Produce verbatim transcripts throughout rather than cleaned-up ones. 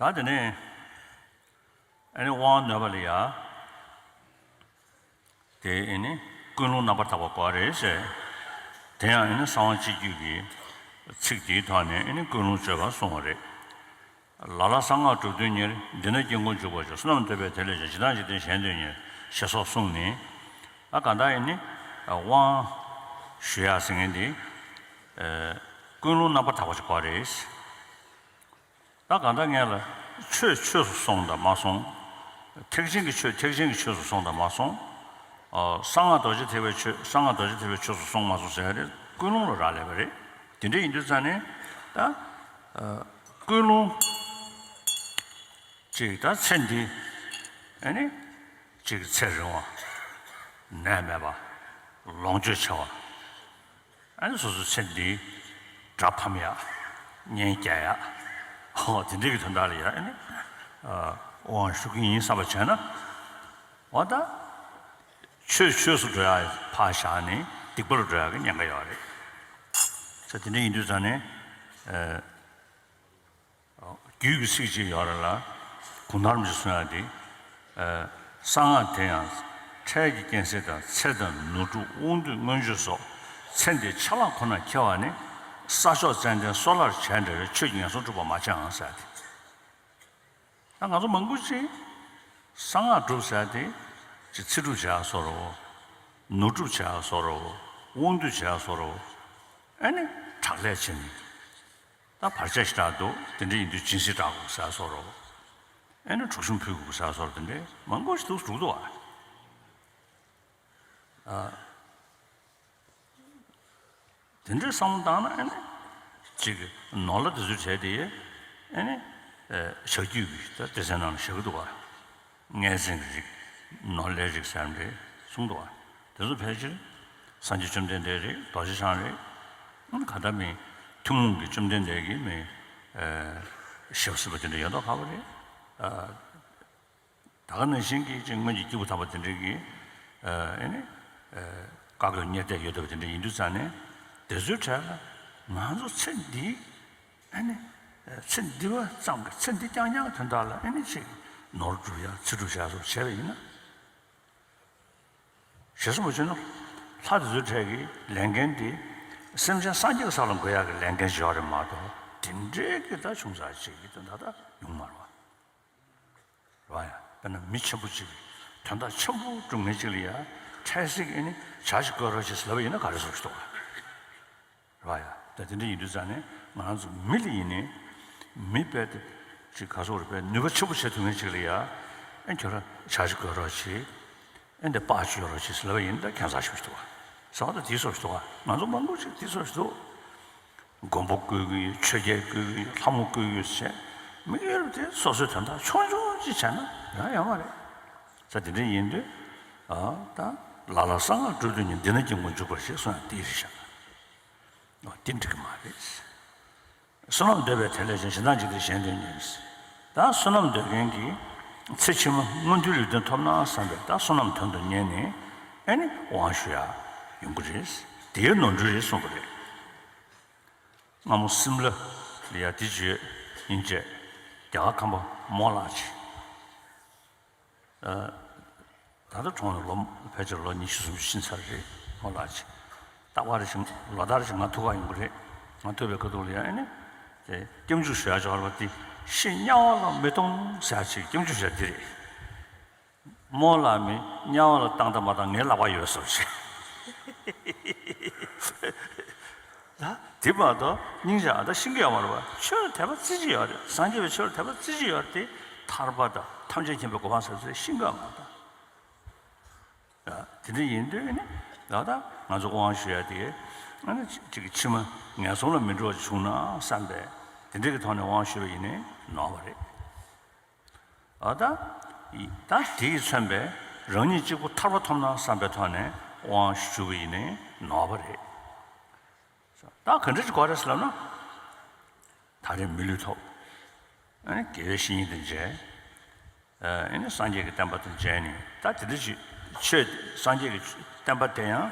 ད་དེ་ནས་ཨ་ནི་དབང་ནོད་པ་ལ་ཡ། དེ་ཨ་ནི་ཀུན་སློང་རྣམ་པར་དག་པ་དགོས་རེད་ཟེར། དེ་ཡང་ཨ་ནི་གསང་བ་སྤྱི་རྒྱུད་ཀྱི་ཚིག་དེའི་ཐོག་ནས་ཨ་ནི་ཀུན་སློང་བཅོས་པ་གསུངས་པ་རེད། ལ་ལ་གསང་སྔགས་གྲུབ་དོན་གཉེར། འདི་ན་སྐྱེ་ཀུན་འཇུག་པར་ཤོག་བསོད་ནམས་འདོད་པས་དེ་ལས་ཀྱང་། ཇི་ལྟར་འཇིག་རྟེན་གཞན་དོན་གཉེར། ཞེས་སོགས་གསུངས་ནས། ཨ་གང་ལྟར་ཨ་ནི་དབང་ཞུ་ཡག་ཟེར་མཁན་འདི་ཀུན་སློང་རྣམ་པར་དག་པ་ཞིག་དགོས་རེད། ད་གང་ལྟར་ངས་ལ་ཆོས་ཆོས་སུ་སོང་དང་མ་སོང་། ཐེག་ཆེན་གྱི་ཆོས་ཐེག་ཆེན་གྱི་ཆོས་སུ་སོང་དང་མ་སོང་། ཨ་གསང་སྔགས་རྡོ་རྗེ་ཐེག་པའི་ཆོས་གསང་སྔགས་རྡོ་རྗེ་ཐེག་པའི་ཆོས་སུ་སོང་མ་སོང་ཟེར་ཡ་དེ་ཀུན་སློང་ལ་རག་ལས་པ་རེད། དེ་འདྲ་ཡིན་དུས་ཙང་ནས་ད་ཨ་ཀུན་སློང་ཅིག་ད་ཚེ་འདི་ཨ་ནི་ཅིག་ཚེ་རིང་བ། ནད་མེད་པ། ལོངས་སྤྱོད་ཆེ་བ། ཨ་ནི་སོ་སོའི་ཚེ་འདིའི་དགྲ་ཕམ་ཡག་གཉེན་རྒྱག་ཡག་ཧོ་དེ་འདྲའི་གི་དོན་དག་ལ་ཡ་ཨ་ནི་དབང་ཞུ་གི་ཡིན་བསམ་པ་བྱས་ན། འོ་ད་ཆོས་ཆོས་སུ་འགྲོ་ཡག་ཕར་བཞག་ནས་སྡིག་པ་རུ་འགྲོ་ཡག་གི་ཉེན་ཁ་ཡོད་རེད། ས་དེ་འདྲ་ཡིན་དུས་ཙང་ནས། རྒྱུད་ཀྱི་ཚིག་ཅིག་ཡོད་རེད་ལ། གུང་ཐང་རིན་པོ་ཆེས་གསུངས་ཡག་དེ། གསང་སྔགས་དེ་ཡང་འཕྲལ་གྱི་རྐྱེན་སེལ་དང་། ཚེ་དང་ནོར་སྒྲུབ་དབང་སྡུད་མངོན་སྤྱོད་སོགས། ཚེ་འདིའི་ཆད་ལྷག་ཁོ་ནར་འཁྱེར་བ་ནི། ས་ཕྱོགས་ཙན་དན་སོལ་བར་བྱས་འདྲ་བའི་ཆོས་ཀྱིས་ངན་སོང་སྒྲུབ་པར་མ་བྱ་འང་ཟེར་ཏེ། ད་ང་ཚོ་མང་པོ་ཅིག་གསང་སྔགས་སྒྲུབ་ཟེར་ཏེ་ཅིག་ཚེ་སྒྲུབ་བྱེད་ཡག་བཟོ་འདྲ་བོ། ནོར་སྒྲུབ་བྱེད་ཡག་བཟོ་འདྲ་བོ། དབང་སྡུད་བྱེད་ཡག་བཟོ་འདྲ་བོ། ཨ་ནི་དྲག་ལས་བྱེད་ནི། ད་བར་ཆད་ཞེ་དྲག་འདུག་དེ་འདྲ་ཡིན་དུས་སྦྱིན་སྲེག་བསྒྲག་དགོས་ཟེར་བཟོ་འདྲ་བོ། ཨ་ནི་གྲུ་གཤོམ་ཕུལ་དགོས་ཟེར་བཟོ་འདྲ་དེ་འདྲ་མང་པོ་ཞིག་འདུག་འདུག་འདུག་ཨ། དེ་འདྲའི་བསམ་བློ་བཏང་ན་ཨ་ནི་ཅིག་ནོར་ལྷ་དེ་ཚོའི་གྲས་དེ་ཨ་ནི་བྱ་རྒྱུད་ཀྱི་ད་སྡེ་ཚན་ནང་ལ་བཞག་གི་འདུག་བ། མངལ་ཟན་གྱི་རིགས། ནོར་ལྷའི་རིགས་ཟེར་ནས་གསུངས་འདུག་བ། དེ་ཚོ་ཕལ་ཆེར་སངས་རྒྱས་བཅོམ་ལྡན་འདས་རེད། རྡོ་རྗེ་འཆང་རེད། ཨ་ནི་ག་ད་མི་ཐུན་མོང་གི་བཅོམ་ལྡན་འདས་ཀྱི་མི་ཞབས་སྲིད་པ་དེ་འདྲ་ཡོད་མདོག་ཁ་པོ་རེད། ད་ག་ནང་བཞིན་གྱི་ཅིག་སྔོན་གྱི་སྐྱེས་བུ་དམ་པ་དེ་འདྲ་གིས་ཨ་ནི་བཀའ་བསྒོས་གཉེར་གཏད་ཡོད་བསྡད་པ་དེ་འདྲ་ཡིན་དུས་ཙང་ནས། དེ་ཚོའི་གྲས་ལ་ང་ཚོ་ཚེ་འདིའི་ཨ་ནི་ཚེ་འདི་བ་ཙམ་གྱི་ཚེ་འདི་རྐྱང་རྐྱང་གི་དོན་དག་ལ་ཨ་ནི་ཅིག་ནོར་སྒྲུབ་ཡག་ཚེ་སྒྲུབ་བྱ་སོགས་བྱས་པ་ཡིན་ན། ཞེས་གསུངས་པ་བྱས་ན། ལྷ་དེ་ཚོའི་གྲས་ཀྱི་ལས་འགན་དེ་སེམས་ཅན་སངས་རྒྱས་ཀྱི་ས་ལ་འགོད་ཡག་གི་ལས་འགན་ཞིག་ཡོད་རེད་མ་གཏོགས། དེ་འདྲའི་གི་ད་ཆུང་ཙག་ཅིག་གི་དོན་དག་ད་ཡོང་མ་རེད་བ། རེད་བ་ཡ། དཔེར་ན་མི་ཆེན་པོ་ཅིག་དོན་དག་ཆེན་པོ་སྒྲུབ་མཁན་ཅིག་ལ་ཡ་འཕྲལ་སེལ་གྱི་ཨ་ནི་ཇ་ཞིག་བསྐོལ་རོགས་བྱེད་ཟེར་ལབ་པ་ཡིན་ན་ག་རེ་བཟོ་ཞིག་འདུག་བ། རེད་བ་ཡ། ད་དེ་འདྲ་ཡིན་དུས་ཙང་ནས་ང་རང་ཚོ་མི་ལ་ཡིན་ནའི་མི་དཔེ་དེ་ཅིག་ག་ཚོད་རེད་པས་ནུས་པ་ཆེན་པོ་བྱེད་ཐུབ་མཁན་ཅིག་ལ་ཡ། ཨེ་ཁྱོད་རང་ཇ་ཞིག་བསྐོལ་རོགས་བྱེད། ཨེ་འདི་པགས་ཅིག་གཡོག་རོགས་བྱེད་ཟེར་ལབ་པ་ཡིན་ན་ད་ཁྱད་མཚར་ཞིག་འདུག་བ། ཟེར་བ་ད་དེའི་བཟོ་ཞིག་འདུག་བ། ང་ཚོ་མང་པོ་ཅིག་དེའི་བཟོ་ཞིག་འདུག་མགོན་པོ་བསྐོས་ཀྱི་ཡོད། ཆོས་རྒྱལ་བསྐོས་ཀྱི་ཡོད། ལྷ་མོ་བསྐོས་ཀྱི་ཡོད་ཟེར། མི་ཡུལ་དེ་སོ་སོའི་དོན་དག་ཆུང་ཆུང་ཅིག་བྱས་ན་ཡང་ཡོད་མ་རེད། ས་དེ་འདྲ་ཡིན་དུས། ཨ་ད་ལ་ལ་གསང་སྔགས་སྒྲུབ་དོན་གཉེར། འདི་ན་སྐྱེ་ཀུན་འཇུག་པར་ཤོག་གསུངས་ཡག་དེ་རེད་ཤག་འོ་དེ་འགྲིག་གི་མ་རེད། བསོད་ནམས་འདོད་པས་དེ་ལས་ཀྱང་། ཇི་ལྟར་འཇིག་རྟེན་གཞན་དོན་གཉེར། ད་བསོད་ནམས་འདོད་མཁན་གྱིས་ཚེ་ཕྱི་མ་མངོན་མཐོའི་ལུས་རྟེན་ཐོབ་ན་བསམ་པའི་ད་བསོད་ནམས་དོན་དུ་གཉེར་ནས་ཨ་ནི་དབང་ཞུ་ཡག་ཡོང་གི་རེད། དེའི་ནོར་འཁྲུལ་རེད་གསུངས་པ་རེད། སྔ་མོ་སིམ་ལ་ལ་ཡ་དེ་བརྗོད་ཡིན་བྱས། རྒྱ་གར་ཁམས་པ་རྨོ་ལགས་ཅིག་ད་ལྟ་གྲོངས་ནས་ལོ་ཕལ་ཆེར་ལོ་ཉི་ཤུ་སུམ་ཅུ་ཕྱིན་ཚར་རེད། རྨོ་ལགས་ཅིག་རྟག་པར་ཞིག་ལོ་ལྟར་ཞིག་ང་ཐུག་ག་ཡོང་གི་རེད། ང་ཐུག་པའི་ཁ་ཐུག་ལ་ཡ་ཨ་ནི་དེ་སྐྱབས་འཇུག་ཞུ་ཡག་ཅིག་ཡོད་རེད་པ། དེ་ཤི་དམྱལ་བ་ལ་མི་གཏོང་ཟེར་ཡག་ཅིག་སྐྱབས་འཇུག་ཞུ་ཡག་དེ་རེད། རྨོ་ལགས་མི་དམྱལ་བ་ལ་བཏང་དང་མ་བཏང་ངའི་ལག་པར་ཡོད་ཟེར་བ་ཞིག་ད་དེ་མ་གཏོགས་སྙིང་རྗེ་ཨ་ད་ཤེས་ཀྱི་ཡོད་མ་རེད་པ། ཆོས་ལ་དད་པ་རྩེ་གཅིག་ཡོད་རེད། སངས་རྒྱས་པའི་ཆོས་ལ་དད་པ་རྩེ་གཅིག་ཡོད་རེད་དེ། ཐར་པ་དང་ཐམས་ཅད་མཁྱེན་པའི་གོ་འཕང་ཟེར་ཚོས་ཤེས་ཀྱི་ཡོད་མ་རེད་ད། དེ་འདྲ་ཡིན་དུས་ནི་ད་ལྟ་ང་ཚོ་དབང་ཞུ་ཡག་དེ་ཨ་ནི་ཅིག་ཕྱི་མ་ངན་སོང་ལ་མི་འགྲོ་བ་བྱུང་ན་བསམ་པའི་དེ་འདྲ་གི་ཐོག་ནས་དབང་ཞུས་པ་ཡིན་ནའི་ནོར་བ་རེད། ཨ་ད། ད་དེས་མཚོན་པའི་རང་ཉིད་གཅིག་པུ་ཐར་པ་ཐོབ་ན་བསམ་པའི་ཐོག་ནས་དབང་ཞུ་བ་ཡིན་ནའི་ནོར་བ་རེད། ད་ག་འདྲ་ཅིག་དགོས་རེད་ཟེར་ལབ་ན། ད་རེས་མི་ལུས་ཐོབ། ཨ་ནི་དགེ་བའི་བཤེས་གཉེན་དང་མཇལ། ཨ་ནི་སངས་རྒྱས་ཀྱི་བསྟན་པ་དང་མཇལ་ནས་ད་དེ་འདྲ་ཅིག་ཆོས་སངས་རྒྱས་ཀྱི་བསྟན་པ་དེ་ཡང་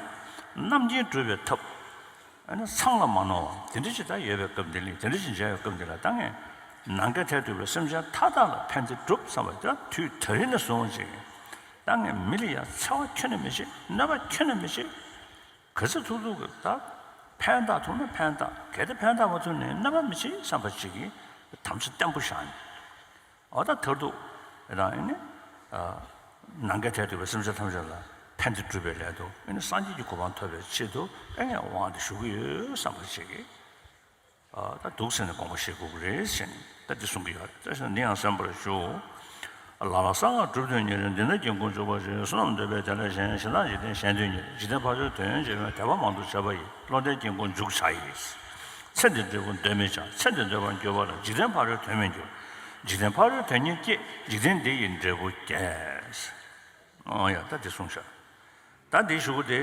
རྣམ་མཁྱེན་སྒྲུབ་པའི་ཐབས། ཨ་ནི་ཚང་ལ་མ་ནོར་བ་དེ་འདྲ་ཅིག་ད་ཡོད་པའི་སྐབས་འདི་ལ། དེ་འདྲ་ཅིག་མཇལ་བའི་སྐབས་འདི་ལ་ད་ངས་ ནམ་མཁའི་མཐས་གཏུགས་པའི་སེམས་ཅན་མཐའ་དག་ལ་ཕན་བདེ་སྒྲུབ་བསམ་པ་དེ་དུས་ད་རིང་ནས་བཟུང་ཅིག་ད་ངས་མི་ལ་ཡ་འཚེ་བ་ཁྱོན་ནས་མི་བྱེད། གནོད་པ་ཁྱོན་ནས་མི་བྱེད། ག་ཚོད་ཐུབ་ཐུབ་ཀྱིས་ད་ཕན་བཏགས་ཐུབ་ན་ཕན་བཏགས། གལ་ཏེ་ཕན་བཏགས་མ་ཐུབ་ནའི་གནོད་པ་མི་བྱེད་བསམ་པ་ཅིག་གིས་དམ་བཅའ་བརྟན་པོ་བཞག་ནས། འོ་ད་མཐར་ཐུག་རང་ཨེ་ནི། ཨ། ནམ་མཁའི་མཐས་གཏུགས་པའི་སེམས་ཅན་ཐམས་ཅད་ལ་ཕན་བདེ་སྒྲུབ་པའི་སླད་དུ་ཨེ་ནི་སངས་རྒྱས་ཀྱི་གོ་འཕང་ཐོབ་པའི་ཆེད་དུ་ཨེ་ངས་དབང་དེ་ཞུ་གི་ཡོད་བསམ་པ་ཞིག་གིས། ཨ། ད་འདུག་ཟེར་ནས་དགོངས་པ་བཞེས་དགོས་ཀྱི་རེད་ཟེར་ནས་ད་འདི་གསུང་གི་ཡོད་རེད། ད་ཟེར་ན་འདི་ཡང་གསན་པར་ཞུ། ལ་ལ་གསང་སྔགས་གྲུབ་དོན་གཉེར། འདི་ནས་ཀྱང་ཀུན་འཇུག་པ་ཞིག་བསོད་ནམས་འདོད་པས་དེ་ལས་གཞན། གཞན་དག་འཇིག་རྟེན་གཞན་དོན་གཉེར། འཇིག་རྟེན་ཕ་རོལ་དོན་ཡོད་བྱེད་པའི། དད་པ་མང་དུ་བྱས་པ་ཡིས། བློ་ལྡན་ཀྱང་ཀུན་འཇུག་བྱ་ཡི། ཚེ་འདིའི་འབྲས་བུ་འདོད་མི་བྱ། ཚེ་འདིར་འདོད་པར་འགྱུར་བ་ལ། འཇིག་རྟེན་ཕ་རོལ་དོན་མི་འགྱུར། འཇིག་རྟེན་ཕ་རོལ་དོན་གཉེར་བསྐྱེད། འཇིག་རྟེན་འདི་ཡི་འབྲས་བུ་རྒྱས། ཨོ་ཡ། ད་འདི་གསུངས་ཤག་ད་འདི་ཞུ་གི་དེ།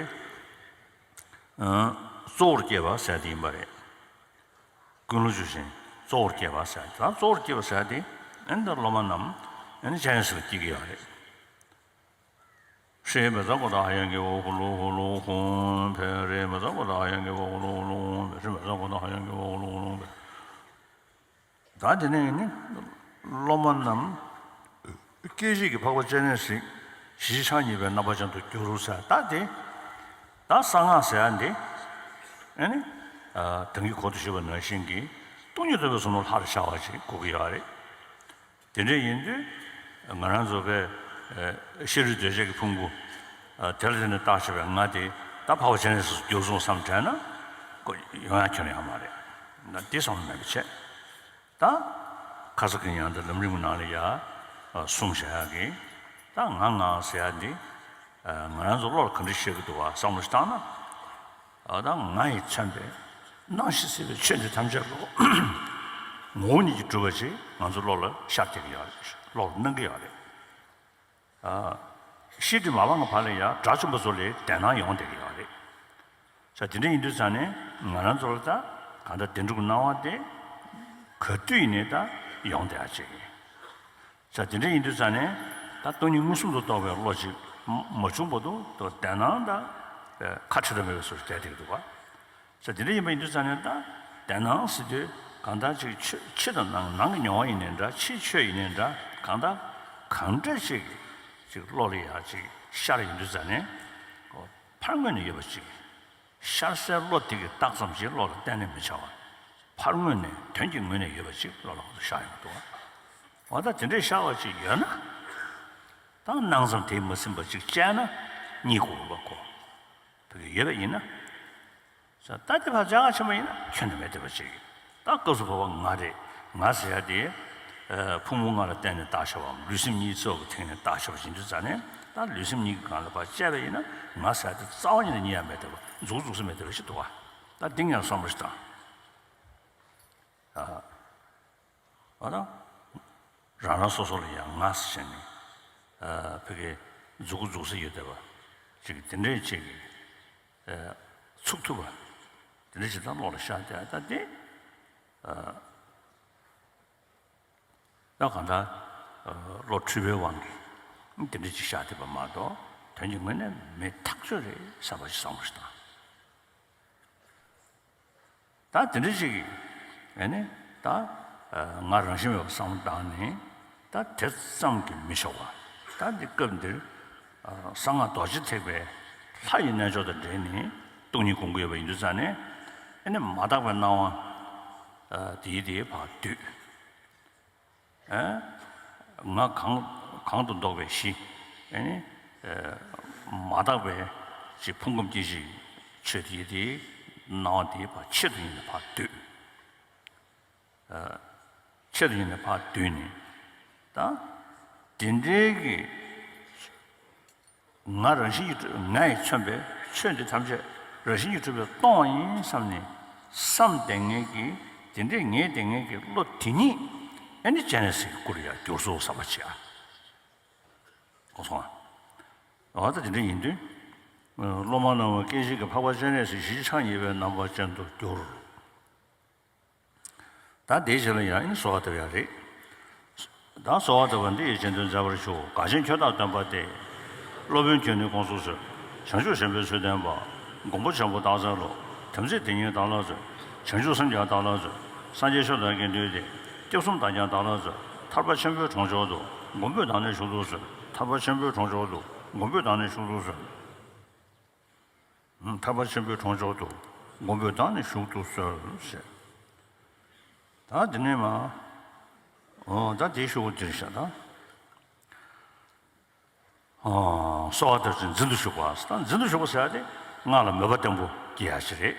ཨ། གཙོ་བོར་བསྐྱེད་པ་ཟེར་དེ་ཡིན་པ་རེད། ཀུན་སློང་ཇི་བཞིན་གཙོ་བོར་བསྐྱེད་པ་ཟེར། ད་གཙོ་བོར་བསྐྱེད་པ་ཟེར་དེ་ཨེ་འདི་སློབ་མ་རྣམས་ཨེ་ནི་སྤྱན་རས་གཟིགས་ལ་བསྐྱེད་ཀྱི་ཡོད་རེད། ཧྲཱིཿ་མ་ཛཿཀོ་ཏ་ཧ་ཡ་གི་ཝ་ཧུ་ལུ་ཧུ་ལུ་ཧུམ། ཕཊ་རཱིཿ་མ་ཛཿཀོ་ཏ་ཧ་ཡ་གི་ཝ་ཧུ་ལུ་ཧུ་ལུ་ཧུམ། ཕཊ་རཱིཿ་མ་ཛཿཀོ་ཏ་ཧ་ཡ་གི་ཝ་ཧུ་ལུ་ཧུ་ལུ་ཧུམ། ད་དེ་ནས་ནི་སློབ་མ་རྣམས་སྐད་ཅིག་གིས་འཕགས་པ་སྤྱན་རས་གཟིགས་ཞི་བྱེད་ཕྱག་གཉིས་པའི་རྣམ་པ་ཅན་དུ་འགྱུར་ཟེར། ད་དེ་ད་གསང་སྔགས་ཟེར་ཡ་འདི་ཨེ་ནི། ཨ། ད་གིན་གོང་དུ་ཞུས་པ་ནང་བཞིན་གྱི་སྟོང་ཉིད་རྟོགས་པའི་ཟབ་ལམ་ལྷར་ཤར་བ་ཞིག་དགོས་ཀྱི་ཡོད་རེད། དེ་འདྲ་ཡིན་དུས་ང་རང་ཚོ་པའི་ཨ་ཤེས་རིག་གདོས་བཅས་ཀྱི་ཕུང་པོ། ཨ། དེ་ལ་བརྟེན་ནས་བཏགས་བྱས་པའི་ང་དེ་ད་འཕགས་པ་སྤྱན་རས་གཟིགས་སུ་འགྱུར་སོང་བསམ་དྲན་ན་ཀོ་ཡོང་ཡ་ཁྱོན་ཡོད་མ་རེད། ན་འདི་བསམ་བློ་མེད་པ་བྱས། ད་ཁ་ས་ཀི་ཉང་དུ་ལམ་རིམ་གྱི་ནང་ལ་ཡ་གསུངས་བཞག་ཡ་གི། ད་ང་ང་ཟེར་ཡ་འདི་ང་རང་ཚོ་བློ་ལ་ག་འདྲ་ཤར་གྱི་འདུག་བ་བསམ་བློ་ཞིག་བཏང་ན། ཨ། ད་ང་ཡིས་མཚོན་པའི་སྣང་ཞིང་སྲིད་པའི་ཆོས་འདི་ཐམས་ཅད་ལོ། ངོ་བོ་ཉིད་ཀྱིས་གྲུབ་པ་ཅིག་ང་ཚོ་བློ་ལ་ཤར་བསྡད་ཀྱི་ཡོད་རེད། བློ་ལ་སྣང་གི་ཡོད་རེད། ཨ། ཤེས་སྒྲིབ་མ་སྤངས་པ་ལ་ཡང་དགྲ་བཅོམ་པ་ཚོ་ལས་བདེན་སྣང་ཡོང་བསྡད་ཀྱི་ཡོད་རེད། ས་དེ་འདྲ་ཡིན་དུས་ཙང་ནས་ང་རང་ཚོ་ལ་ད་གང་ལྟར་བདེན་གྲུབ་ཀྱི་སྣང་བ་དེ་ག་དུས་ཡིན་ནའི་ད་ཡོང་བསྡད་ཡ་ཅིག་ཡིན། ས་དེ་འདྲ་ཡིན་དུས་ཙང་ནས་ད་སྟོང་ཉིད་མངོན་སུམ་དུ་རྟོགས་པའི་བློ་ཅིག་མ་བྱུང་བར་དུ་ད་བདེན་སྣང་ད་ཁ་ཕྱེ་ཐབས་མེད་པའི་བཟོ་ཞིག་བསྡད་བསྡད་ཀྱི་འདུག་བ། ས་དེ་འདྲ་ཡིན་པ་ཡིན་དུས་ཙང་ནས་ད་བདེན་སྣང་ཟེར་དུས་གང་ལྟར་ཅིག་ཕྱི་ཕྱི་དང་ནང་ནང་གི་མྱོང་བ་ཡིན་ནའི་འདྲ། ཕྱིའི་ཆོས་ཡིན་ནའི་འདྲ། གང་ལྟར་གང་འདྲ་ཅིག་ཅིག་བློ་ལ་ཡ་ཅིག་ཤར་ཡོང་དུས་ཙང་ནས་ཕར་ངོས་ནས་ཡོད་པ་ཅིག་ཤར་སའི་བློ་དེ་གིས་བཏགས་ཙམ་གྱིས་བློ་ལ་གཏན་ནས་མི་འཆར་བ། ཕར་ངོས་ནས་དོན་གྱི་ངོས་ནས་ཡོད་པ་ཅིག་བློ་ལ་ཁོ་ཚོ་ཤར་ཡོང་གི་འདུག་བ། འོ་ད་དེ་འདྲའི་ཤར་བ་ཅིག་ཡོད་ན། ད་སྣང་ཙམ་དེས་མི་ཟིན་པ་ཅིག་བྱས་ན་རྙེད་དགོས་པ་ཁོ། དེ་གི་ཡོད་པ་ཡིན་ན། ས་ད་དེ་ཕར་བྱ་ག་ཆེན་པོ་ཡིན་ན་ཁྱོན་ནས་མེད་བསྡད་པ་ཅིག་ད་སྐབས་སུ་བབ་པ་ང་རེད། ང་ཟེར་ཡ་དེ། ཨ། ཕུང་པོ་ལྔ་ལ་བརྟེན་ནས་བཏགས་བྱ་བའམ་ལུས་སེམས་གཉིས་གཙོ་བོ་གི་སྟེང་ནས་བཏགས་བྱ་བ་ཡིན་དུས་ཙང་ནས་ད་ལུས་སེམས་གཉིས་ཀྱི་སྒང་ལ་ཕར་དཔྱད་པ་ཡིན་ན་ང་ཟེར་ཡ་དེ་རྩ་བ་ཉིད་ནས་རྙེད་ཡ་མེད་བསྡད་པ། མཛུག་མཛུག་ས་མེད་བསྡད་པ་ཞིག་འདུག་བ། ད་འདི་ངས་བསམ་བློ་ཞིག་བཏང་། ཨ། ཨ་ད། རང་རང་སོ་སོ་ལ་ཡང་ང་ཟེར་བྱས་ནས། ཨ། ཕ་གི་མཛུག་གུ་མཛུག་ས་ཡོད་བསྡད་པ། ཅིག་དེ་འདྲས་ཅིག་གིས། ཨ། ཚུགས་ཐུབ་པ། དེ་འདྲས་ཅིག་ད་བློ་ལ་ཤར་བསྡད་ད་དེ། ཨ། ད་གང་ལྟར། ཨ། བློ་འཁྲུལ་པའི་དབང་གིས་དེ་འདྲས་ཅིག་ཤར་བསྡད་པ་མ་གཏོགས་དོན་གྱི་ངོས་ནས་མེད་ཐག་ཆོད་རེད་བསམ་པ་ཞིག་བསམ་བློ་ཞིག་བཏང་། ད་དེ་འདྲ་ཞིག་གིས་ཨེ་ནི་ད་ང་རང་བཞིན་མེད་པར་བསམ་བློ་བཏང་ནས་ད་དེ་ཙམ་གྱིས་མི་ཆོག་པ། ད་འདི་སྐབས་འདིར་གསང་སྔགས་རྡོ་རྗེ་ཐེག་པའི་ལྷ་ཡི་རྣལ་འབྱོར་དང་འབྲེལ་ནས་སྟོང་ཉིད་སྒོམ་གྱི་ཡོད་པ་ཡིན་དུས་ཙང་ནས་ཨེ་ནི་མ་དག་པའི་སྣང་བ་དེའི་དེའི་བར་སྡུད། ཨ། ང་གང་གང་དུ་འདོགས་པའི་གཞི། ཨ་ནི། ཨ། མ་དག་པའི་ཅིག་ཕུང་ཁམས་སྐྱེ་མཆེད་ཆོས་དེ་དེའི་སྣང་བ་དེའི་བར་ཆེད་དུ་ཡིན་ནས་ཕར་སྡུད། ཨ། ཆེད་དུ་ཡིན་ནས་ཕར་སྡུད་ནས། ད་དེ་འདྲའི་གི་ང་རང་བཞིན་གྱིས་གྲུབ། ང་ཡིས་མཚོན་པའི་ཆོས་འདི་ཐམས་ཅད་རང་བཞིན་གྱིས་གྲུབ་པའི་སྟོང་ཡིན་བསམ་ནས་བསམ་བསྡད་མཁན་གྱི་དེ་འདྲའི་ངེས་བསྡད་མཁན་གྱི་བློ་དེ་ཉིད་ཨེ་ནི་སྤྱན་རས་གཟིགས་སྐུ་ལ་ཡང་འགྱུར་སོང་བསམ་པ་བྱེད་ཨ། གོ་སོང་ཨ། འོ་ད་དེ་འདྲ་ཡིན་དུས། སློབ་མ་རྣམས་སྐད་ཅིག་གིས་འཕགས་པ་སྤྱན་རས་གཟིགས་ཞི་བྱེད་ཕྱག་གཉིས་པའི་རྣམ་པ་ཅན་དུ་འགྱུར། ད་དེའི་རྗེས་ལ་ཡང་ཨེ་ནི་གསོལ་བ་བཏབ་ཡ་རེད། ད་གསོལ་བ་བཏབ་པ་འདི་ཡི་རྗེས་ཟློས་མཛད་པར་ཞུ། འགལ་རྐྱེན་ཁྱོད་བདག་སྟོན་པ་སྟེ། སློབ་དཔོན་ཁྱོད་ནི་དགོངས་སུ་གསོལ། བྱང་ཆུབ་ཆེན་པོའི་ཚུལ་སྟོན་པ། མགོན་པོ་ཆེན་པོ་སྟག་འཚེར་ལོ། དམ་ཚིག་དེ་ཉིད་བདག་ལ་སྩོལ། བྱང་ཆུབ་སེམས་ཀྱང་བདག་ལ་སྩོལ། སངས་རྒྱས་ཆོས་དང་དགེ་འདུན་ཏེ། སྐྱབས་གསུམ་དམ་རྒྱལ་བདག་ལ་གསོལ། ཐར་པ་ཆེན་པོའི་གྲོང་འཇུག་ཏུ། མགོན་པོས་བདག་ནི་བཞུགས་སུ་གསོལ། ཐར་པ་ཆེན་པོའི་གྲོང་འཇུག་ཏུ། མགོན་པོས་བདག་ནི་བཞུགས་སུ་གསོལ། ཐར་པ་ཆེན་པོའི་གྲོང་འཇུག་ཏུ། མགོན་པོས་བདག་ནི་བཞུགས་སུ་གསོལ་ཞེས། ད་འདི་ནས་མ། འོ་ད་དེའི་ཤོག་བུ་འདིར་བཞག་ད། གསོལ་བ་འདེབས་ཚུལ་འཛིན་དུ་གཞུག་པ། ད་འཛིན་དུ་གཞུག་པ་ཟེར་ཡ་དེ་སྔགས་ལ་མོས་པ་བརྟན་པོ་སྐྱེ་ཡ་ཞིག་རེད།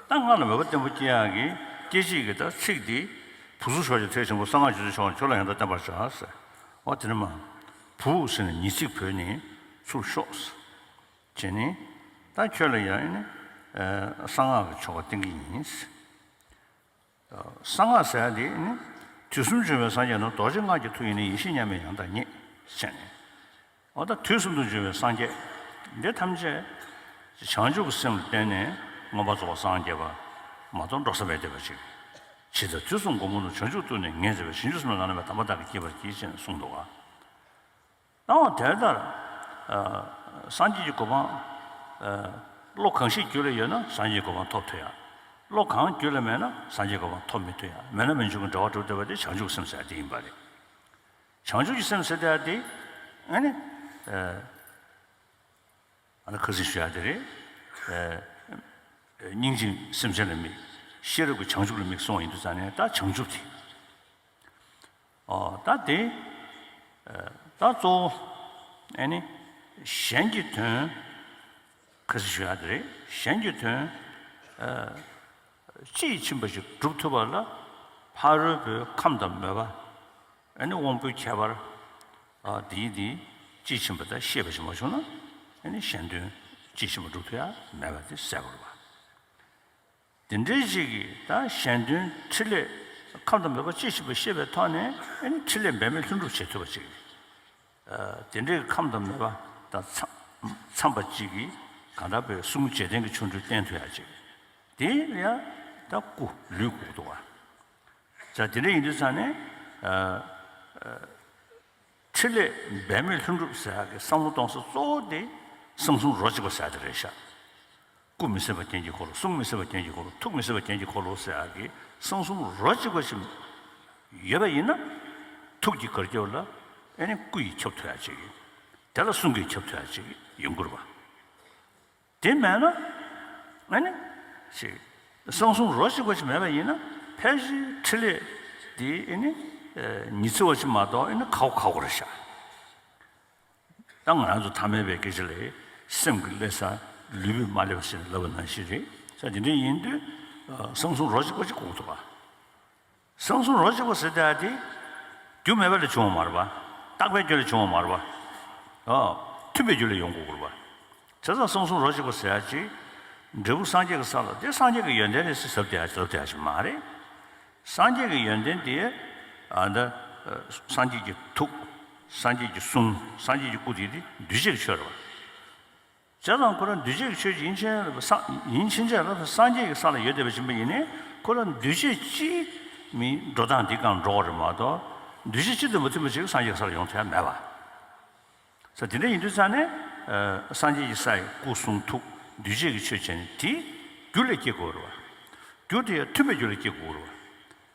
ད་སྔགས་ལ་མོས་པ་བརྟན་པོ་སྐྱེ་ཡ་གི་སྐྱེ་བྱེད་ཀྱི་ད་ཚིག་དེ་བུ་ཚུར་ཤོག་ཅིག་ཐེག་ཆེན་པོ་གསང་སྔགས་རྗེ་བཙུན་མཆོག་ཁྱོད་ལ་ཡང་དག་བསྟན་པར་བྱ་ཟེར། འོ་དེ་ནས་མ། བུ་ཟེར་ནས་ཉི་ཚིག་བོས་ནས་ཚུར་ཤོག་ཟེར། བྱས་ནས་ད་ཁྱོད་ལ་ཡང་ཨེ་ནི་གསང་སྔགས་ཀྱི་ཆོ་ག་བསྟན་གྱི་ཡིན་ཟེར། གསང་སྔགས་ཟེར་ཡ་དེ་ནི། དུས་གསུམ་འབྱུང་བའི་སངས་རྒྱས་རྣམས། རྡོ་རྗེ་སྔགས་ཀྱིས་ཐུགས་དབྱིངས་ནས། ཡེ་ཤེས་མཉམ་མེད་ཡང་དག་བརྙེས། ཟེར་ནས། འོ་ད་དུས་གསུམ་དུ་འབྱུང་བའི་སངས་རྒྱས། འདི་ཐམས་ཅད། བྱང་ཆུབ་ཀྱི་སེམས་ལ་བརྟེན་ནས་མངོན་པར་རྫོགས་པར་སངས་རྒྱས་པ། མ་གཏོགས་འགྲོ་ས་མེད་བསྡད་པ་ཅིག་ཇི་ལྟར་དུས་གསུམ་མགོན་པོ་རྣམས། བྱང་ཆུབ་ཏུ་ནི་ངེས་བྱ་བའི། བྱང་ཆུབ་སེམས་ལ་བདག་སློབ་པའི། དམ་པ་བདག་གིས་བསྐྱེད་པར་བགྱི། ཞེས་གསུངས་འདུག་ག་ད་འོ་དེ་ལྟར། སངས་རྒྱས་ཀྱི་གོ་འཕང་། བློ་གང་ཞིག་རྒྱུད་ལ་ཡོད་ན་སངས་རྒྱས་ཀྱི་གོ་འཕང་ཐོབ་ཐུབ་ཡ། བློ་གང་རྒྱུད་ལ་མེད་ན་སངས་རྒྱས་ཀྱི་གོ་འཕང་ཐོབ་མི་ཐུབ་ཡ། མེད་ན་མི་འབྱུང་གི་འབྲེལ་བ་གྲུབ་བསྡད་པ་དེ་བྱང་ཆུབ་སེམས་ཟེར་དེ་ཡིན་པ་རེད། བྱང་ཆུབ་ཀྱི་སེམས་ཟེར་དེ་དེ། ཨ་ནི། ཨ་ནི་ཁ་སང་ཞུ་ཡ་དེ་རེད། སྙིང་རྗེ་སེམས་ཅན་ལ་དམིགས། ཤེས་རབ་ཀྱིས་བྱང་ཆུབ་ལ་དམིགས་གསུངས་པ་ཡིན་དུས་ཙང་ནས་ད་བྱང་ཆུབ་དེ། ཨོ་ད་དེ། ད་གཙོ་བོ། ཨ་ནི། གཞན་གྱི་དོན། ཁ་སང་ཞུ་ཡ་དེ་རེད། གཞན་གྱི་དོན། དཔྱིས་ཕྱིན་པ་ཞིག་སྒྲུབ་ཐུབ་པ་ལ། ཕ་རོལ་པོའི་ཁམས་དང་མོས་པ། ཨ་ནི་དབང་པོའི་ཁྱད་པར། ཨ་དེའི་དེ་དཔྱིས་ཕྱིན་པ་དང་ཤེས་པ་ཞིག་མ་བྱུང་ན། ཨ་ནི་གཞན་དོན་དཔྱིས་ཕྱིན་པ་སྒྲུབ་ཐུབ་ཡ་མེད་པ་དེ་གསལ་པོ་རེད་པ། དེ་འདྲའི་ཞིག་གིས་ད་གཞན་དོན་ཕྲིན་ལས་ཁམས་དང་མོས་པ་དཔྱིས་ཕྱིན་པ་ཤེས་པའི་ཐོག་ནས། ཨ་ནི་ཕྲིན་ལས་འབད་མེད་ལྷུན་གྲུབ་བྱེད་ཐུབ་པ་ཅིག་ཨ་དེ་འདྲའི་ཁམས་དང་མོས་པ་དང་འཚམ་འཚམས་པ་ཅིག་གིས་གང་ལྟར་པའི་གསུང་རྗེས་དྲན་གྱི་ཆོ་འཕྲུལ་བསྟན་ཐུབ་ཡ་ཅིག་དེ་ལ་ཡ་ད་སྐུ་ལུས་དགོས་འདུག་ག་ཟེར། དེ་འདྲ་ཡིན་དུས་ཙང་ནས། ཨ་ཨ་ཕྲིན་ལས་འབད་མེད་ལྷུན་གྲུབ་ཟེར་ཡག་གི་བསམ་བློ་གཏོང་ས་གཙོ་བོ་དེ་གསང་གསུམ་རོ་གཅིག་པ་ཟེར་ཡག་དེ་རེད་ཤག་སྐུ་མི་ཟད་པ་རྒྱན་གྱི་འཁོར་ལོ། གསུང་མི་ཟད་པ་རྒྱན་གྱི་འཁོར་ལོ། ཐུགས་མི་ཟད་པ་རྒྱན་གྱི་འཁོར་ལོ་ཟེར་ཡག་གི་གསང་གསུམ་རོ་གཅིག་པ་ཞིག་ཡོད་པ་ཡིན་ན། ཐུགས་ཀྱིས་གར་སྐྱོབ་ལ། ཨེ་ནི་སྐུ་ཡིས་ཁྱབ་ཐུབ་ཡག་ཅིག་དེ་ལ་གསུང་གིས་ཁྱབ་ཐུབ་ཡག་ཅིག་ཡོང་དགོས་རེད་པ། དེ་མེད་ན། ཨ་ནི། ཞིག་གསང་གསུམ་རོ་གཅིག་པ་ཞིག་མེད་པ་ཡིན་ན། ཕལ་ཆེར་ཕྲིན་ལས་འདི་ཨ་ནི། ཉི་ཚེ་བ་ཞིག་མ་གཏོགས་ཨ་ནི་ཁག་པོ་ཁག་པོ་རེད་ཤག་ད་ང་རང་ཚོ་ཐ་མལ་པའི་སྐད་ཆ་ལ། སེམས་ཀྱི་སླེབས་ས་ལུས་པོས་མ་སླེབས་པ་ཟེར་ནས་ལབ་པ་ནང་བཞིན་རེད། ས་དེ་འདྲ་ཡིན་དུས། གསང་གསུམ་རོ་གཅིག་པ་ཞིག་དགོས་འདུག་ག་གསང་གསུམ་རོ་གཅིག་པ་ཟེར་ཡག་དེ། རྒྱུ་མེད་པ་ལས་བྱུང་བ་མ་རེད་པ། རྟག་པའི་རྒྱུ་ལས་བྱུང་བ་མ་རེད་པ། ཨ། མཐུན་པའི་རྒྱུ་ལས་ཡོང་དགོས་ཀྱི་རེད་པ། བྱས་ཙང་གསང་གསུམ་རོ་གཅིག་པ་ཟེར་ཡག་ཅིག་འབྲས་བུ་སངས་རྒྱས་ཀྱི་ས་ལ་དེ་སངས་རྒྱས་ཀྱི་ཡོན་ཏན་རེད་ཟེར་ཟབ་བསྡད་ཡག་ཟབ་བསྡད་ཡག་ཅིག་མ་རེད། སངས་རྒྱས་ཀྱི་ཡོན་ཏན་དེ། ཨ་ད། སངས་རྒྱས་ཀྱི་ཐུགས། སངས་རྒྱས་ཀྱི་གསུང་། སངས་རྒྱས་ཀྱི་སྐུ་དེ་དེ་འདུས་བྱས་ཀྱི་ཆོས་རེད་པ། བྱས་ཙང་ཁོ་རང་འདུས་བྱས་ཀྱི་ཆོས་ཅིག་ཡིན་ཕྱིན་ལ། སངས་ཡིན་ཕྱིན་ཆད་ལ་སངས་རྒྱས་ཀྱི་ས་ལ་ཡོད་བསྡད་པ་ཡིན་པ་ཡིན་ནའི། ཁོ་རང་འདུས་བྱས་སྤྱིའི་མིའི་འགྲོ་སྟངས་འདི་སྒང་འགྲོ་བ་རེད་མ་གཏོགས། འདུས་བྱས་སྤྱི་དང་མ་མཐུན་པ་ཅིག་སངས་རྒྱས་ཀྱི་ས་ལ་ཡོང་ཐུབ་ཡ་མེད་པ། ས་དེ་འདྲ་ཡིན་དུས་ཙང་ནས། ཨ་སངས་རྒྱས་ཀྱི་ས་ཡི་སྐུ་གསུང་ཐུགས་འདུས་བྱས་ཀྱི་ཆོས་བྱས་ནས་དེ་རྒྱུ་ལས་སྐྱེ་དགོས་རེད་པ། རྒྱུ་དེ་ཡང་མཐུན་པའི་རྒྱུ་ལས་སྐྱེ་དགོས་རེད་པ།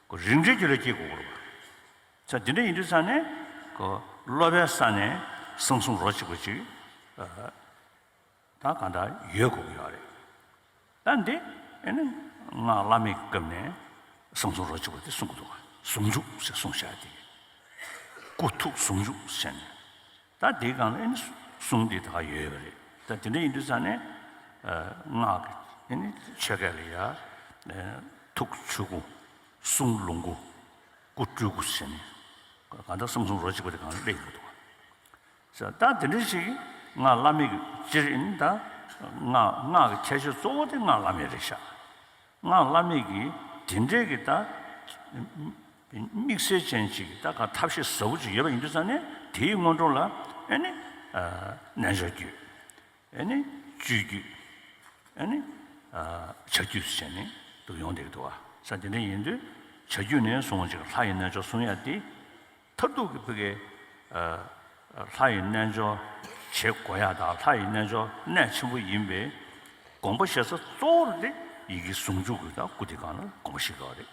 ཁོ་རིགས་འགྲེའི་རྒྱུ་ལས་སྐྱེ་དགོས་རེད་པ། ས་དེ་འདྲ་ཡིན་དུས་ཙང་ནས། ཁོ་སློབ་པའི་ས་ནས་གསང་གསུམ་རོ་གཅིག་པ་ཅིག་ཨ། ད་གང་ལྟར་ཡོད་དགོས་ཀྱི་ཡོད་རེད། ད་འདི་ཨེ་ནི་སྔགས་བླ་མེད་ཀྱི་སྐབས་ནས་གསང་གསུམ་རོ་གཅིག་པ་དེ་གསུང་གི་འདུག་ག་ཟུང་འཇུག་ཟེར་གསུངས་བཞག་དེ། སྐུ་ཐུགས་ཟུང་འཇུག་ཟེར་ནས། ད་དེའི་སྒང་ལ་ཨེ་ནི་གསུང་དེ་ད་ག་ཡོད་ཡོད་རེད། ད་དེ་འདྲ་ཡིན་དུས་ཙང་ནས། ཨ་སྔགས་ཀྱི་ཨེ་ནི་ཆོས་སྐད་ལ་ཡ། ཨ་ཐུགས་ཆོས་སྐུ། གསུང་ལོངས་སྐུ། སྐུ་སྤྲུལ་སྐུ་ཟེར་ནས། གང་ལྟར་གསང་གསུམ་རོ་གཅིག་པ་དེ་སྒང་ལ་སླེབས་ཡོང་གི་འདུག་ག་ས་ད་དེ་འདྲ་ཞིག་སྔགས་བླ་མེད་ཀྱི་སྤྱིར་ཡིན་ད། སྔགས་སྔགས་ཀྱི་ཁྱད་ཆོས་གཙོ་བོ་དེ་སྔགས་བླ་མེད་རེད་ཤག་སྔགས་བླ་མེད་ཀྱི་དེ་འདྲའི་གི་ད་དམིགས་བསལ་ཅན་ཅིག་ད་ག་ཐབས་ཤེས་ཟབ་པོ་ཅིག་ཡོད་པ་ཡིན་དུས་ཙང་ནས་དེའི་སྔོན་འགྲོ་ལ་ཨེ་ནི་རྣལ་འབྱོར་རྒྱུད། ཨེ་ནི་སྤྱོད་རྒྱུད། ཨེ་ནི་བྱ་རྒྱུད་ཟེར་ནས་འདུག་ཡོང་བསྡད་ཀྱི་འདུག་བ། ས་དེ་འདྲ་ཡིན་དུས་བྱ་རྒྱུད་ནས་བཟུང་ཅིག་ལྷ་ཡི་རྣལ་འབྱོར་གསུང་ཡ་དེ། མཐར་ཐུག་གི་ཕ་གི། ཨ་ལྷ་ཡི་རྣལ་འབྱོར་བྱེད་དགོས་ཡ་དང་། ལྷ་ཡི་རྣལ་འབྱོར་གནད་ཆེན་པོ་ཡིན་པའི་དགོངས་པ་བཞེས་ས་གཙོ་བོར་དེ་ཡི་གེ་ཟུང་འཇུག་གི་ད་སྐུ་དེ་སྒང་ལ་དགོངས་པ་བཞེས་དགོས་རེད།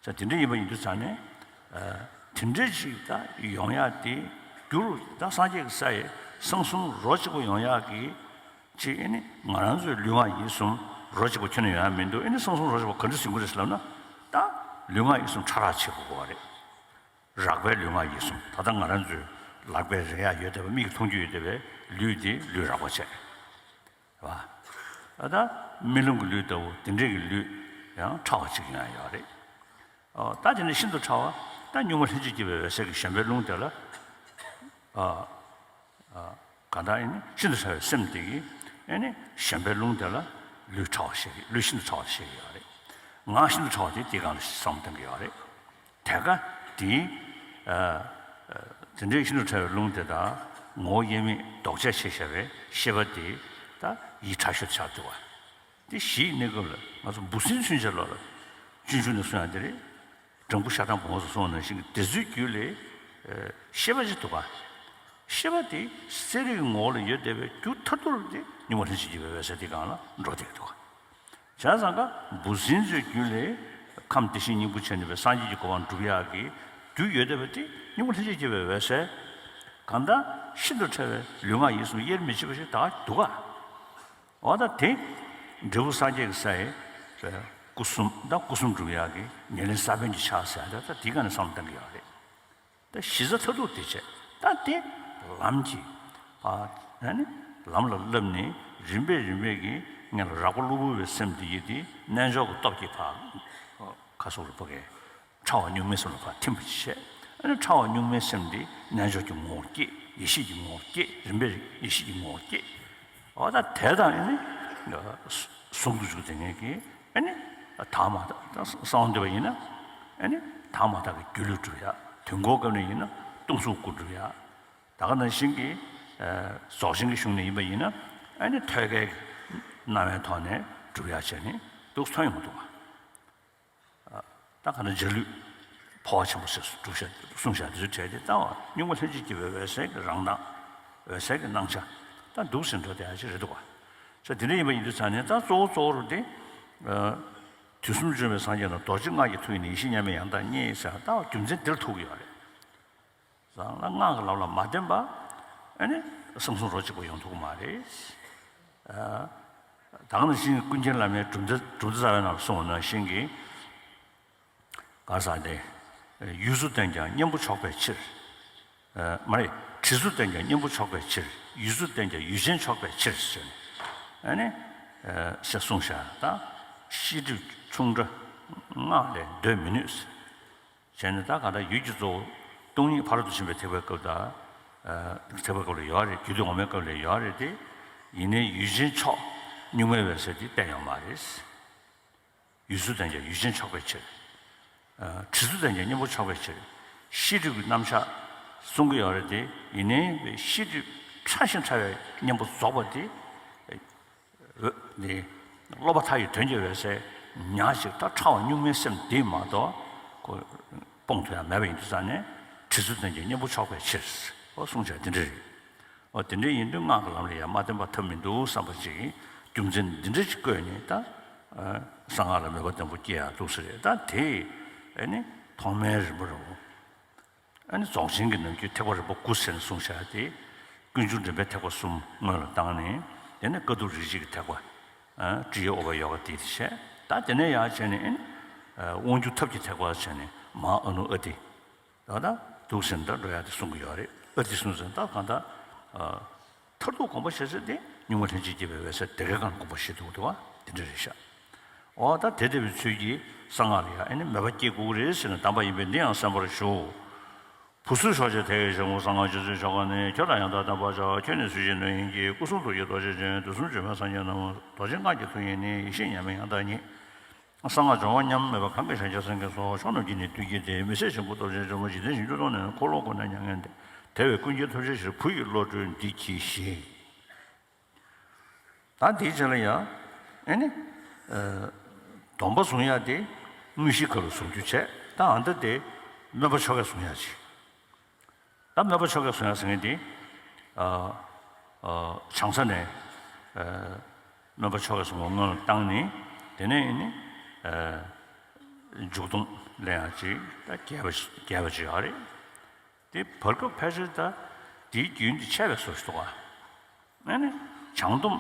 ས་དེ་འདྲ་ཡིན་པ་ཡིན་དུས་ཙང་ནས། ཨ། དེ་འདྲ་ཅིག་ད་ཡོང་ཡག་དེ་རྒྱུ་རུ་ད་སངས་རྒྱས་ཀྱི་ས་ཡི་གསང་གསུམ་རོ་གཅིག་པ་ཡོང་ཡག་གི་ཅིག་ཨེ་ནི་ང་རང་ཚོའི་ལུས་ངག་ཡིད་གསུམ་རོ་གཅིག་པ་ཁྱོན་ནས་ཡོང་ཡག་མི་འདུག་ཨེ་ནི་གསང་གསུམ་རོ་གཅིག་པ་ག་འདྲ་ཟིན་དགོས་རེད་ཟེར་ལབ་ན། ད་ལུས་ངག་ཡིད་གསུམ་ཕྲ་རགས་བྱེད་དགོས་པ་རེད། རགས་པའི་ལུས་ངག་ཡིད་གསུམ། ད་ལྟ་ང་རང་ཚོའི་ལག་པའི་རེག་ཡག་ཡོད་བསྡད་པ། མིག་གིས་མཐོང་རྒྱུ་ཡོད་བསྡད་པའི་ལུས་དེ་ལུས་རགས་པ་བྱས། རེད་པ། ད་ལྟ་རྨི་ལམ་གྱི་ལུས་ལྟ་བུ་དེ་འདྲས་ཀྱི་ལུས་ཡང་ཕྲ་བ་གཅིག་ཡང་ཡོད་རེད། ཨོ། ད་དེ་ནི་ཤིན་ཏུ་ཕྲ་བ། ད་གཉུག་མ་ལྷན་ཅིག་སྐྱེས་པའི་འོད་གསལ་གྱི་གཞན་པའི་རླུང་དེ་ལ། ཨ། ཨ། གང་ལྟར་ཨེ་ནི་ཤིན་ཏུ་ཕྲ་བའི་སེམས་དེ་གིས་ཨེ་ནི་གཞན་པའི་རླུང་དེ་ལ་ལུས་ཕྲ་བ་ཞེས། ལུས་ཤིན་ཏུ་ཕྲ་བ་ཞེས་ཡོད་རེད། ངག་ཤིན་ཏུ་ཕྲ་བ་དེ་དེའི་སྒང་ལ་བསམ་བློ་གཏོང་གི་ཡོད་རེད། དེ་ག་དེའི། ཨ། ཨ། དེ་འདྲའི་ཤིན་ཏུ་ཕྲ་བའི་རླུང་དེ་དང་ངོ་བོ་དབྱེར་མེད་ལྡོག་ཆས་བྱས་བཞག་པའི་ཤེས་པ་དེ་ད་ཡིད་ཕྲ་ཤོས་ཆགས་འདུག་པ། དེ་གཞིའི་གནས་སྐབས་ལ་ང་ཚོ་འབུ་སྲིན་ཚུན་ཆད་ལོག་ལ་སྤྱོད་འཇུག་ནས་གསུང་ཡག་དེ་རེད། སྦྲང་བུ་ཤ་སྦྲང་བུ་ངོ་སོ་སོང་ནང་བཞིན་གྱི་དེ་ཚོའི་རྒྱུད་ལས། ཨ། ཤེས་པ་ཅིག་འདུག་ག། ཤེས་པ་དེ་གསལ་རིག་གི་ངོ་བོ་ལ་ཡོད་བསྡད་པའི་རྒྱུ་མཐར་ཐུག་དེ་གཉུག་མ་ལྷན་ཅིག་སྐྱེས་པའི་འོད་གསལ་དེ་སྒང་ལ་འགྲོ་བསྡད་ཀྱི་འདུག་ག། བྱས་ཙང་ཀ་འབུ་སྲིན་ཚོའི་རྒྱུད་ལས་ཁམས་བདེ་གཤེགས་སྙིང་པོ་བྱས་ནས་པའི་སངས་རྒྱས་ཀྱི་གོ་འཕང་སྒྲུབ་ཡག་གི་རྒྱུ་ཡོད་བསྡད་པ་དེ་གཉུག་མ་ལྷན་ཅིག་སྐྱེས་པའི་འོད་གསལ། གང་ལྟར་ཤིན་ཏུ་ཕྲ་བའི་ལུས་ངག་ཡིད་གསུམ་དབྱེར་མི་ཕྱེད་པ་ཞིག་ད་འདུག་ག། འོ་ད་དེ་འབྲས་བུ་སངས་རྒྱས་ཀྱི་ས་ཡི་སྐུ་གསུམ། ད་སྐུ་གསུམ་སྒྲུབ་ཡག་གི་ཉེར་ལེན་ས་བོན་གྱི་ཆ་ཟེར་ཡག་དེ། ད་དེའི་སྒང་ནས་བསམ་བློ་གཏང་གི་ཡོད་རེད། ད་གཞི་རྩ་མཐར་ཐུག་དེ་བྱས། ད་དེ་ལམ་གྱི། ཨ། ཨ་ནི་ལམ་ལ་བསླབས་ནས་རིམ་པས་རིམ་པས་ཀྱིས་སྔོན་ལ་རགས་པ་གློ་བུར་བའི་སེམས་དེ་ཡི་དེ་རྣལ་འབྱོར་གྱི་སྟོབས་ཀྱིས་ཕར། ཨ། ཁ་སོགས་རུ་ཕ་གའི་ཕྲ་བ་གཉུག་མའི་སེམས་ལ་ཕར་ཐིམ་པ་བྱས། ཨ་ནི་ཕྲ་བ་གཉུག་མའི་སེམས་དེ་རྣལ་འབྱོར་གྱི་ངོ་བོར་སྐྱེས། ཡེ་ཤེས་ཀྱི་ངོ་བོར་སྐྱེས། རིམ་པས་ཡེ་ཤེས་ཀྱི་ངོ་བོར་སྐྱེས། འོ་ད་དེ་དང་ཨ་ནི་ཟུང་དུ་འཇུག་དེ་ངེས་ཀྱི། ཨ་ནི་དག་མ་དག། ད་གསང་བ་འདུས་པ་ཡིན་ན། ཨ་ནི་དག་མ་དག་གི་སྒྱུ་ལུས་སྒྲུབ་ཡག། དུས་འཁོར་སྐབས་ནས་ཡིན་ན་སྟོང་གཟུགས་སྐུ་སྒྲུབ་ཡག། ད་ག་ནང་བཞིན་གྱི། ཨ། རྫོགས་ཆེན་གྱི་གཞུང་ནས་ཡིན་པ་ཡིན་ན། ཨ་ནི་ཐོད་རྒལ་གྱི་རྣ་བའི་ཐོག་ནས་སྒྲུབ་ཡག་བྱས་ནས་འདུག་སེ་ཐོན་ཡོང་གི་འདུག་ག། ད་ག་ན་འཇའ་ལུས་འཕོ་བ་ཆེན་པོ་ཟེར་སྒྲུབ་བྱ་གསུངས་བཞག་དེ་ཚོའི་གྲས་དེ་ལྟ་བ་གཉུག་མ་ལྷན་ཅིག་སྐྱེས་པའི་འོད་གསལ་གྱི་རང་མདངས། འོད་གསལ་གྱི་སྣང་ཆ། ད་འདུག་སེ་འགྲོ་བསྡད་ཡག་ཅིག་རེད་འདུག་ག། ས་དེ་འདྲ་ཡིན་པ་ཡིན་དུས་ཙང་ནས་ད་གཙོ་བོ་གཙོ་བོ་རུ་དེ། ཨ། དུས་གསུམ་འབྱུང་བའི་སངས་རྒྱས་རྣམས། རྡོ་རྗེ་སྔགས་ཀྱི་མཐུ་ཡིས་ནི། ཡེ་ཤེས་མཉམ་མེད་ཡང་དག་བརྙེས་ཟེར། ད་རྒྱུ་མཚན་འདིར་ཐུག་གི་ཡོད་རེད། རང་ལ་སྔགས་ཀྱི་ལམ་ལ་མ་བརྟེན་པ། ཨ་ནི་གསང་གསུམ་རོ་གཅིག་པ་ཡོང་ཐུབ་ཀྱི་མ་རེད། ཨ། ད་ག་ནང་བཞིན་ཀུན་མཁྱེན་བླ་མའི་གྲུབ་མཐའ། གྲུབ་མཐའ་རྩ་བའི་ནང་ལ་གསུངས་པ་ནང་བཞིན་གྱི། ག་ས་དེ། ཡུལ་གཟུགས་བརྟེན་ཀྱང་གཉེན་པོ་ཆོག་པའི་ཕྱིར། ཨ། མ་རེད། དྲི་གཟུགས་བརྟེན་ཀྱང་གཉེན་པོ་ཆོག་པའི་ཕྱིར། ཡུལ་གཟུགས་བརྟེན་ཀྱང་ཡུལ་ཅན་ཆོག་པའི་ཕྱིར་ཟེར་ནས། ཨ་ནི། ཨ། ཞེས་གསུངས་བཞག། ད་ཤེས་སྒྲིབ་ཆུང་དྲགས་སྔགས་ལས་འདོད་མི་ནུས། བྱས་ནས་ད་ག་ད་ཡུལ་གྱི་གཙོ་བོ་སྟོང་ཉིད་ཕ་རོལ་ཏུ་ཕྱིན་པའི་ཐེག་པའི་སྐབས་དང་། ཨ། ཐེག་པའི་སྐབས་ལ་ཡོད་རེད། རྒྱུད་སྡེ་འོག་མའི་སྐབས་ལ་ཡོད་རེད་དེ། ཡིན་ནའི་ཡུལ་ཅན་ཕྱོགས་གཉུག་མའི་འོད་གསལ་དེ་བསྟན་ཡོད་མ་རེད། ཡུལ་གཟུགས་བརྟེན་ཀྱང་ཡུལ་ཅན་ཆོག་པའི་ཕྱིར། ཨ། དྲི་གཟུགས་བརྟེན་ཀྱང་གཉེན་པོ་ཆོག་པའི་ཕྱིར། ཤེས་སྒྲིབ་ཀྱི་རྣམ་གཞག་གསུང་གི་ཡོད་རེད་དེ། ཡིན་ནའི་ཤེས་སྒྲིབ་ཕྲ་ཞིང་ཕྲ་བའི་གཉེན་པོ་རྫོགས་པ་དེ། འོད་ནི་སློབ་པ་མཐའ་ཡས་དོན་གྱི་འོད་གསལ་ཉག་གཅིག་ད་ཕྲ་བ་གཉུག་མའི་སེམས་འདི་མ་གཏོགས་ཁོ་སྤོང་ཐུབ་ཡག་མེད་པ་ཡིན་དུས་ཙང་ནས། དྲི་གཟུགས་བརྟེན་ཀྱང་གཉེན་པོ་ཆོག་པའི་ཕྱིར། ཨོ། གསུངས་བྱས་དེ་འདྲ་རེད། ཨོ། དེ་འདྲ་ཡིན་དུས་སྔགས་ཀྱི་ལམ་ལ་ཡང་མ་བརྟེན་པར་ཐབས་མི་འདུག་བསམ་པ་ཅིག་རྒྱུ་མཚན་འདི་འདྲ་ཅིག་བཀོད་ནས་ད། ཨ། གསང་སྔགས་ལ་མོས་པ་བརྟན་པོ་སྐྱེ་ཡག་འདུག་སེ་རེད། ད་དེ་ཨ་ནི་ཐོག་མའི་རིམ་པ་རུ། ཨ་ནི་རྫོགས་ཆེན་གྱི་ནམ་རྒྱུན་ཐེག་པ་རིམ་པ་དགུ་ཟེར་ནས་གསུངས་བཞག་དེ། ཀུན་འབྱུང་འདྲེན་པའི་ཐེག་པ་གསུམ་སྔོན་ལ་བཏང་ནས། དེ་ནས་དཀའ་ཐུབ་རིགས་ཤེས་ཀྱི་ཐེག་པ། ཨ། ཀྲི་ཡ་ཨུ་པ་ཡོ་ག་དེ་དེ་བྱས། ད་དེ་ནས་ཡར་བྱས་ནས། ཨ་ནི་དབང་སྒྱུར་ཐབས་ཀྱི་ཐེག་པ་བྱས་ནས་མ་ཧཱ་ཨ་ནུ་ཨ་ཏི། ད་ལྟ་འདུག་སེ་འདྲ་འགྲོ་ཡག་དེ་གསུང་གི་ཡོད་རེད། ཨ་ཏི་གསུང་ཟེར་ན་ད་གང་ལྟར། ཨ། མཐར་ཐུག་དགོངས་པ་བཞེས་ས་དེ་གཉུག་མ་ལྷན་ཅིག་སྐྱེས་པའི་འོད་གསལ་དེ་གའི་སྒང་དགོངས་པ་བཞེས་འདུག་འདུག་པ་དེ་འདྲ་རེད་ཤག། འོ་ད་དེ་ལྟ་བུའི་ཚུལ་གྱིས་གསང་སྔགས་ལ་ཡང་ཨ་ནི་མོས་པ་སྐྱེ་དགོས་ཀྱི་རེད་ཟེར་ནས་གདམས་པ་ཡིན་པས་འདི་ཡང་གསན་པར་ཞུ། བུ་ཚུར་ཞོག་ཅིག་དེ་ཡི་ཞལ་ངོ་། གསང་སྔགས་རྗེ་བཙུན་མཆོག་དགའ་ནི། ཁྱོད་ལ་ཡང་དག་བསྟན་པར་བྱ། ཁྱོད་ནི་གསོད་བྱེད་གནོད་ཡིན་གྱི། སྐུ་གསུང་ཐུགས་ཀྱི་རྡོ་རྗེ་ཅན། དུས་གསུམ་འབྱོན་པའི་སངས་རྒྱས་རྣམས། རྡོ་རྗེ་སྔགས་ཀྱི་མཐུ་ཡིས་ནི། ཡེ་ཤེས་མཉམ་མེད་ཡང་དག་བརྙེས། གསང་སྔགས་སྦྱོར་བ་མཉམ་མེད་པ། གང་གི་ཞལ་མཇལ་སེང་གེ་སོགས། ཕྱོགས་རྣམས་ཀྱི་ནི་བདུད་ཀྱིས་ཏེ། མི་ཟད་ཞིང་ཁམས་སྟོབས་ཆེན་འཇོམས། འཇིག་རྟེན་ཞིང་བཅུ་སྟོང་ནས། འཁོར་ལོ་སྒོ་ནས་མྱ་ངན་འདས། དེ་བས་ཀུན་མཁྱེན་ཐུགས་རྗེའི་ཕྱིར། བུ་ཡི་བློ་གྲོས་འདི་གྱིས་ཤིག། ད་དེའི་རྗེས་ལ་ཡང་ཨེ་ནི། ཨ། སྡོམ་པ་བཟུང་ཡག་དེ་དངོས་གཞིའི་སྐབས་ལ་བཟུང་རྒྱུ་བྱས། ད་ཨ་མདའ་དེ་སྨོན་པ་ཆོ་གས་བཟུང་ཡག་ཅིག། ད་སྨོན་པ་ཆོ་གས་བཟུང་ཡག་ཟེར་མཁན་དེ། ཨ། ཨ། བྱང་ས་ནས། ཨ། སྨོན་པ་ཆོ་གས་བཟུང་བ་སྔོན་ལ་བཏང་ནས། དེ་ནས་ཨེ་ནི། ཨ། མཇུག་སྡོམ། ལེན་ཡག་ཅིག་ད་རྒྱས་པ་རྒྱས་པ་ཅིག་ཡོད་རེད། དེ་བར་སྐབས་ཕལ་ཆེར་ད་དེའི་རྒྱུན་དེ་ཆད་པའི་བཟོ་ཞིག་འདུག་ག་ཨ་ནི་བྱང་སྡོམ་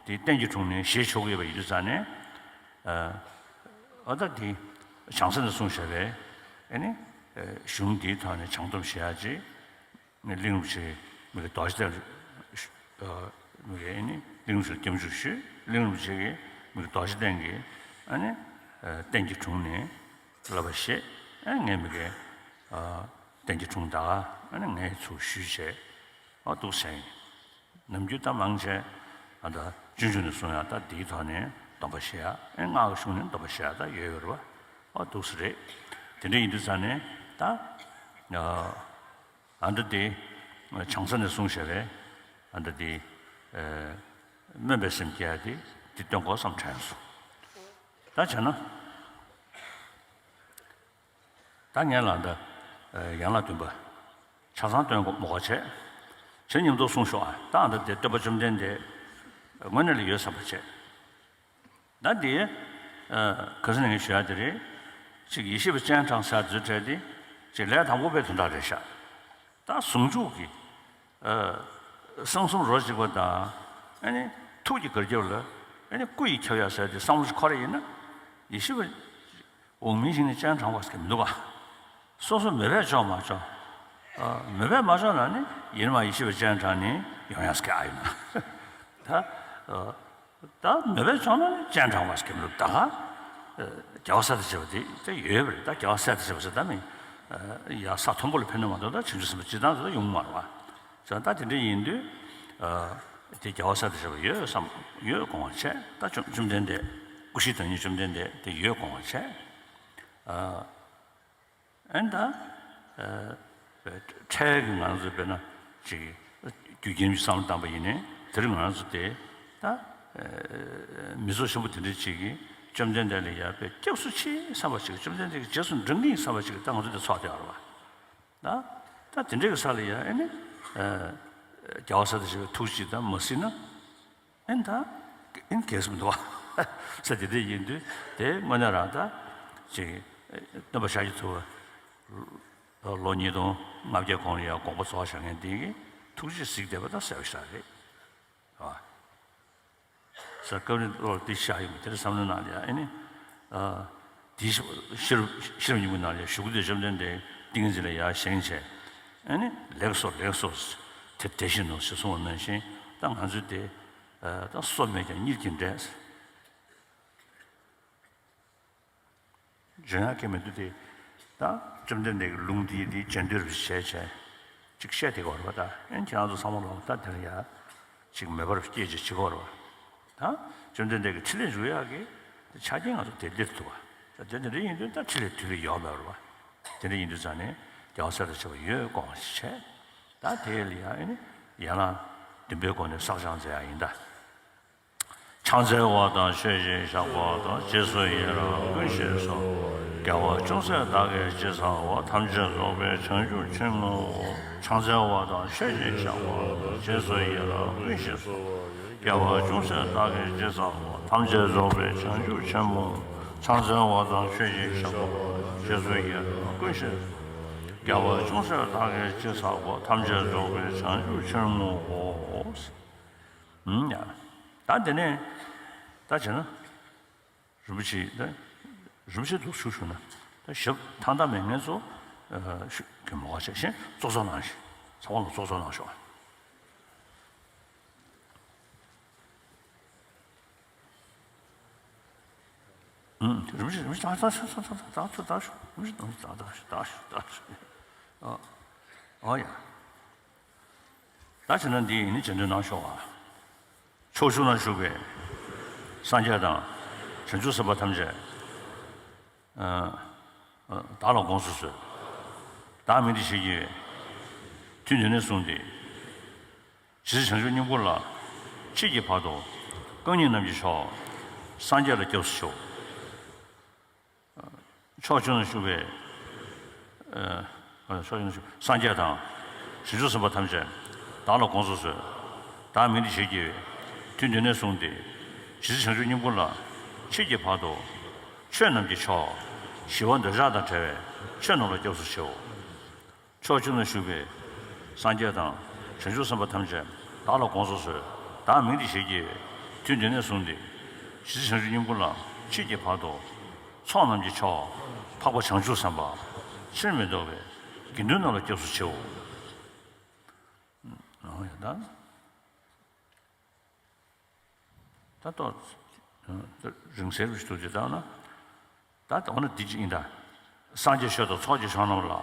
དེ་གཏན་གྱི་དྲུང་ནས་བཞེས་ཆོག་གི་ཡོད་པ་ཡིན་དུས་ཙང་ནས། ཨ་ད་དེ་བྱང་ས་ནས་གསུངས་བཞག་པའི་ཨ་ནི་གཞུང་དེའི་ཐོག་ནས་བྱང་སྡོམ་བཞེས་ཡག་ཅིག་གླིང་རིན་པོ་ཆེ་གིས་མི་གི་རྡོ་རྗེ་གདན་ལ་ཞུ། ཨ། མི་གི་ཨ་ནི་གླིང་རིན་པོ་ཆེ་ལ་སྐྱབས་འཇུག་ཞུས། གླིང་རིན་པོ་ཆེ་གིས་མི་གི་རྡོ་རྗེ་གདན་གྱི་ཨ་ནི་ཨ་རྟེན་གྱི་དྲུང་ནས་བསླབ་པ་བཞེས། ཨ་ངས་མི་གི་ཨ་རྟེན་གྱི་དྲུང་ད་ག་ཨ་ནི་ངས་ཚུར་ཞུས་བྱས། ཨ་འདུག་བྱས་ཡིན། ནམ་རྒྱུན་ད་མང་ཆེ་ཨ་ད་སྤྱོད་འཇུག་ནས་གསུང་ཡག་ད་འདིའི་ཐོག་ནས་སྡོམ་པ་བཞེས་ཡག་ཨ་སྔགས་ཀྱི་གཞུང་ནས་སྡོམ་པ་བཞེས་ཡག་ད་ཡོད་ཡོད་རེད་པ། ཨ་འདུག་སེ་རེད། དེ་འདྲ་ཡིན་དུས་ཙང་ནས་ད་ཨ། ཨ་འདྲ་དེ། བྱང་ས་ནས་གསུངས་བཞག་པའི་ཨ་འདྲ་དེ། སྨོན་པའི་སེམས་སྐྱེ་ཡག་དེ་དེ་སྟོན་དགོས་བསམ་དྲན་སོང་། ད་བྱས་ན། ད་ངས་ལ་འདི་ཡན་ལག་བདུན་པ་ཆ་ཚང་སྟོན་དགོས་མོ་ག་བྱས། བྱས་ཉམས་རྟོགས་གསུངས་ཤོག་ཨ། ད་ཨ་འདྲ་དེ་སྟོན་པ་བཅོམ་ལྡན་འདས་དངོས་གནས་ལ་ཡོད་བསམ་པ་བྱས། ད་འདི། ཨ། ག་ཟེར་ནས་ངས་ཞུ་ཡག་དེ་རེད། ཅིག་ཡེ་ཤེས་པ་སྤྱན་དྲངས་ས་དེ་ཚོའི་གྲས་དེ། ཅིག་ལས་དང་པོ་པའི་དོན་དག་རེད་ཤག་ད་ཟུང་འཇུག་གི། ཨ། གསང་གསུམ་རོ་གཅིག་པ་དང་། ཨ་ནི་ཐུགས་ཀྱི་གར་ཁྱབ་ལ། ཨ་ནི་སྐུ་ཡི་ཁྱབ་ཡག་ཟེར་དེ་བསམ་བློ་ཞིག་འཁོར་ཡིན་ན། ཡེ་ཤེས་པ་འོག་མིན་ཞིག་ནས་སྤྱན་དྲངས་པ་ཟེར་གྱི་མི་འདུག་ག་སོ་སོ་མོས་པས་ལྕོགས་མ་ལྕོགས། ཨ། མོས་པས་མ་ལྕོགས་ན་ནི་ཡེ་ནས་མར་ཡེ་ཤེས་པའི་སྤྱན་དྲངས་ནས་ཡོང་ཡག་ཟེར་གྱི་ཨ་ཡོད་ན། ད། ཨ། ད་མོས་པས་ལྕོགས་ན་ནི་སྤྱན་དྲངས་པ་ཟེར་གྱི་མི་འདུག་ད་ག་ཨ། རྒྱལ་བ་སྲས་དང་བཅས་པ་དེ་ད་ཡོད་པ་རེད། ད་རྒྱལ་བ་སྲས་དང་བཅས་པ་ཟེར་ད་མི། ཨ། ཡ་ས་མཐོན་པོ་ལ་ཕེབས་ནས་མ་གཏོགས་ད་བྱང་ཆུབ་སེམས་དཔའ་སྤྱིར་བཏང་དེ་ད་ཡོང་མ་རེད་པ། ད་དེ་འདྲ་ཡིན་དུས། ཨ། དེ་རྒྱལ་བ་སྲས་དང་བཅས་པ་ཡོད་བསམ། ཡོད་དགོངས་པ་བྱས། ད་བཅོམ་བཅོམ་ལྡན་འདས་སྐུ་བཞི་བདག་ཉིད་བཅོམ་ལྡན་འདས་དེ་ཡོད་དགོངས་པ་བྱས། ཨ། ཨན་ད། ཨ། འཕྲལ་གྱི་ང་རང་ཚོ་དཔེར་ན་ཅིག་རྒྱུ་རྐྱེན་གྱི་བསམ་བློ་བཏང་པ་ཡིན་ནའི་དེ་རིང་ང་རང་ཚོ་དེ་ད། ཨ། མི་ཚོགས་ཆེན་པོ་དེ་འདྲ་ཅིག་གིས་བཅོམ་ལྡན་འདས་ལ་ཡར་དཔེ་སྐྱབས་སུ་མཆི་བསམ་པ་ཅིག་བཅོམ་ལྡན་འདས་ཀྱི་རྗེས་སུ་འབྲང་གི་ཡིན་བསམ་པ་ཅིག་ད་ང་ཚོ་འདི་ཚོགས་བསྡད་ཡོད་རེད་པ། ད་ད་དེ་འདྲ་གི་ས་ལ་ཡ་ཨ་ནི། ཨ། རྒྱལ་བ་སྲས་དང་བཅས་པའི་ཐུགས་རྗེ་ད་མ་གཟིགས་ན། ཨེ་ད། ཨེ་གལ་སྲིད་མི་འདུག་བ། ས་དེ་འདྲ་ཡིན་དུས་དེ་དངོས་གནས་རང་ད། ཅིག་སྟོན་པ་ཤཱཀྱ་ཐུབ་པ། ལོ་ཉིས་སྟོང་ལྔ་བརྒྱ་གོང་ལ་ཡང་དགོངས་པ་རྫོགས་བཞག་མཁན་དེ་གི་ཐུགས་རྗེས་གཟིགས་བསྡད་པ་ད་གསལ་པོ་ཞིག་རེད། བ། ས་སྐབས་རེ་བློ་ལ་འདི་ཤར་ཡོང་གི་དེར་བསམ་བློའི་ནང་ལ་ཡང་ཨེ་ནི། ཨ། དེའི་ཤེས་རབ་ཤེས་རབ་སྙིང་པོའི་ནང་ལ་ཡང་གཞུག་གུ་དེ་བཅོམ་ལྡན་འདས་ཏིང་ངེ་འཛིན་ལ་ཡར་བཞེངས་བྱས། ཨེ་ནི་ལེགས་སོ་ལེགས་སོ། དེ་དེ་བཞིན་ནོ་ཞེས་གསུངས་པ་ནང་བཞིན་ད་ང་ཚོས་དེ། ཨ། ད་སོ་མེད་ཀྱང་གཉིད་ཀྱིས་འདྲེན། འཇོན་ཡག་གི་མི་འདུག་སྟེ། ད་བཅོམ་ལྡན་འདས་ཀྱི་ལུང་འདི་འདི་རྗེས་ཟློས་རུ་བྱས་བྱས་ཅིག་བཤད་བསྡད་ཀྱི་ཡོད་རེད་པ། ད་ཨེ་ཁྱེད་རང་ཚོ་ཚང་མ་ལོག་ད་དེ་ལ་ཡ་ཅིག་མོས་པ་རུ་སྐྱེས་ཅིག་བྱེད་ཀྱི་ཡོད་རེད་པ། ད་བཅོམ་ལྡན་འདས་ཀྱི་ཕྲིན་ལས་འཇུག་ཡག་གི་ཆ་རྐྱེན་ང་ཚོ་དེ་སླེབས་ཐུབ་པ། ད་དེ་འདྲ་ཡིན་དུས་ད་ཕྲིན་ལས་དུས་ལས་ཡོལ་མེད་པ་རེད་པ། དེ་འདྲ་ཡིན་དུས་ཙང་ནས་རྒྱལ་བ་སྲས་དང་བཅས་པ་ཡོད་དགོངས་པ་ཞིག་བྱས། ད་དེ་ལ་ཡ་ཨེ་ནི་ཡན་ལག་བདུན་པའི་སྒོ་ནས་བསགས་སྦྱང་མཛད་ཡག་ཡིན་ད། ཕྱག་འཚལ་བ་དང་མཆོད་ཅིང་བཤགས་པ་དང་། རྗེས་སུ་ཡི་རང་ཀུན་ཞིག་གསོལ། དགེ་བ་ཅུང་ཟད་བདག་གིས་ཅི་བསགས་པ། ཐམས་ཅད་རྫོགས་པའི་བྱང་ཆུབ་ཕྱིར་བསྔོའོ། ཕྱག་འཚལ་བ་དང་མཆོད་ཅིང་བཤགས་པ་དང་། རྗེས་སུ་ཡི་རང་ཀུན་ཞིག་གསོལ། དགེ་བ་ཅུང་ཟད་བདག་གིས་ཅི་བསགས་པ། ཐམས་ཅད་རྫོགས་པའི་བྱང་ཆུབ་ཕྱིར་བསྔོའོ། ཕྱག་འཚལ་བ་དང་མཆོད་ཅིང་བཤགས་པ་དང་། རྗེས་སུ་ཡི་རང་ཀུན་ཞིག་གསོལ། དགེ་བ་ཅུང་ཟད་བདག་གིས་ཅི་བསགས་པ། ཐམས་ཅད་རྫོགས་པའི་བྱང་ཆུབ་ཕྱིར་བསྔོའོ། ཨུམ་ཡ། ད་དེ་ནས་ད་བྱས་ན། རིན་པོ་ཆེ་ད། རིན་པོ་ཆེ་ལུགས་ཞུ་ཞུ་ན། ད་ཞབས་ཐང་ཐང་མེད་མཁན་ཚོ། ཨ། ཞུ་གི་མོ་བ་བྱས་ཤིང་ཙོག་ཙོག་གནང་ཞིང་། ཚང་མ་ལ་ཙོག་ཙོག་གནང་ཤོག་ཨུམ། རིན་པོ་ཆེ་རིན་པོ་ཆེ་ད་ད་ད་ད་ད་ད་ད་ཞུ། རིན་པོ་ཆེ་ད་ད་ཞུ་ད་ཞུ་ད་ཞུ། ཨ། ཨ་ཡ། ད་བྱས་ན་འདི་ཡིན་ནི་བྱེད་འདོད་གནང་ཤོག་ཨ། ཕྱོགས་བཅུ་ན་བཞུགས་པའི་སངས་རྒྱས་དང་བྱང་ཆུབ་སེམས་དཔའ་ཐམས་ཅད། ཨ། ཨ། བདག་ལ་དགོངས་སུ་གསོལ། བདག་མིང་འདི་ཞེས་བགྱི་བའི། དུས་འདི་ནས་བཟུང་སྟེ། ཇི་སྲིད་བྱང་ཆུབ་སྙིང་པོ་ལ། མཆིས་ཀྱི་བར་དུ། རྐང་གཉིས་རྣམས་ཀྱི་མཆོག། སངས་རྒྱས་ལ་སྐྱབས་སུ་མཆིའོ། ཕྱོགས་བཅུ་ན་བཞུགས་པའི། ཨ། ཕྱོགས་བཅུ་ན་བཞུགས་སངས་རྒྱས་དང་། བྱང་ཆུབ་སེམས་དཔའ་ཐམས་ཅད་བདག་ལ་དགོངས་སུ་གསོལ། བདག་མིང་འདི་ཞེས་བགྱི་བའི། དུས་འདི་ནས་བཟུང་སྟེ། ཇི་སྲིད་བྱང་ཆུབ་སྙིང་པོ་ལ། མཆིས་ཀྱི་བར་དུ། ཆོས་རྣམས་ཀྱི་མཆོག། ཞི་བ་འདོད་ཆགས་དང་བྲལ་བའི་ཆོས་རྣམས་ལ་སྐྱབས་སུ་མཆིའོ། ཕྱོགས་བཅུ་ན་བཞུགས་པའི་སངས་རྒྱས་དང་བྱང་ཆུབ་སེམས་དཔའ་ཐམས་ཅད་བདག་ལ་དགོངས་སུ་གསོལ། བདག་མིང་འདི་ཞེས་བགྱི་བས། དུས་འདི་ནས་བཟུང་སྟེ་ཇི་སྲིད་བྱང་ཆུབ་སྙིང་པོ་ལ་མཆིས་ཀྱི་བར་དུ། ཚོགས་རྣམས་ཀྱི་མཆོག་འཕགས་པ་བྱང་ཆུབ་སེམས་དཔའ་ཕྱིར་མི་ལྡོག་པའི་དགེ་འདུན་རྣམས་ལ་སྐྱབས་སུ་མཆིའོ། ཨོ་ཡ་ད། ད་ཏོ། རིང་བསྲེལ་རུ་ཞིག་ཏུ་ཅི་ལྟར་ན། ད་ལྟ་འོ་ན་འདི་ཅི་ཡིན་ད། སངས་རྒྱས་ཆོས་དང་ཚོགས་ཀྱི་མཆོག་རྣམས་ལ།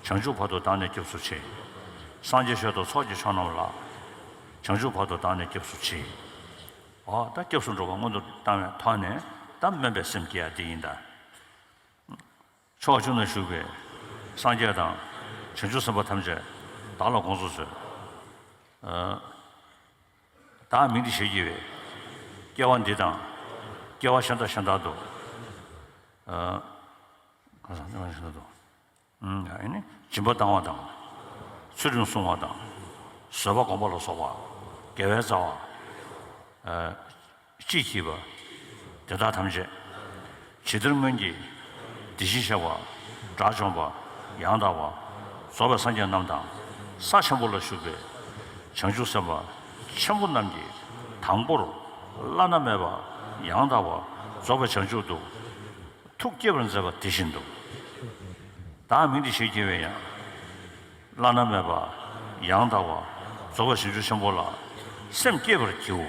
བྱང་ཆུབ་བར་དུ་བདག་ནི་སྐྱབས་སུ་མཆི། སངས་རྒྱས་ཆོས་དང་ཚོགས་ཀྱི་མཆོག་རྣམས་ལ། བྱང་ཆུབ་བར་དུ་བདག་ནི་སྐྱབས་སུ་མཆི། འོ་ད་སྐྱབས་སུ་འགྲོ་བ་སྔོན་དུ་བཏང་བའི་ཐོག་ནས་ད་སྨོན་པའི་སེམས་བསྐྱེད་ཡ་འདི་ཡིན་ད། ཕྱོགས་བཅུ་ན་བཞུགས་པའི་སངས་རྒྱས་དང་བྱང་ཆུབ་སེམས་དཔའ་ཐམས་ཅད་བདག་ལ་དགོངས་སུ་གསོལ། བདག་མིང་འདི་ཞེས་བགྱི་བས། སྐྱེ་བ་འདི་དང་སྐྱེ་བ་གཞན་དང་གཞན་དག་ཏུ། གང་ཟག་གཞན་དག་ཏུ། ཨ་ནི་སྦྱིན་པ་བཏང་བ་དང་། ཚུལ་ཁྲིམས་སྲུང་བ་དང་། བཟོད་པ་སྒོམ་པ་ལ་སོགས་པ། དགེ་བའི་རྩ་བ། ཅིས་བགྱིས་པ། དེ་དག་ཐམས་ཅད། ཇི་ལྟར་སྔོན་གྱི། དེ་བཞིན་གཤེགས་པ། དགྲ་བཅོམ་པ། ཡང་དག་པ། རྫོགས་པའི་སངས་རྒྱས་རྣམས་དང་། ས་ཆེན་པོ་ལ་བཞུགས་པའི། བྱང་ཆུབ་སེམས་དཔའ་ཆེན་པོ་རྣམས་ཀྱིས། དང་པོར། བླ་ན་མེད་པ། ཡང་དག་པ། རྫོགས་པའི་བྱང་ཆུབ་ཏུ། ཐུགས་བསྐྱེད་པར་མཛད་པ་དེ་བཞིན་དུ། བདག་མིང་འདི་ཞེས་བགྱི་བས་ཡང་། བླ་ན་མེད་པ། ཡང་དག་པ། རྫོགས་པའི་བྱང་ཆུབ་ཆེན་པོ་ལ། སེམས་བསྐྱེད་པར་བགྱིའོ།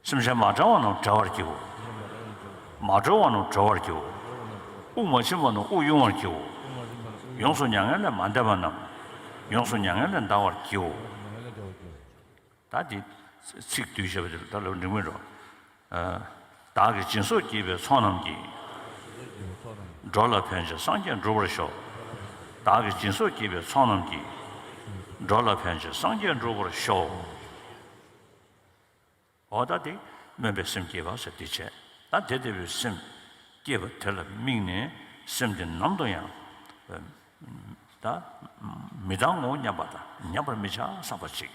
སེམས་ཅན་མ་བསྒྲལ་བ་རྣམས་བསྒྲལ་བར་བགྱིའོ། མ་གྲོལ་བ་རྣམས་གྲོལ་བར་བགྱིའོ། དབུགས་མ་ཕྱིན་པ་རྣམས་དབུགས་དབྱུང་བར་བགྱིའོ། ཡོངས་སུ་མྱ་ངན་ལས་མ་འདས་པ་རྣམས། ཡོངས་སུ་མྱ་ངན་ལས་འདའ་བར་བགྱིའོ། ད་འདི་ཚིག་བསྡུས་བྱས་པ་དེ་ལ་ད་ལབ་འགྲིག་མིན་འགྲོ། བདག་གིས་སྦྱིན་སོགས་བགྱིས་པའི་ཚོགས་རྣམས་ཀྱིས། འགྲོ་ལ་ཕན་ཕྱིར་སངས་རྒྱས་འགྲུབ་པར་ཤོག། བདག་གིས་སྦྱིན་སོགས་བགྱིས་པའི་ཚོགས་རྣམས་ཀྱིས། འགྲོ་ལ་ཕན་ཕྱིར་སངས་རྒྱས་འགྲུབ་པར་ཤོག། འོ་ད་དེ་སྨོན་པའི་སེམས་བསྐྱེད་པ་ཟེར་དེ་བྱས། ད་དེ་ལྟ་བུའི་སེམས་བསྐྱེད་པ་དེ་ལ་དམིགས་ནས་སེམས་དེ་ནམ་དུ་ཡང་། ད་མི་བཏང་ངོ་སྙམ་པ་དང་ཉམས་པར་མི་བྱ་བསམ་པ་ཅིག།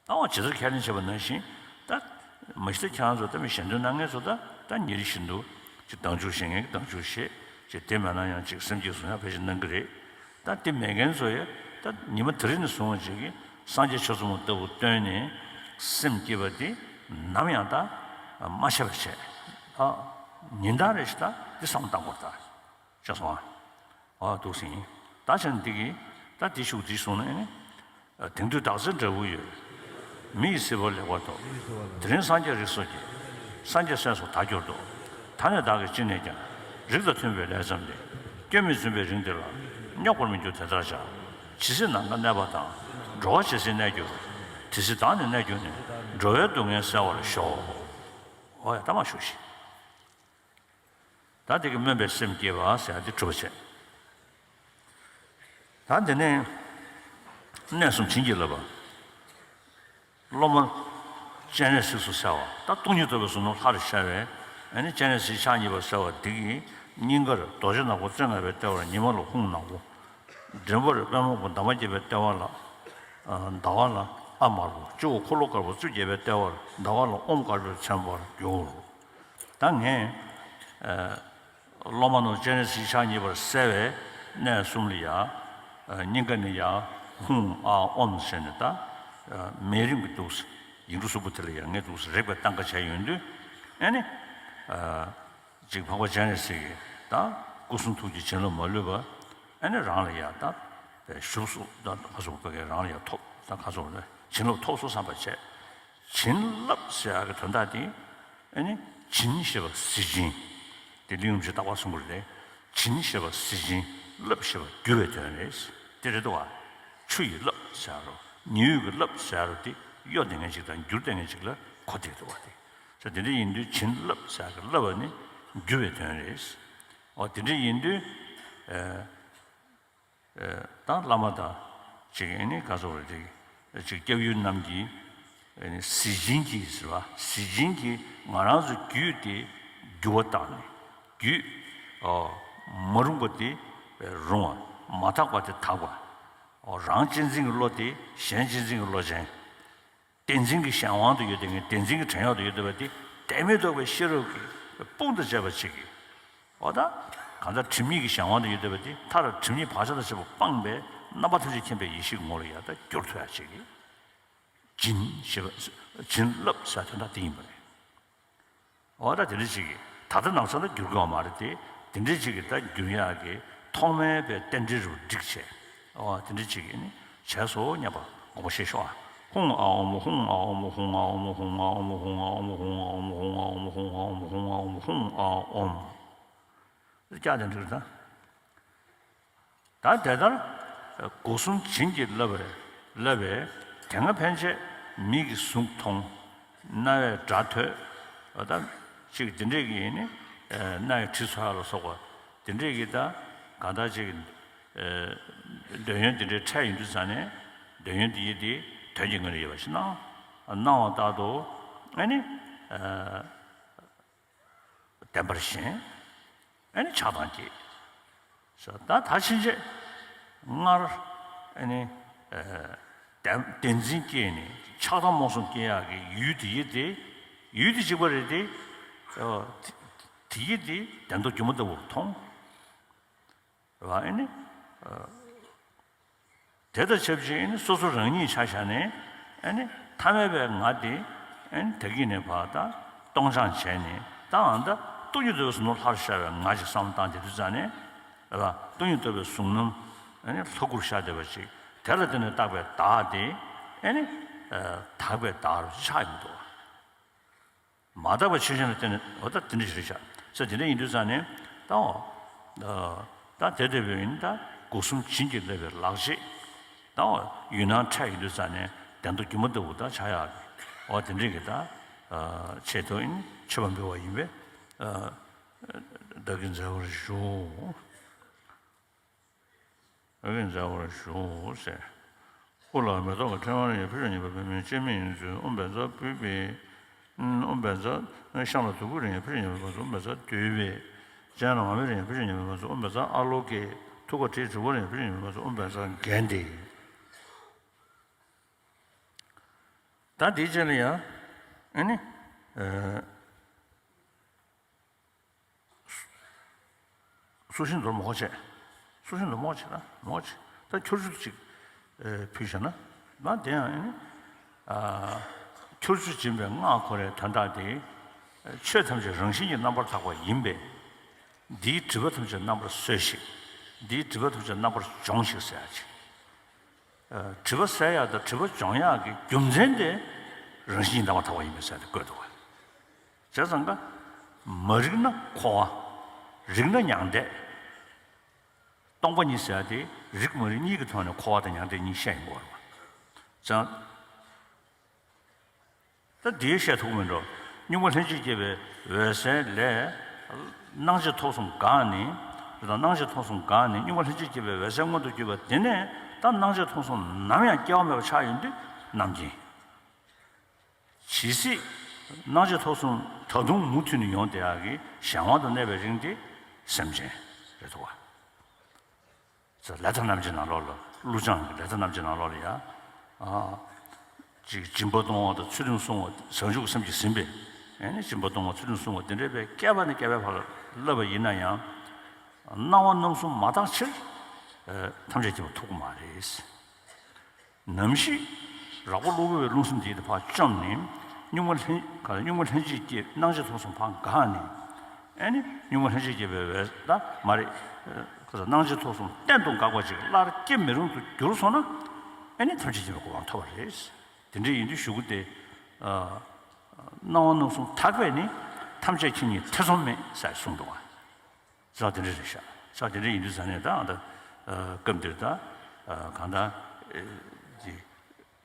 ད་འོ་ཇི་ལྟར་ཁས་ལེན་བྱས་པ་ནང་བཞིན་ད། མ་གཞི་ད་ཁྱེད་རང་ཚོ་ད་མི་གཞན་དོན་གནང་མཁན་ཚོ་ད་ད་ཉིན་རེ་བཞིན་དུ་ཅིག་བདག་འཇུག་བྱེད་མཁན་གྱི་བདག་འཇུག་བྱེད་ཅིག་དེ་མེད་ན་ཡང་ཅིག་སེམས་བསྐྱེད་བཟུང་ཡ་ཕལ་ཆེར་གནང་གི་རེད། ད་དེ་མེད་མཁན་ཚོ་ཡ་ད་ཉི་མ་དེ་རིང་ནས་བཟུང་བ་ཅིག་གིས་སངས་རྒྱས་ཆོས་ཚོགས་མ་ལྟ་བུ་བཏོན་ནས་སེམས་བསྐྱེད་པ་དེ་ནམ་ཡང་ད་མ་ཆད་པ་བྱས། ད་ཉིན་ལྟར་རེ་ཞིག་ད་འདི་བསམ་བཏང་དགོས་ད། ཤེས་སོང་ཨ། འོ་འདུག་སེ་ཡིན། ད་བྱས་ན་འདི་གིས་ད་འདི་ཤུགས་འདི་སོང་ན་ཨེ་ནི། དེང་དུས་བདག་འཛིན་འདྲ་བོ་ཡོད། མི་ཡི་སྲིད་པ་ལེགས་པར་ཐོབ། དེ་རིང་སངས་རྒྱས་རིགས་སོགས་ཀྱིས། སངས་རྒྱས་སྲས་སུ་ད་གྱུར་ཏོ། ད་ནི་བདག་གིས་ཅི་ནས་ཀྱང་། རིགས་དང་མཐུན་པའི་ལས་བརྩམས་ཏེ། སྐྱོན་མི་འཛིན་པའི་རིང་འདིར་ལ། རྙོག་པར་མི་འགྱུར་དེ་ལྟར་བྱ། ཇི་སྲིད་ནམ་མཁའ་གནས་པ་དང་། འགྲོ་བ་ཇི་སྲིད་གནས་གྱུར། དེ་སྲིད་བདག་ནི་གནས་གྱུར་ནས། འགྲོ་བའི་སྡུག་བསྔལ་བསལ་བར་ཤོག། འོ་ཡ་ད་མ་ཞུ་ཞིག་ད་དེ་གི་སྨོན་པའི་སེམས་བསྐྱེད་པ་ཟེར་ཡ་དེ་གྲུབ་པ་བྱས། ད་དེ་ནས་གནས་གསུམ་བྱིན་གྱིས་བརླབས་པ། སློབ་མ་སྤྱན་རས་གཟིགས་སུ་གསལ་བ། ད་སྟོང་ཉིད་རྟོགས་པའི་གཟུགས་སྣང་ལྷར་ཤར་བས། ཨ་ནི་སྤྱན་རས་གཟིགས་ཕྱག་གཉིས་པ་གསལ་བ་འདི་ཡི་སྙིང་གར་རྡོ་རྗེ་ནག་པོ་རྩེ་ལྔ་པའི་ལྟེ་བར་ཉི་མ་ལ་ཧཱུྃ་ནག་པོ། མགྲིན་པར་པདྨ་དཀར་པོ་འདབ་མ་བརྒྱད་པའི་ལྟེ་བ་ལ། ཟླ་བ་ལ་ཨ་དམར་པོ། སྤྱི་བོར་འཁོར་ལོ་དཀར་པོ་བཅུ་བརྒྱད་པའི་ལྟེ་བར་ཟླ་བ་ལ་ཨོཾ་དཀར་པོས་མཚན་པར་གྱུར། ད་ངས། སློབ་མ་རྣམས་སྤྱན་རས་གཟིགས་ཕྱག་གཉིས་པར་གསལ་བའི་གནས་གསུམ་ལ་ཡ། སྙིང་ག་ནས་ཡ་ཧཱུྃ་ཨཱཿ་ཨོཾ་ཟེར་ནས་ད། མས་རིམ་གྱིས་འདུག་སེ་ཡིག་འབྲུ་གསུམ་པོ་དེ་ལ་ཡ་ངས་འདུག་སེ་རེག་པའི་སྟངས་ཀ་བྱས་ཡོང་དུས། ཨ་ནི། ཅིག་འཕགས་པ་སྤྱན་རས་གཟིགས་ཀྱི་ད་སྐུ་གསུང་ཐུགས་ཀྱི་བྱིན་རླབས་མ་ལུས་པ། ཨ་ནི་རང་ལ་ཡ་ད་བཞུགས་སུ་ད་ཁ་སོགས་པའི་རང་ལ་ཡ་ཐོབ། ད་ཁ་སོགས་ལ་བྱིན་རླབས་ཐོབ་སོང་བསམ་པ་བྱས། བྱིན་རླབས་ཟེར་ཡག་གི་དོན་དག་དེ། ཨ་ནི་བྱིན་ཞེས་པ་གཟི་བྱིན། དེ་གླིང་རིན་པོ་ཆེས་རྟག་པར་གསུང་གི་རེད། བྱིན་ཞེས་པ་གཟི་བྱིན། རླབས་ཞེས་པ་རྒྱུ་བའི་དོན་རེད། དེ་རེད་དོ་བ། ཆུ་ཡི་རླབས་ཟེར་རོ། ཉི་འོད་ཀྱི་རླབས་ཟེར་རོ། དེ་གཡོ་བསྡད་མཁན་ཅིག་དང་འགྱུར་བསྡད་མཁན་ཅིག་ལ་གོ་བསྡད་འདུག་བ་དེ། ས་དེ་འདྲ་ཡིན་དུས་བྱིན་རླབས་ཟེར་གི་རླབས་པ་ནི་རྒྱུ་བའི་དོན་རེད། འོ་དེ་འདྲ་ཡིན་དུས། ཨ། ཨ། ད་བླ་མ་དང་ཅིག་ཨ་ནི་ག་ཚོད་རེད་དེ། ཅིག་སྐྱབས་ཡུལ་རྣམས་ཀྱིས་ཨ་ནི་གཟི་བྱིན་གྱིས་ཟེར་བ། གཟི་བྱིན་གྱིས་ང་རང་ཚོའི་རྒྱུད་དེ་འགྱུར་བ་བཏང་ནས། རྒྱུད། ཨོ། མ་རུངས་པ་དེ་རུང་བ། མ་དག་པ་དེ་དག་པ། ཨོ། རང་གཅེས་འཛིན་གྱི་བློ་དེ་གཞན་གཅེས་འཛིན་གྱི་བློ་ཅན། བདེན་འཛིན་གྱི་གཞན་དབང་དུ་ཡོད་དེ་ངས་བདེན་འཛིན་གྱི་བྲན་གཡོག་ཏུ་ཡོད་བསྡད་པ་དེ་བདེན་མེད་རྟོགས་པའི་ཤེས་རབ་ཀྱི་དཔུང་དང་བཅས་པ་ཅིག་གིས། འོ་ད་གང་ལྟར་སྒྲིབ་གཉིས་ཀྱི་གཞན་དབང་དུ་ཡོད་བསྡད་པ་དེ་མཐར་སྒྲིབ་གཉིས་བག་ཆགས་དང་བཅས་པ་སྤངས་པའི་རྣམ་པ་ཐམས་ཅད་མཁྱེན་པའི་ཡེ་ཤེས་ཀྱི་ངོ་ལ་ཡང་ད་བསྒྱུར་ཐུབ་ཡ་བྱེད་ཀྱི། བྱིན་ཞེས་པ། བྱིན་རླབས་ཟེར་དོན་དག་དེ་ཡིན་པ་རེད། འོ་ད་དེ་འདྲ་ཅིག་གིས་ད་ལྟ་ནང་ཚན་ལ་བསྒྱུར་དགོས་པ་མ་རེད་དེ། དེ་འདྲ་ཅིག་གིས་ད་བསྒྱུར་ཡག་གི་ཐོག་མའི་པའི་རྟེན་འབྲེལ་རུ་བསྒྲིགས་བྱས། འོ་དེ་འདྲ་ཅིག་གིས་ནི་བྱས་སོ་སྙམ་པ་དགོངས་པ་བཞེས་ཤོག་ཨ། ཧཱུྃ་ཨ་ཨོམ་ཧཱུྃ་ཨ་ཨོམ་ཧཱུྃ་ཨ་ཨོམ་ཧཱུྃ་ཨ་ཨོམ་ཧཱུྃ་ཨ་ཨོམ་ཧཱུྃ་ཨ་ཨོམ་ཧཱུྃ་ཨ་ཨོམ། ཀྱག་དེ་འདྲ་ད། ད་དེ་ལྟར་སྒོ་གསུམ་བྱིན་གྱིས་བརླབས་པའི་བརླབས་པའི་དེ་སྔ་ཕན་ཆད་མིག་གིས་གཟུགས་མཐོང་། རྣ་བས་སྒྲ་ཐོས། འོ་ད་ཅིག་དེ་འདྲས་ཀྱི་ནི་སྣ་ཡི་དྲི་ཚོར་ལ་སོགས་པ་དེ་འདྲས་ཀྱི་ད་གང་ལྟར་ཅིག་འདོད་ཡོན་དེ་འདྲའི་འཕྲད་ཡོང་དུས་ཙང་ནས་དོན་ཡོད་དེ་ཡིད་དེ་དོན་གྱི་ངོས་ནས་ཡོད་པ་ཞིག་སྣང་སྣང་བ་ལྟར་དུ་ཨ་ནི། བདེན་པར་ཞེན། ཨ་ནི་ཆགས་སྡང་སྐྱེས། ད་ད་ཕྱིན་ཆད་སྔར་ཨ་ནི་བདེན་བདེན་འཛིན་སྐྱེས་ནས་ཆགས་སྡང་རྨོངས་གསུམ་སྐྱེ་ཡག་གི་ཡུལ་དེ་ཡིད་དེ་ཡུལ་དེ་གཅིག་པ་རེད་དེ། དེ་ཡིད་དེ་བདེན་མདོག་སྒྱུ་མ་ལྟ་བུར་མཐོང་། རེད་བ། ཨ་ནི། དེ་དང་ཆབས་ཅིག་ཨ་ནི་སོ་སོ་རང་ཉིད་ཆ་བཞག་ནས་ཨ་ནི་ཐ་མལ་པའི་ང་དེ་ཨ་ནི་ད་གིན་ནས་ཕར་ད་སྟོང་སྦྱང་བྱས་ནས་ད་ཨ་ད་སྟོང་ཉིད་རྟོགས་པའི་གཟུགས་སྣང་ལྷར་ཤར་བའི་ང་ཞིག་བསམ་བློ་བཏང་བསྡད་དུས་ཙང་ནས། རེད་བ། སྟོང་ཉིད་རྟོགས་པའི་གཟུགས་སྣང་ཨ་ནི་ལྷ་སྐུར་ཤར་བསྡད་པ་ཅིག་དེ་ལ་བརྟེན་ནས་བཏགས་པའི་བདག་དེ་ཨ་ནི་དག་པའི་བདག་རུ་ཆགས་ཡོང་འདུག་བ། མ་དག་པའི་ཆོས་ཅན་ལ་བརྟེན་ནས། འོ་ད་དེ་འདྲ་ཞིག་རེད་ཤག་ཟེར། དེ་འདྲ་ཡིན་དུས་ཙང་ནས་ད་འོ་ད་དེ་ལྟ་བུའི་ཡིན་ད་སྒོ་གསུམ་བྱིན་གྱིས་བརླབས་པའི་ལག་རྗེས་ད་འོ་ཡུལ་སྣང་འཕྲད་ཡོང་དུས་ཙང་ནས་བདེན་མདོག་སྒྱུ་མ་ལྟ་བུ་ད་ཆགས་ཡག་གི་འོ་དེ་འདྲ་གི་ད་ཆེད་དུ་ཡིན་མཆོད་པ་འབུལ་བ་ཡིན་པས། བདག་གིས་མཛད་པར་ཞུ། བདག་གིས་མཛད་པར་ཞུ་ཟེར། སྐུ་ལ་མེ་ཏོག་གི་ཕྲེང་བ་ཡང་ཕུལ་བྱས་ཉེས་པ་བུད་མེད་སྤྱན་མིག་ཡིན་ཚུལ་ཨོཾ་བཛྲ་པུཥྤེ། ཨོཾ་བཛྲ། ཤངས་ལ་བདུག་སྤོས་རེ་ཡང་ཕུལ་བྱས་ཉེས་པ་ཡིན་ཚུལ་ཨོཾ་བཛྲ་བདུད་པེ། སྤྱན་ལ་མར་མེ་རེ་ཡང་ཕུལ་བྱས་ཉེས་པ་ཡིན་ཚུལ་ཨོཾ་བཛྲ་ཨ་ལོ་ཀེ། ཐུགས་ཀར་ཏྲཊ་བྲིས་པ་རེ་ཡང་ཕུལ་བྱས་ཉེས་པ་ཡིན་ཚུལ་ཨོཾ་བཛྲ་གནྡྷེ། ད་དེའི་རྗེས་ལ་ཡང་ཨ་ནི། སོ་ཤིང་དུ་མོག་བྱས། སོ་ཤིང་དུ་མོག་བྱས་ན་མོག་བྱས། ད་ཁྱོར་ཆུ་ཅིག་ཨེ་ཕུལ་བྱས་ན། མ་དེ་ཡང་ཨ་ནི། ཨ་ཁྱོར་ཆུ་སྦྱིན་པའི་སྔགས་ཁོ་རའི་དོན་དག་དེ། ཆོས་ཐམས་ཅད་རང་བཞིན་གྱིས་རྣམ་པར་དག་པ་ཡིན་པས། འདིའི་སྒྲིབ་པ་ཐམས་ཅད་རྣམ་པར་སོལ་ཞིག་འདིའི་སྒྲིབ་པ་ཐམས་ཅད་རྣམ་པར་སྦྱོངས་ཤིག་ཟེར་ཡ་ཅིག་སྒྲིབ་པ་སེལ་ཡག་དང་སྒྲིབ་པ་སྦྱོང་ཡག་གི་རྒྱུ་མཚན་དེ་རང་བཞིན་གྱིས་རྣམ་པར་དག་པ་ཡིན་པས་ཟེར་ཏེ་བཀོད་འདུག་བ། བྱས་ཙང་ཀ་མ་རིག་ན་འཁོར་བ། རིག་ན་མྱང་འདས། སྟོང་པ་ཉིད་ཟེར་ཡག་དེ་རིག་མ་རིག་གཉིས་ཀྱི་ཐོག་ནས་འཁོར་བ་དང་མྱང་འདས་གཉིས་བཤད་ཡོང་གི་ཡོད་རེད་བ། བྱས་ཙང་། ད་འདིའི་བཤད་ཐུབ་མིན་འགྲོ། གཉུག་མ་ལྷན་ཅིག་སྐྱེས་པའི་འོད་གསལ་ལས། སྣང་མཆེད་ཐོབ་གསུམ་འགགས་ནས། སྣང་མཆེད་ཐོབ་གསུམ་འགགས་ནས་གཉུག་མ་ལྷན་ཅིག་སྐྱེས་པའི་འོད་གསལ་མངོན་དུ་གྱུར་པ་དེ་ནས་ད་སྣང་མཆེད་ཐོབ་གསུམ་ནམ་ཡང་སྐྱེ་བ་མེད་པར་ཆགས་ཡོང་དུས་རྣམ་མཁྱེན། ཇི་སྲིད་སྣང་མཆེད་ཐོབ་གསུམ་ད་དུང་མུ་མཐུད་ནས་ཡོང་བསྡད་ཡག་གི་གཞན་དབང་དུ་གནས་པའི་རིང་དེ་སེམས་ཅན་རེད་འདུག་བ། ལས་དང་རྣམ་འབྱེད་ནང་ལོགས་ལ། ཀླུ་བྱང་གི་ལས་དང་རྣམ་འབྱེད་ནང་ལོགས་ལ་ཡ། ཨ། ཅིག་སྦྱིན་པ་གཏོང་བ་དང་ཚུལ་ཁྲིམས་སྲུང་བ་བྱང་ཆུབ་ཀྱི་སེམས་ཀྱིས་ཟིན་པས། ཨ་ནི་སྦྱིན་པ་གཏོང་བ་ཚུལ་ཁྲིམས་སྲུང་བ་དེ་འདྲའི་བའི་བསྐལ་པ་ནས་བསྐལ་པའི་བར་ལ་བསླབ་པ་ཡིན་ན་ཡང་། སྣང་བ་རྣམ་གསུམ་མ་དག་ཕྱིར། ཨ། ཐམས་ཅད་མཁྱེན་པ་ཐོབ་ཀྱི་མ་རེད། ནམ་ཞིག་རགས་པ་གློ་བུར་བའི་རླུང་སེམས་དེ་ཡིས་ཕར་བཅོམ་ནས། གཉུག་མ་ལྷན། ག་ལ། གཉུག་མ་ལྷན་ཅིག་སྐྱེས། སྣང་མཆེད་ཐོབ་གསུམ་ཕར་འགགས་ནས། ཨ་ནི་གཉུག་མ་ལྷན་ཅིག་སྐྱེས་པའི་འོད་ད་མ་རེད། ཁ་ས་སྣང་མཆེད་ཐོབ་གསུམ་གཏན་དུ་འགག་པ་ཅིག་སླར་སྐྱེ་མི་རུང་དུ་གྱུར་སོང་ན། ཨ་ནི་ཐམས་ཅད་མཁྱེན་པའི་གོ་འཕང་ཐོབ་པ་རེད། དེ་འདྲ་ཡིན་དུས་གཞུག་གུ་དེ། སྣང་བ་རྣམ་གསུམ་དག་པས་ནི། ཐམས་ཅད་མཁྱེན་ཉིད་ཐེ་ཚོམ་མེད་ཟེར་གསུངས་འདུག་བ། ས་དེ་འདྲ་རེད་ཤག་ས་དེ་འདྲ་ཡིན་དུས་ས་ནས་ད་ཨ་ད་སྐབས་འདིར་ད་གང་ལྟར་ཀྱི་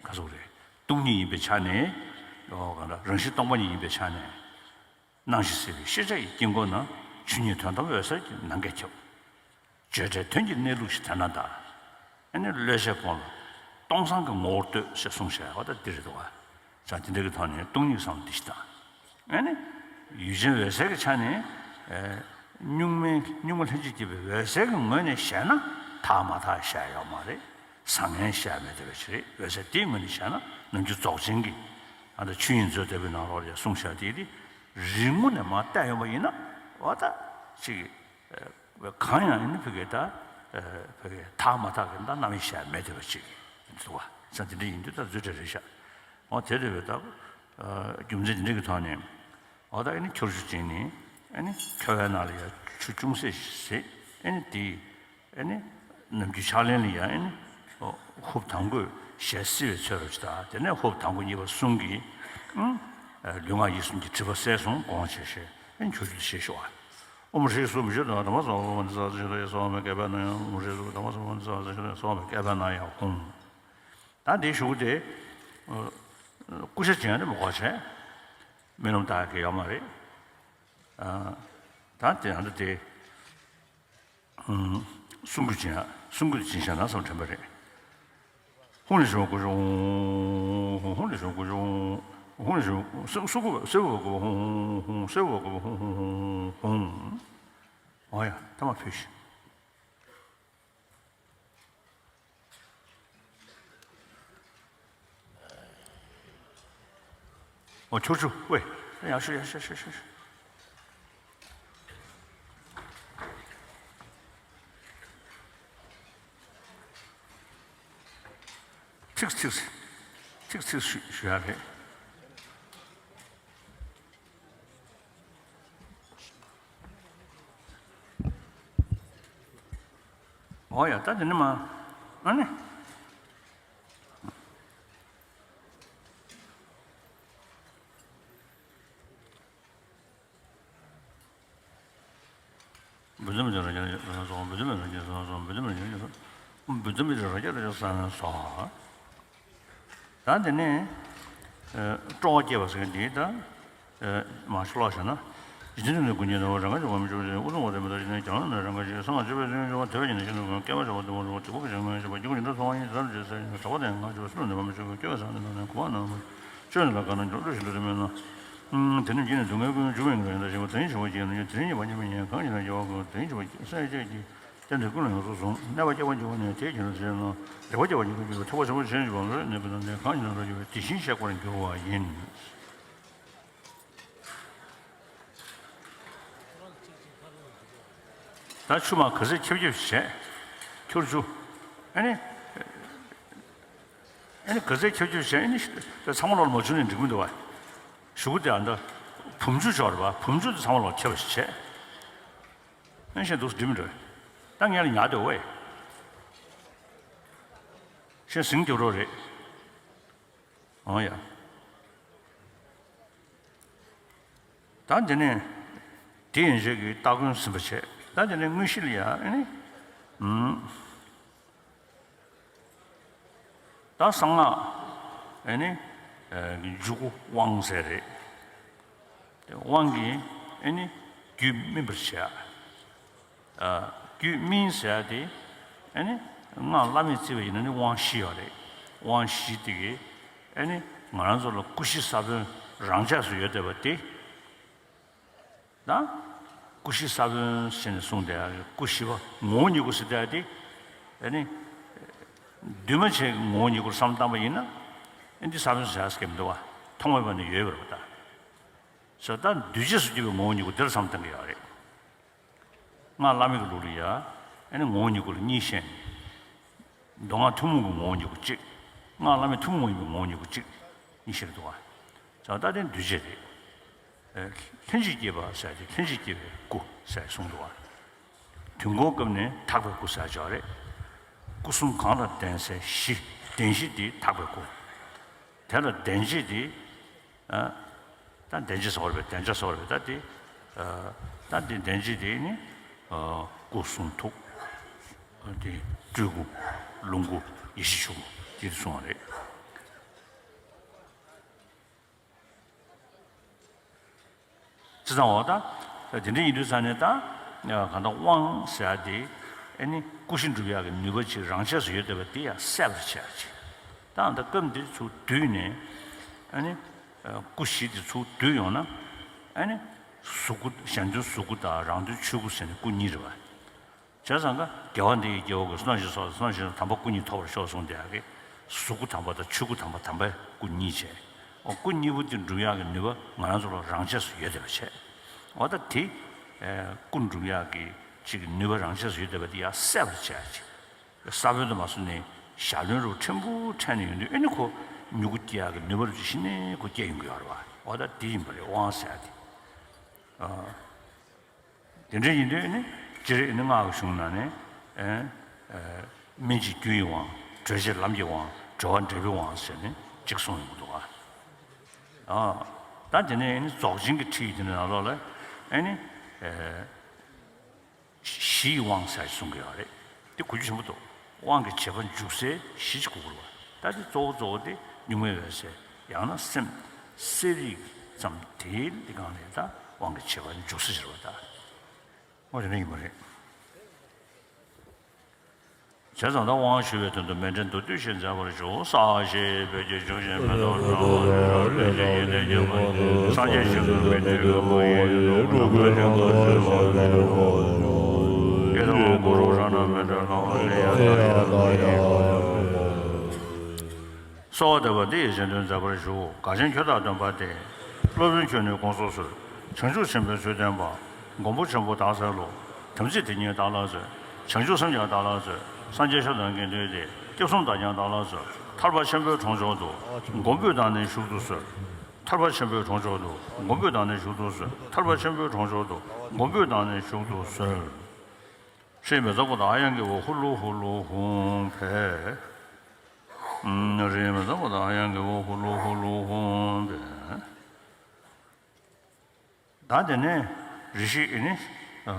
ག་ཟུག་རེད། སྟོང་ཉིད་ཡིན་པའི་ཆ་ནས། གང་ལྟར་རང་བཞིན་སྟོང་པ་ཉིད་ཡིན་པའི་ཆ་ནས། སྣང་ཞིང་སྲིད་པའི་ཤེས་བྱ་ཡི་དཀྱིལ་འཁོར་ན། ཆོས་ཉིད་དོན་དམ་འོད་གསལ་གྱི་ནམ་མཁས་ཁྱབ། བརྗོད་བྲལ་དོན་གྱི་གནས་ལུགས་ཤིག་དེ་ན་གདའ། ཨ་ནི་བློས་བྱས་སྤོང་ལ་སྟོང་སང་གི་ངོ་བོར་ལྟོས་ཞེས་གསུངས་བཞག་པ་ད་འདི་རེད་འདུག་བ། ཙང་དེ་འདྲ་གི་ཐོག་ནས་སྟོང་ཉིད་ཀྱི་བསམ་བློ་འདི་ཞིག་བཏང་། ཨ་ནི་ཡུལ་ཅན་འོད་གསལ་གྱི་ཆ་ནས། ཨེ། གཉུག་མའི་གཉུག་མ་ལྷན་ཅིག་སྐྱེས་པའི་འོད་གསལ་གྱི་ངོས་ནས་བཤད་ན་དག་མ་དག་བཤད་ཡོད་མ་རེད། བཟང་ངན་བཤད་མེད་བསྡད་པ་ཞིག་རེད། འོད་གསལ་དེའི་ངོས་ནས་བཤད་ན་ནམ་རྒྱུན་རྫོགས་ཆེན་གྱི་ཨ་ད་ཆོས་དབྱིངས་མཛོད་ལྟ་བུའི་ནང་ལོགས་ལ་ཡང་གསུངས་བཞག་དེ་དེ་རིང་ངོ་ནས་མར་བལྟས་ཡོང་པ་ཡིན་ན་འོ་ད་ཅིག་གང་ཡང་ཨ་ནི་ཕ་གི་ད་ཕ་གི་དག་མ་དག་གི་ད་རྣམ་དབྱེ་བཤད་མེད་བསྡད་པ་ཅིག་འདུག་བ། ས་དེ་འདྲ་ཡིན་དུས་ད་རྫུ་འཕྲུལ་རེད་ཤག་འོ་དེ་འདྲ་བའི་ད་རྒྱུ་མཚན་དེ་འདྲ་གི་ཐོག་ནས་འོ་ད་ཨ་ནི་ཁྱོར་ཆུ་བྱིན་ནས་ཨ་ནི་ཁ་བའི་ནང་ལ་ཡ་ཆུ་ཅུང་ཟད་བཟེད། ཨ་ནི་དེ་ཨ་ནི་ནམ་རྒྱུན་ཕྱག་ལེན་ལ་ཡ་ཨ་ནི་ཧུབ་དང་པོས་ཞལ་བསིལ་བའི་ཚོད་རོབ་ཅིག་དང་། དེ་ནས་ཧུབ་དང་པོ་གཉིས་པ་གསུམ་གྱིས་ཨ་ལུས་ངག་ཡིད་གསུམ་གྱི་སྒྲིབ་པ་བསལ་སོང་དགོངས་བྱས་ཞེས་ཨ་ནི་ཁྱོར་ཆུ་དེ་བཞེས་ཤོག་ཨ། ཨོཾ་ཧྲཱིཿ་སུ་མི་ཤོ་དང་དྷརྨ་སུ་བ་བ་ནི་ས་ས་ཤོ་དང་ཡ་སོ་མ་ཀེ་པ་ན་ཡ། ཨོཾ་ཧྲཱིཿ་སུ་དྷརྨ་སུ་བ་བ་ནི་ས་ས་ཤོ་དང་ཡ་སོ་མ་ཀེ་པ་ན་ཡ་ཧཱུྃ། ད་འདི་ཞུ་གི་དེ་ཀུ་ཤ་ཅན་དེ་མི་གོ་བྱས། རྨི་ལམ་ལྟ་གི་ཡོད་མ་རེད། ད་དེ་ཡང་དེ་སྲུང་སྐུད་ཅན་སྲུང་སྐུད་ཅན་བྱས་ན་བསམ་དྲན་པ་རེད། ཧཱུྃ་ལས་བྱུང་སྐུ་ཤ་ཧཱུྃ། ཧཱུྃ་ལས་བྱུང་སྐུ་ཤ་ཧཱུྃ། ཧཱུྃ་ལས་བྱུང་སྲུ་སྲུ་སྐུ་སྲུ་སྐུ་ཧཱུྃ་ཧཱུྃ། སྲུ་སྐུ་ཧཱུྃ་ཧཱུྃ་ཧཱུྃ་ཧཱུྃ། འོ་ཡ་ཐ་མ་ཕུལ་ཤིག་ཨོ་ཁྱོར་ཆུ་ཝེ། ཡག་ཤོས་ཡག་ཤོས་ཡག་ཤོས་ཡག་ཤོས། ཚིག་ཚིག་ཚིག་ཚིག་ཞུ་ཞུ་ཡག་རེད། ཨོ་ཡ་ད་དེ་ནི་མ་ཨ་ནི། བུ་ཚ་མི་ཚ་ར་རྒྱ་ར་རྒྱ་སོང་། བུ་ཚ་མི་ར་རྒྱ་སོང་། བུ་ཚ་མི་ར་རྒྱ་སོང་། བུ་ཚ་མི་ར་རྒྱ་ར་རྒྱ་སོང་སོང་། ད་དེ་ནས་སྤྲོ་བ་སྐྱེས་པ་ཟེར་མཁན་འདི་ད་མ་ཤོ་ལོ་བྱས་ན། འཇིག་རྟེན་ནི་ཀུན་ཉོན་ནོ། རང་ག་ཅོ་བ་མི་ཅོ་ཅན། དབུ་ཚུགས་འོ་དེ་མི་ད་ཅི་ནས་ཀྱང་ན་རང་ག་ཅི་སང་ང་ཅོ་བའི་ཚུལ་ཡོན་ཅོ་བ་དེ་བ་ཡིན་ན་ཤིན་ཏུ་གང་སྐལ་བ་བྱ་བ་དེ་མ་རུ་དེ་བ་གི་ཞང་མེད་ཞེས་པ་རྒྱུ་ཉིད་དུ་སོང་བ་ཡིན། ཟར་ཇེ་སེ་ཡིན་གྲགས་པ་དེ་ང་ཅོ་བ་སུ་ལ་ནི་མ་མི་ཅོ་གི་སྐལ་བ་བཟང་ནི་ནང་ནས་གོ་བ་ནང་མ་ཅོ་ནི་ལ་ག་ན་འགྲོ་འགྲོ་ཞིག་འགྲོ་དེ་མེད་ན། དེ་ནི་འཇིག་ནས་སྡུག་བསྔལ་ཀུན་འཇུག་པའི་ངོ་ཡིན་ད་ཞེས་པ་དེ་ཉིད་ཞི་བ་སྐྱེས་ནས་དེ་ཉིད་ཉེས་པ་མྱོང་བ་ཡིན། གང་ཞིག་ན་སྐྱེ་བ་ཀུན་དེ་ཉིད་ཞི་བ་སྐྱེས། སངས་རྒྱས་ཀྱི་སྟན་དེ་ཀུན་ལ་ཡོངས་སུ་བཟུང་། གནས་པ་སྐྱེ་བ་འགྱུར་བ་ནས་དེའི་རྒྱུ་ལ་ཟེར་ན། རེག་པ་སྐྱེ་བ་འགྱུར་བ་འགྱུར་བ་ཐེག་པ་ཆེན་པོ་ཞེས་བྱ་བ་ལ་གནས་པའི་ནང་ནས་གང་ཞིག་ན་རོ་ཡོད་པས་དེ་བཞིན་གཤེགས་པར་འགྱུར་བ་ཡིན། ད་ཆུ་མ་ག་ཚད་ཁྱབ་ཁྱབ་བྱས། ཁྱོར་ཆུ། ཨ་ནི། ཨ་ནི་ག་ཚད་ཁྱབ་ཁྱབ་བྱས། ཨ་ནི་ཚང་མ་ལོག་ལ་མ་བྱུང་ནས་འགྲིག་མི་འདུག་བ། གཞུག་གུ་དེ་ཨ་ད་བུམ་ཆུ་ཅིག་རེད་བ། བུམ་ཆུ་དེ་ཚང་མ་ལོག་ཁྱབ་པ་ཞིག་བྱས། ཨ་ནི་གཞན་འདུག་སེ་འགྲིག་མི་འདུག་ད་ངས་ལ་ཉར་དེ་འོ་ཨེ། གཞན་ཟིང་རྒྱབ་རོགས་རེད། འོ་ཡ། ད་འདི་ནས་དེ་ཡན་ཆད་ཀྱི་སྟ་གོན་ཟིན་པ་བྱས། ད་འདི་ནས་དངོས་གཞི་ལ་ཡ་ཨ་ནི། ཨུམ། ད་གསང་སྔགས་ཨ་ནི་འཇུག་སྒོ་དབང་ཟེར་རེད། དབང་གིས་ཨ་ནི་རྒྱུད་སྨིན་པར་བྱ། རྒྱུད་སྨིན་ཟེར་ཡ་དེ་ཨ་ནི་སྔགས་བླ་མེད་བརྩི་བ་ཡིན་ན་ནི་དབང་བཞི་ཡོད་རེད། དབང་བཞི་དེ་གིས་ཨ་ནི་ང་རང་ཚོ་ལ་སྐུ་བཞི་ས་བོན་རང་ཆས་སུ་ཡོད་བསྡད་པ་དེ། ད་སྐུ་བཞི་ས་བོན་ཟེར་ནས་གསུངས་བསྡད་ཡ་གི་སྐུ་བཞི་པ་ངོ་བོ་ཉིད་སྐུ་ཟེར་བསྡད་ཡ་དེ་ཨ་ནི་འདུས་མ་བྱས་ཀྱི་ངོ་བོ་ཉིད་སྐུར་བསམ་བློ་བཏང་པ་ཡིན་ན་ཨ་འདི་ས་བོན་ཟེར་ཡ་ཟེར་གྱི་མི་འདུག་བ། ཐོག་མེད་པ་ནས་ཡོད་པ་རེད་པ་ད། ཟེར་ད་འདུས་བྱས་སུ་གྱུར་པའི་ངོ་བོ་ཉིད་སྐུ་དེར་བསམ་བཏང་གི་ཡོད་རེད། སྔགས་བླ་མེད་ཀྱི་ལུགས་ལ་ཡ། ཨ་ནི་ངོ་བོ་ཉིད་སྐུ་ལ་གཉིས་བཤད། མདོ་སྔགས་ཐུན་མོང་གི་ངོ་བོ་ཉིད་སྐུ་གཅིག་སྔགས་བླ་མེད་ཐུན་མོང་མ་ཡིན་པའི་ངོ་བོ་ཉིད་སྐུ་གཅིག་གཉིས་བཤད་འདུག་བ། ད་ལྟ་དེ་འདུས་བྱས་རེད། ལྷན་ཅིག་སྐྱེས་པ་ཟེར་ཏེ་ལྷན་ཅིག་སྐྱེས་པའི་སྐུ་ཟེར་གསུངས་འདུག་བ། དུས་འཁོར་སྐབས་ནས་དག་པའི་སྐུ་ཟེར་ཅིག་ཡོད་རེད། སྐུ་གསུམ་གང་ལ་ལྡན་ཟེར་བཞི། ལྡན་བཞི་དེ་དག་པའི་སྐུ། དེ་ལ་ལྡན་བྱེད་དེ། ད་ལྡན་བྱེད་ཟེར་བ་རེད་པས། ལྡན་བྱ་ཟེར་བ་རེད་པས། ད་དེ། ད་དེ་ལྡན་བྱེད་དེ་ནི། སྐུ་གསུང་ཐུགས། དེ་སྤྲུལ་སྐུ། ལོངས་སྐུ། ཡེ་ཤེས་ཆོས་སྐུ་དེ་གསུངས་པ་རེད། བྱས་ཙང་འོ་ད། དེ་འདྲ་ཡིན་དུས་ཙང་ནས་ད། གང་ལྟར་དབང་ཟེར་ཡ་དེ། ཨ་ནི་སྐུ་བཞི་འགྲུབ་ཡག་གི་ནུས་པ་ཅིག་རང་ཆས་སུ་ཡོད་བསྡད་པ་དེ་ཡང་གསལ་བར་བྱེད་ཡག་ཅིག་ད་ད་སྐབས་འདིར་ཚུར་བསྡུས་ནས། ཨ་ནི། སྐུ་བཞི་དེ་ཚུར་བསྡུས་ཡོང་ན། ཨ་ནི། གཟུགས་སྐུ་གཞན་དོན་གཟུགས་སྐུ་དང་རང་དོན་ཆོས་སྐུ་ཟེར་ནས་སྐུ་གཉིས་རེད་པ། བྱས་ཙང་ཀ་རྒྱལ་བ་འདི་ཡི་སྐྱེ་བོ་ཀུན། བསོད་ནམས་ཀྱི་ཚོགས་དང་བསོད་ནམས་ཀྱི་དམ་པ་སྐུ་གཉིས་ཐོབ་པར་ཤོག་གསུངས་དེ་ཡག་གི། གཟུགས་སྐུ་དམ་པ་དང་ཆོས་སྐུ་དམ་པ་དམ་པའི་སྐུ་གཉིས་བྱས། འོ་སྐུ་གཉིས་པོ་དེ་འགྲུབ་ཡག་གི་ནུས་པ་ང་རང་ཚོ་ལ་རང་ཆས་སུ་ཡོད་བསྡད་པ་བྱས། འོ་ད་དེ། སྐུ་འགྲུབ་ཡག་གི་ ཅིག་གི་ནུས་པ་རང་ཆས་སུ་ཡོད་བསྡད་པ་དེ་ཡར་སད་པར་བྱས་ཅིག་ས་བོན་དུ་མ་སོང་ནས་ཞག་རླུང་རུ་ཕྲན་བུ་ཕྲན་ནས་ཡོང་དུས་ཨེ་ནི་ཁོ་མྱུ་གུ་སྐྱེ་ཡག་གི་ནུས་པ་རུ་ཅིག་གཞི་ནས་ཁོ་སྐྱེ་ཡོང་གི་ཡོད་རེད་བ། འོ་ད་དེ་ཡིན་པ་རེད་དབང་ཟེར་ཡག་དེ། དེ་འདྲ་ཡིན་དུས་ནི་སྤྱིར་ནི་སྔགས་ཀྱི་གཞུང་ནང་ནས་ཨེ་ཨེ་སྨིན་བྱེད་རྒྱུ་ཡི་དབང་། གྲོལ་བྱེད་ལམ་གྱི་དབང་། གྲོལ་བ་འབྲས་བུའི་དབང་ཟེར་ནས་གཅིག་གསུངས་ཡོང་གི་འདུག་ཨ། ཨ། ད་དེ་ནས་ནི་རྫོགས་ཆེན་གྱི་ཁྲིད་དེ་འདྲ་ནང་ལོགས་ལ་ཨེ་ནི་ཨེ་གཞི་ཡི་དབང་ཟེར་གསུང་གི་ཡོད་རེད། དེ་གོ་རྒྱུ་ཆེན་པོ་འདུག་དབང་གི་བྱེད་པ་འཇུག་སའི་གཞི་ཅིག་དགོས་ཀྱི་རེད་བ། ད་དེ་གཙོ་བོ་གཙོ་བོ་དེ་གཉུག་མའི་འོད་གསལ། ཡང་ན་སེམས་གསལ་རིག་ཙམ་དེའི་སྒང་ལས་ད་དབང་གི་བྱེད་པ་འཇུག་ས་ཅིག་རེད་བ་ད། འོ་དེ་འདྲ་ཡིན་པ་རེད། བྱས་ཙང་ད་དབང་ཞུ་བའི་དོན་དུ་མཎྜལ་མདོར་བསྡུས་ཤིག་མཛད་པར་ཞུ། གསལ་བྱེད་བོད་ཀྱི་བཅུ་ཆེན་ཕན་ཐོགས་གྲོལ་བ་ལས་ལྷ་ཡི་ཡོན་ཏན་ཁྱད་པར་ཅན། སངས་རྒྱས་ཆོས་ཀྱི་མི་མཐུན་ཀུན་མ་ཡིན་ནོ། འགྲོ་ཀུན་ལྷན་དུ་བརྩེ་བ་ལས་ལོ། ཡི་དམ་གུ་རུ་རཏྣ་མཎྜལ་ལྷ་ལས་ཡང་དག་ཡང་དག་ཡང་། གསོལ་བ་འདེབས་པ་འདི་ཡི་རྗེས་ཟློས་མཛད་པར་ཞུ། དགའ་ཆེན་ཁྱོད་བདག་སྟོན་པ་སྟེ། སློབ་དཔོན་ཁྱོད་ནི་དགོངས་སུ་གསོལ། བྱང་ཆུབ་ཆེན་པོའི་ཚུལ་སྟོན་པ། མགོན་པོ་ཆེན་པོ་བདག་འཚལ་ལོ། དམ་ཚིག་དེ་ཉིད་བདག་ལ་སྩོལ། བྱང་ཆུབ་སེམས་ཀྱང་བདག་ལ་སྩོལ། སངས་རྒྱས་ཆོས་དང་དགེ་འདུན་ཏེ། སྐྱབས་གསུམ་བདག་ཀྱང་བདག་ལ་སྩོལ། ཐར་པ་ཆེན་པོའི་གྲོང་མཆོག་ཏུ། མགོན་པོས་བདག་ནི་བཞུགས་སུ་གསོལ། ཐར་པ་ཆེན་པོའི་གྲོང་མཆོག་ཏུ། མགོན་པོས་བདག་ནི་བཞུགས་སུ་གསོལ། ཐར་པ་ཆེན་པོའི་གྲོང་མཆོག་ཏུ། མགོན་པོས་བདག་ནི་བཞུགས་སུ་གསོལ། ཧྲཱིཿ་མི་ཛཿཀུ་ཏ་ཨཱརྱངྒི་ཧཱུྃ་ཧུ་ལུ་ཧུ་ལུ་ཧཱུྃ་ཕཊ། ཧྲཱིཿ་མི་ཛཿཀུ་ཏ་ཨཱརྱངྒི་ཧཱུྃ་ཧུ་ལུ་ཧུ་ལུ་ཧཱུྃ་ཕཊ། ད་དེ་ནས་རེ་ཞིག་ཨེ་ནི། ཨ།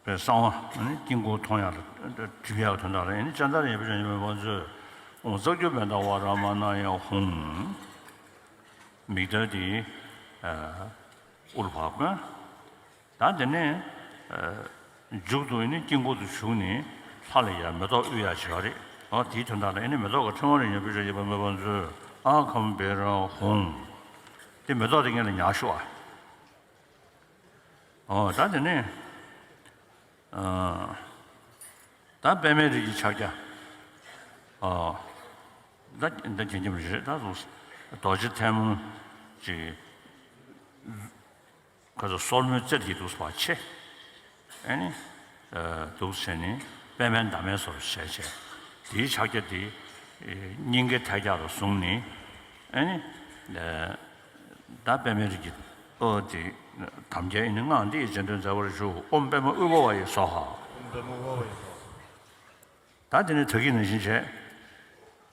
པའི་གསང་བ་ཨེ་ནི་དཀྱིལ་འཁོར་མཐོང་ཡག་ལ་འགྲིབ་ཡག་དོན་དག་ལ་ཨེ་ནི་སྤྱན་ལྟར་ཡོད་པའི་བྱང་ཆུབ་སེམས་དཔའ་ཚོས་ཨོཾ་རྩ་བརྒྱུད་པད་ཟླ་ཝཱ་ར་མ་ཎ་ཡ་ཧཱུྃ། མིག་ཏོ་དེ་ཨ་དབུ་ལ་ཕར་བསྐོན། ད་དེ་ནས་ཨ་མཇུག་ཏུ་ཨེ་ནི་དཀྱིལ་འཁོར་དུ་ཞུགས་ནས་ལྷ་ལ་ཡང་མེ་ཏོག་དབུལ་ཡག་བྱེད་ཡག་རེད། ཨ་དེའི་དོན་དག་ལ་ཨེ་ནི་མེ་ཏོག་གི་ཕྲེང་བ་རིང་ཡོད་པའི་བྱང་ཆུབ་སེམས་དཔའ་ཚོས་ཨ་ཁཾ་བེ་ར་ཧཱུྃ། དེ་མེ་ཏོག་དེ་སྔོན་ལ་ཉར་ཤོག་ཨ། ཨོ་ད་དེ་ནས་ཨ་ད་པདྨའི་རིགས་ཀྱི་ཕྱག་རྒྱ། ཨོ་ད་ད་ཁྱེད་ཀྱི་མི་རེད་ད་གཟུགས། རྡོ་རྗེ་ཐལ་མོ་ཅིག་ཁ་ཚོ་སོར་མོའི་རྩེ་དེ་འདུག་སེ་ཕར་ཕྱེ། ཨེ་ནི་ཨ་འདུག་སེ་བྱས་ནས་པདྨའི་འདབ་མའི་བཟོ་འདྲ་བྱས་བྱས། དེའི་ཕྱག་རྒྱ་དེ་སྙིང་གའི་ཐལ་རྒྱག་ཏུ་བཟུང་ནས་ཨེ་ནི་ཨ་ད་པདྨའི་རིགས་ཀྱི་ཨོ་དེ་དམ་རྒྱ་ཨེ་ནི་སྔགས་འདི་ཡི་རྗེས་ཟློས་མཛད་པར་ཞུ། ཨོཾ་པདྨ་དབུས་པ་ཝ་ཡེ་སྭཱ་ཧཱ། ཨོཾ་པདྨ་དབུས་པ་ཝ་ཡེ་སྭཱ་ཧཱ། ད་དེ་ནས་ད་གིན་ནང་བཞིན་བྱས།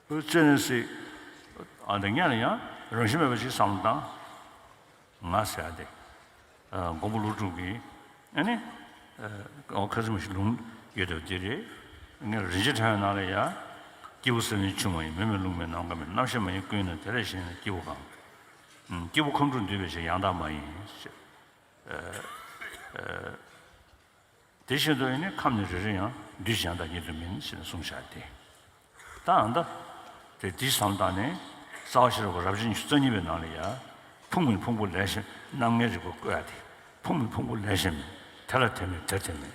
ཨོ་ཙི་ནི་སི། ཨ་འདི་སྔོན་ལ་ཡང་རང་བཞིན་མེད་པ་ཞིག་བསམ་བློ་བཏང་། ང་ཟེར་ཡག་དེ། ཨ་མགོན་པོ་ཀླུ་སྒྲུབ་ཀྱིས་ཨ་ནི་ཨ་ཁ་སིམ་ཞིག་ལུང་ཡོད་དེ་འདི་རེད། ངས་རིན་ཆེན་ཕྲེང་བའི་ནང་ལ་ཡ། སྐྱེས་བུ་སེམས་ཅན་ཆུང་མ་ཡིན། མི་མེད་རླུང་མེད་ནམ་མཁའ་མེད། རྣམ་ཤེས་མ་ཡིན་ཀུན་ཡིན་ནོ། དེ་ལས་གཞན་ཡང་སྐྱེས་བུ་གང་། ཨུམ། སྐྱེས་བུ་ཁམས་དྲུག་འདུས་པའི་ཕྱིར། ཡང་དག་མ་ཡིན། ཨ་ཨ། དེ་བཞིན་དུ་ཨེ་ནི་ཁམས་ནི་རེ་རེ་ཡང་། འདུས་ཀྱང་ཡང་དག་ཉིད་དུ་མིན། ཞེས་གསུངས་བཞག་སྟེ། ད་ཨ་ད། དེ་དེའི་བསམ་སྟངས་ནི། རྩ་བ་ཤེས་རབ་ཀྱི་རབ་བྱེད་ཉི་ཤུ་རྩ་གཉིས་པའི་ནང་ལ་ཡ། ཕུང་མིན་ཕུང་པོ་ལས་གཞན་མིན། རྣམ་ལྔའི་རིགས་པ་བཀོད་ཡ་དེ། ཕུང་མིན་ཕུང་པོ་ལས་གཞན་མིན། དེ་ལ་དེ་མིན་དེར་དེ་མིན།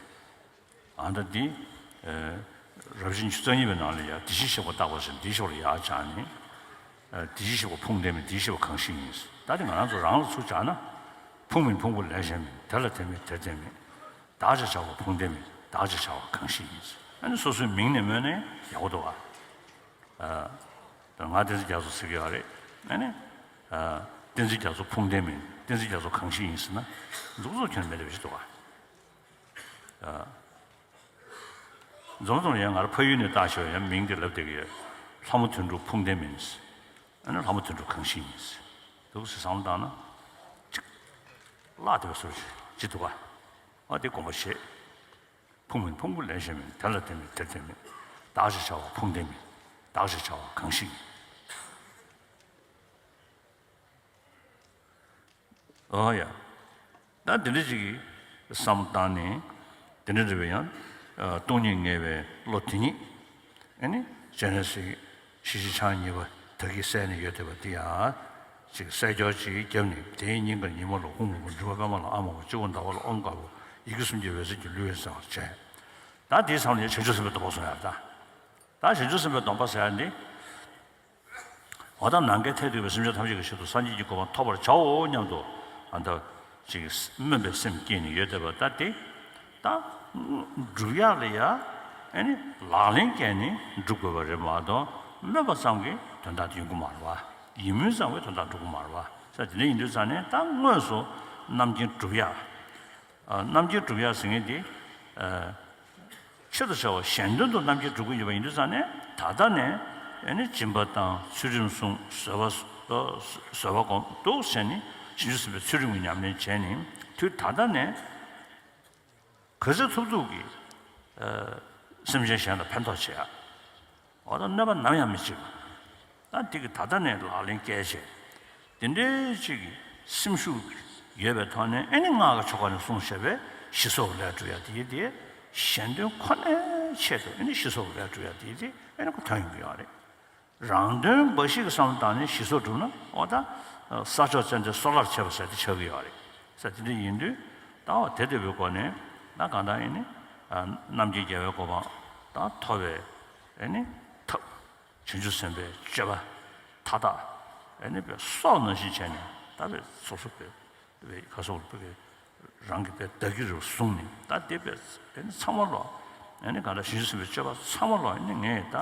ཨ་ད་འདི། ཨེ། རབ་བྱེད་ཉི་ཤུ་རྩ་གཉིས་པའི་ནང་ལ་ཡ་དེ་བཞིན་གཤེགས་པ་བཏགས་པ་ཟེར་འདིའི་ཕྱོགས་ལ་ཡར་སྦྱངས་ནས། ཨེ། དེ་བཞིན་གཤེགས་པ་ཕུང་ལྡན་མིན། དེ་བཞིན་གཤེགས་པ་གང་ཞིག་ཡིན། ད་དེ་ང་རང་ཚོ་རང་ལ་ཚུར་སྦྱངས་ན། ཕུང་མིན་ཕུང་པོ་ལས་གཞན་མིན། དེ་ལ་དེ་མིན་དེར་དེ་མིན། བདག་ཅེས་བྱ་བ་ཕུང་ལྡན་མིན། བདག་ཅེས་བྱ་བ་གང་ཞིག་ཡིན། ཨ་ནི་སོ་སོའི་མིང་ནས་སྨོས་ནས་ཡག་པོ་འདུག་ཨ། ཨ། ད་ང་བསྟན་འཛིན་རྒྱ་མཚོ་ཟེར་གྱི་ཡོད་རེད། ཨ་ནི། ཨ། བསྟན་འཛིན་རྒྱ་མཚོ་ཕུང་ལྡན་མིན། བསྟན་འཛིན་རྒྱ་མཚོ་གང་ཞིག་ཡིན་ཟེར་ན། མཛུབ་གུ་ཁྱོན་མེད་པ་ཞིག་འདུག་ཨ། ཨ། འཛོམས་འཛོམས་ཡང་ང་རང་ཕ་ཡུལ་ནས་བཏགས་ཤོག་ཡང་མིང་དེ་ལབ་བསྡད་ཀྱི་ཡོད། ལྷ་མོ་དོན་གྲུབ་ཕུང་ལྡན་མིན། ཨ་ནི་ལྷ་མོ་དོན་གྲུབ་གང་ཞིག་ཡིན། འདུག་སེ་བསམ་བློ་བཏང་ན། ཅིག་བརླག་བསྡད་པའི་བཟོ་ཞིག་འདུག་ག་ཨ་དེ་དགོངས་པ་བཞེས། ཕུང་མིན་ཕུང་པོ་ལས་གཞན་མིན། དེ་ལ་དེ་མིན་དེར་དེ་མིན། བདག་ཅེས་བྱ་བ་ཕུང་ལྡན་མིན། བདག་ཅེས་བྱ་བ་གང་ཞིག་ཡིན། ཨོ་ཡ། ད་འདི་འདྲ་ཅིག་གི་བསམ་བཏང་ནས། འདི་འདྲ་འདྲ་བའི་ཡང་། ཨ། སྟོང་ཉིད་ངེས་པའི་བློ་དེ་ཉིད། ཨ་ནི་སྤྱན་རས་གཟིགས་ཞི་བྱེད་ཕྱག་གཉིས་པ་ད་གིན་གསལ་ནས་ཡོད་བསྡད་པ་འདི་ཡང་། ཅིག་གསལ་སྐྱོར་ཅིག་བརྒྱབ་ནས། དེའི་སྙིང་གར་ཉི་མ་ལ་ཧཱུྃ་མང་པོ། འབྲུག་པ་པདྨ་ལ་ཨཱཿ་མང་པོ། སྤྱི་བོར་ཟླ་བ་ལ་ཨོཾ་དཀར་པོ། ཡི་གེ་སུམ་བརྒྱ་འོད་ཟེར་གྱིས་བསླུ་བའི་གསང་བ་བྱས། ད་དེའི་མཚམས་ལ་ཡང་བྱང་ཆུབ་སེམས་དཔའི་སྡོམ་པ་གསུང་ཡག་ད། ད་བྱང་ཆུབ་སེམས་དཔའི་སྡོམ་པ་ཟེར་ཡག་འདི། འོ་ད་ནམ་མཁའི་མཐས་གཏུགས་པའི་སེམས་ཅན་ཐམས་ཅད་ཀྱི་ཆེད་དུ་སངས་རྒྱས་ཀྱི་གོ་འཕང་ཐོབ་པར་བྱའོ་སྙམ་དུ། ཨ་ད་ཅིག་སྨོན་པའི་སེམས་བསྐྱེད་ནས་ཡོད་བསྡད་པ་ད་དེ། ད་སྒྲུབ་ཡག་ལ་ཡ་ཨེ་ནི་ལག་ལེན་བཀལ་ནས་སྒྲུབ་དགོས་པ་རེད་མ་གཏོགས་སྨོན་པ་ཙམ་གྱིས་དོན་དག་དེ་ཡོང་གི་མ་རེད་བ། ཡིད་སྨོན་ཙམ་གྱིས་དོན་དག་འགྲུབ་ཀྱི་མ་རེད་བ། ས་དེ་འདྲ་ཡིན་དུས་ཙང་ནས་ད་དངོས་སུ་རྣམ་མཁྱེན་སྒྲུབ་ཡག་ཨ། རྣམ་མཁྱེན་སྒྲུབ་ཡག་ཟེར་མཁན་དེ། ཨ། ཆེད་དུ་བྱ་བ་གཞན་དོན་དུ་རྣམ་མཁྱེན་སྒྲུབ་ཀྱི་ཡོད་པ་ཡིན་དུས་ཙང་ནས་ད་ལྟ་ནས་ཨེ་ནི་སྦྱིན་པ་དང་ཚུལ་ཁྲིམས་སྲུང་བཟོད་པ་བཟོད་པ་སྒོམ་འདུག་བྱས་ནས་བྱང་ཆུབ་སེམས་དཔའི་ཚུལ་ཁྲིམས་ཀྱི་ཉམས་ལེན་བྱས་ནས་དུས་ད་ལྟ་ནས་ག་ཚོད་ཐུབ་ཐུབ་ཀྱིས་ཨ། སེམས་ཅན་གཞན་ལ་ཕན་ཐོགས་བྱེད་ཡག་འོ་ད་གནོད་པ་ནམ་ཡང་མི་བྱེད་པ། ད་འདི་གི་ད་ལྟ་ནས་ལག་ལེན་བཀལ་བྱས། དེ་འདྲའི་ཅིག་གི་སེམས་ཤུགས་ཡོད་པའི་ཐོག་ནས་ཨེ་ནི་སྔགས་ཀྱི་ཆོ་ག་ནས་གསུངས་བཞག་པའི་ཞི་སོགས་ལས་སྒྲུབ་ཡ་དེ་དེ་གཞན་དོན་ཁོ་ནའི་ཆེད་དུ་ཨེ་ནི་ཞི་སོགས་ལས་སྒྲུབ་ཡ་དེ་དེ་ཨེ་ནི་ཁོ་ཐོན་ཡོང་གི་ཡོད་རེད། རང་དོན་འབའ་ཞིག་གི་བསམ་བློ་བཏང་ནས་ཞི་སོགས་སྒྲུབ་ན་འོ་ད་ས་ཕྱོགས་ཚད་ལྡན་སོལ་ལར་བྱེད་པ་ཟེར་དེ་ཆགས་ཀྱི་ཡོད་རེད། ས་དེ་འདྲ་ཡིན་དུས་ད་འོ་དེ་ལྟ་བུའི་སྒོ་ནས་ད་གང་ལྟར་ཨེ་ནི་རྣམ་མཁྱེན་རྒྱལ་བའི་གོ་འཕང་ད་ཐོབ་པའི་ཨེ་ནི་ཐབས། བྱང་ཆུབ་སེམས་དཔའི་སྤྱོད་པ་མཐའ་དག་ཨེ་ནི་པའི་སྲོག་ནང་བཞིན་བྱས་ནས་ད་པའི་སོ་སོ་པའི་པའི་ཁ་སོགས་པའི་རང་གི་པའི་བདག་གི་རུ་བཟུང་ནས་ད་དེ་པའི་ཨེ་ནི་ཚང་མ་ལོ་ཨེ་ནི་གང་ལྟར་བྱང་ཆུབ་སེམས་དཔའི་སྤྱོད་པ་ཚང་མ་ལོ་ཨེ་ནི་ངས་ད་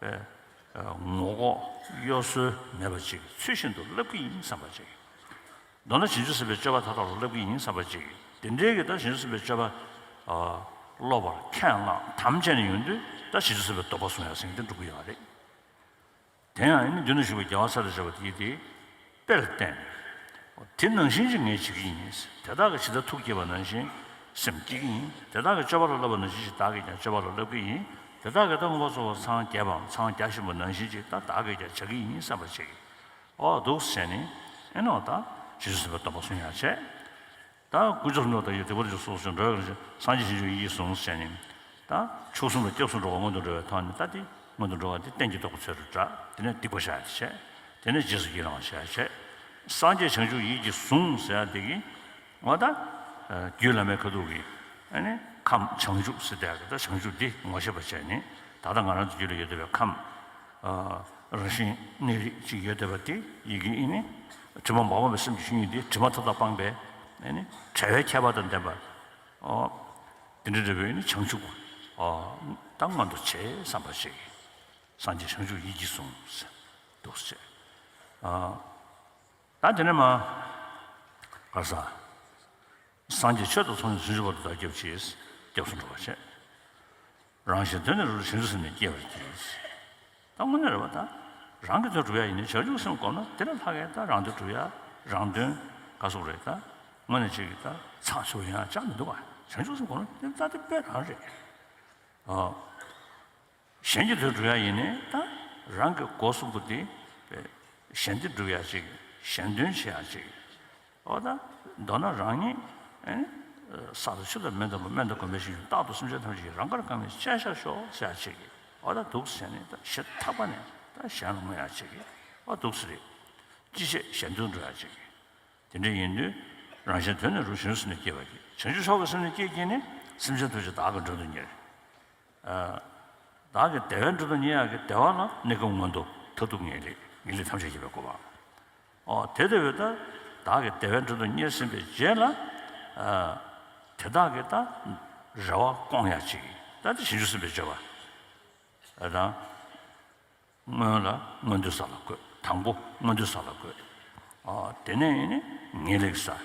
པའི་ངོ་ལྐོག་གཡོ་ཟོལ་མེད་པ་ཅིག་ཚུལ་བཞིན་དུ་བསླབ་ཀྱི་ཡིན་བསམ་པ་ཅིག་མདོར་ན་བྱང་ཆུབ་སེམས་དཔའི་སྤྱོད་པ་མཐའ་དག་ལ་བསླབ་ཀྱི་ཡིན་བསམ་པ་ཅིག་དེ་འདྲའི་གི་ད་བྱང་ཆུབ་སེམས་དཔའི་སྤྱོད་པ་སློབ་པར་ཁས་བླངས་དམ་བཅས་ནས་ཡོང་དུས་ད་བྱང་ཆུབ་སེམས་དཔའི་སྡོམ་པ་བཟུང་ཡག་ཟེར་མཁན་དེ་འགྲུབ་ཀྱི་ཡོད་རེད། དེ་ཡང་ཨེ་ནི་མདུན་དུ་བཞུགས་པའི་རྒྱལ་བ་ཚར་དུ་བཞག་པ་དེ་དེ་དཔེ་ལ་བརྟེན་ནས་དེ་ནང་བཞིན་ཅིག་ངས་བྱེད་ཀྱི་ཡིན། དེ་དག་གིས་ཇི་ལྟར་ཐུགས་བསྐྱེད་པ་ནང་བཞིན་སེམས་བསྐྱེད་ཀྱི་ཡིན། དེ་དག་གིས་སྤྱོད་པ་ལ་བསླབ་པ་ནང་བཞིན་ཞིག་བདག་གིས་ཀྱང་སྤྱོད་པ་ལ་བསླབ་ཀྱི་ཡིན། དེ་དག་གིས་ད་མངོན་པར་རྫོགས་པར་སངས་རྒྱས་པའམ་སངས་རྒྱ་བཞིན་པ་ནང་བཞིན་ཅིག་ད་བདག་གིས་ཀྱང་བྱ་གི་ཡིན་བསམ་པ་ཅིག་འོ་འདུག་ཟེར་ནས་ཨེ་ནོ་ད་བྱང་ཆུབ་སེམས་དཔའི་སྡོམ་པ་བཟུང་ཡག་བྱས། ད་དཀོན་མཆོག་གསུམ་ལ་བདག་གིས་དད་པ་ལ་སོགས་ཤིང་འགྲོ་བའི་སངས་རྒྱས་བྱང་ཆུབ་ཡིད་ཀྱིས་བཟུང་ཟེར་ནས། ད་མཆོག་གསུམ་ལ་སྐྱབས་སུ་འགྲོ་བ་སྔོན་དུ་འགྲོ་བའི་ཐོག་ནས་ད་དེ་སྔོན་དུ་འགྲོ་བ་དེ་རྟེན་གྱི་ཐོག་གི་ཚོད་དུ་བསྒྲགས། དེ་ནས་སྡིག་པ་བཤགས་ཡག་བྱས། དེ་ནས་རྗེས་སུ་ཡི་རང་བ་བཤགས་ཡག་བྱས། སངས་རྒྱས་བྱང་ཆུབ་ཡིད་ཀྱིས་བཟུང་ཟེར་ཡག་དེ་གིས་འོ་ད་རྒྱུད་བླ་མའི་ཁ་ཐུག་གི་ཨ་ནི་ཁམས་བྱང་ཆུབ་ཟེར་དེ་ད་བྱང་ཆུབ་འདི་ངོ་ཤེས་པ་བྱས་ནས་ད་ལྟ་ང་རང་ཚོ་རྒྱུད་ལ་ཡོད་བསྡད་པའི་ཁམས། རང་བཞིན་གནས་རིགས་གཅིག་ཡོད་བསྡད་པ་དེ་ཡི་གེ་ཨེ་ནི་དྲི་མ་མ་སྤངས་པའི་སེམས་ཀྱི་ཆོས་ཉིད་དེ་དྲི་མ་མཐའ་དག་སྤངས་པའི་ཨེ་ནི་བྲལ་བའི་ཁྱད་པར་དང་ལྡན་པ། ཨོ། དེ་འདྲ་འདྲ་བའི་ཨེ་ནི་བྱང་ཆུབ་ཨོ། ད་མངོན་དུ་བྱས་བསམ་པ་ཞིག་སངས་རྒྱས་བྱང་ཆུབ་ཡིད་ཀྱིས་བཟུང་ཟེར་འདུག་ཟེར། ཨ། ད་དེ་ནས་མ། ག་ས། སངས་རྒྱས་ཆོས་དང་ཚོགས་གཉིས་ཚུན་ཆད་བར་དུ་བདག་སྐྱབས་མཆི། སྐྱབས་སུ་འགྲོ་བར་བྱེད། རང་གཞན་དོན་ནི་རབ་ཏུ་བྱང་ཆུབ་སེམས་ནི་བསྐྱེད་པར་བགྱི། ད་དངོས་གནས་རེད་པ། ད་རང་གི་དོན་སྒྲུབ་ཡག་ཡིན་ན་བྱང་ཆུབ་སེམས་བསྒོམས་ན་དེ་ལས་ལྷག་གི་ད་རང་དོན་སྒྲུབ་ཡག་རང་དོན་ག་སོགས་རེད། ད་དངོས་གནས་ཅིག་གི་ད་ཚགས་ཚུད་པོ་ཡོང་ཡག་ཅང་མི་འདུག་ག་བྱང་ཆུབ་སེམས་བསྒོམས་ན་དེ་ད་དེ་དཔེ་རང་རེད། ཨ། གཞན་གྱི་དོན་སྒྲུབ་ཡག་ཡིན་ནའི་ད་རང་གི་སྒོ་གསུམ་པོ་དེ་གཞན་དོན་སྒྲུབ་ཡག་ཅིག་གཞན་དོན་བྱེད་ཡག་ཅིག་འོ་ད་མདོར་ན་རང་ཉིད་ཨེ་ནི་ས་དང་ཆུ་དང་མེ་དང་མེ་དང་གོམས་པའི་ཤིང་རྟག་ཏུ་སེམས་ཅན་ཐམས་ཅད་ཀྱི་རང་དགར་གང་ནས་བཅད་བཞག་ཤོག་ཟེར་ཡག་ཅིག་འོ་ད་འདུག་ཟེར་ནས་ད་ཞེ་ཐག་པ་ནས་ད་གཞན་ལ་བསྔོ་ཡག་ཅིག་འོ་འདུག་ཟེར་རེད། ཅི་བྱེད་གཞན་དོན་སྒྲུབ་ཡག་ཅིག་དེ་འདྲ་ཡིན་དུས་རང་གཞན་དོན་ནི་རབ་ཏུ་བྱང་ཆུབ་སེམས་ནི་བསྐྱེད་པར་བགྱི། བྱང་ཆུབ་མཆོག་གི་སེམས་ནི་བསྐྱེད་བགྱིས་ནས་སེམས་ཅན་ཐམས་ཅད་བདག་གིས་མགྲོན་དུ་གཉེར། བདག་གིས་བདེ་བའི་མགྲོན་དུ་གཉེར་ཡག་གི་བདེ་བ་ལ་གནས་སྐབས་མངོན་མཐོ་མཐར་ཐུག་ངེས་ལེགས་ངེས་ལེགས་ཐམས་ཅད་མཁྱེན་པའི་གོ་འཕང་། ཨོ་དེ་ལྟ་བུའི་ད་བདག་གིས་བདེ་བའི་མགྲོན་དུ་གཉེར་ཟིན་པའི་རྗེས་ལ་དེ་དག་གི་ད་རེ་བ་སྐོང་ཡག་ཅིག་ད་དེ་བྱང་ཆུབ་སེམས་དཔའི་སྤྱོད་པ་དང་། སྔོན་ལ་མངོན་མཐོའི་ས་ལ་འགོད། དང་པོ་མངོན་མཐོའི་ས་ལ་འགོད། ཨ་དེ་ནས་ཨེ་ནི་ངེས་ལེགས་ས།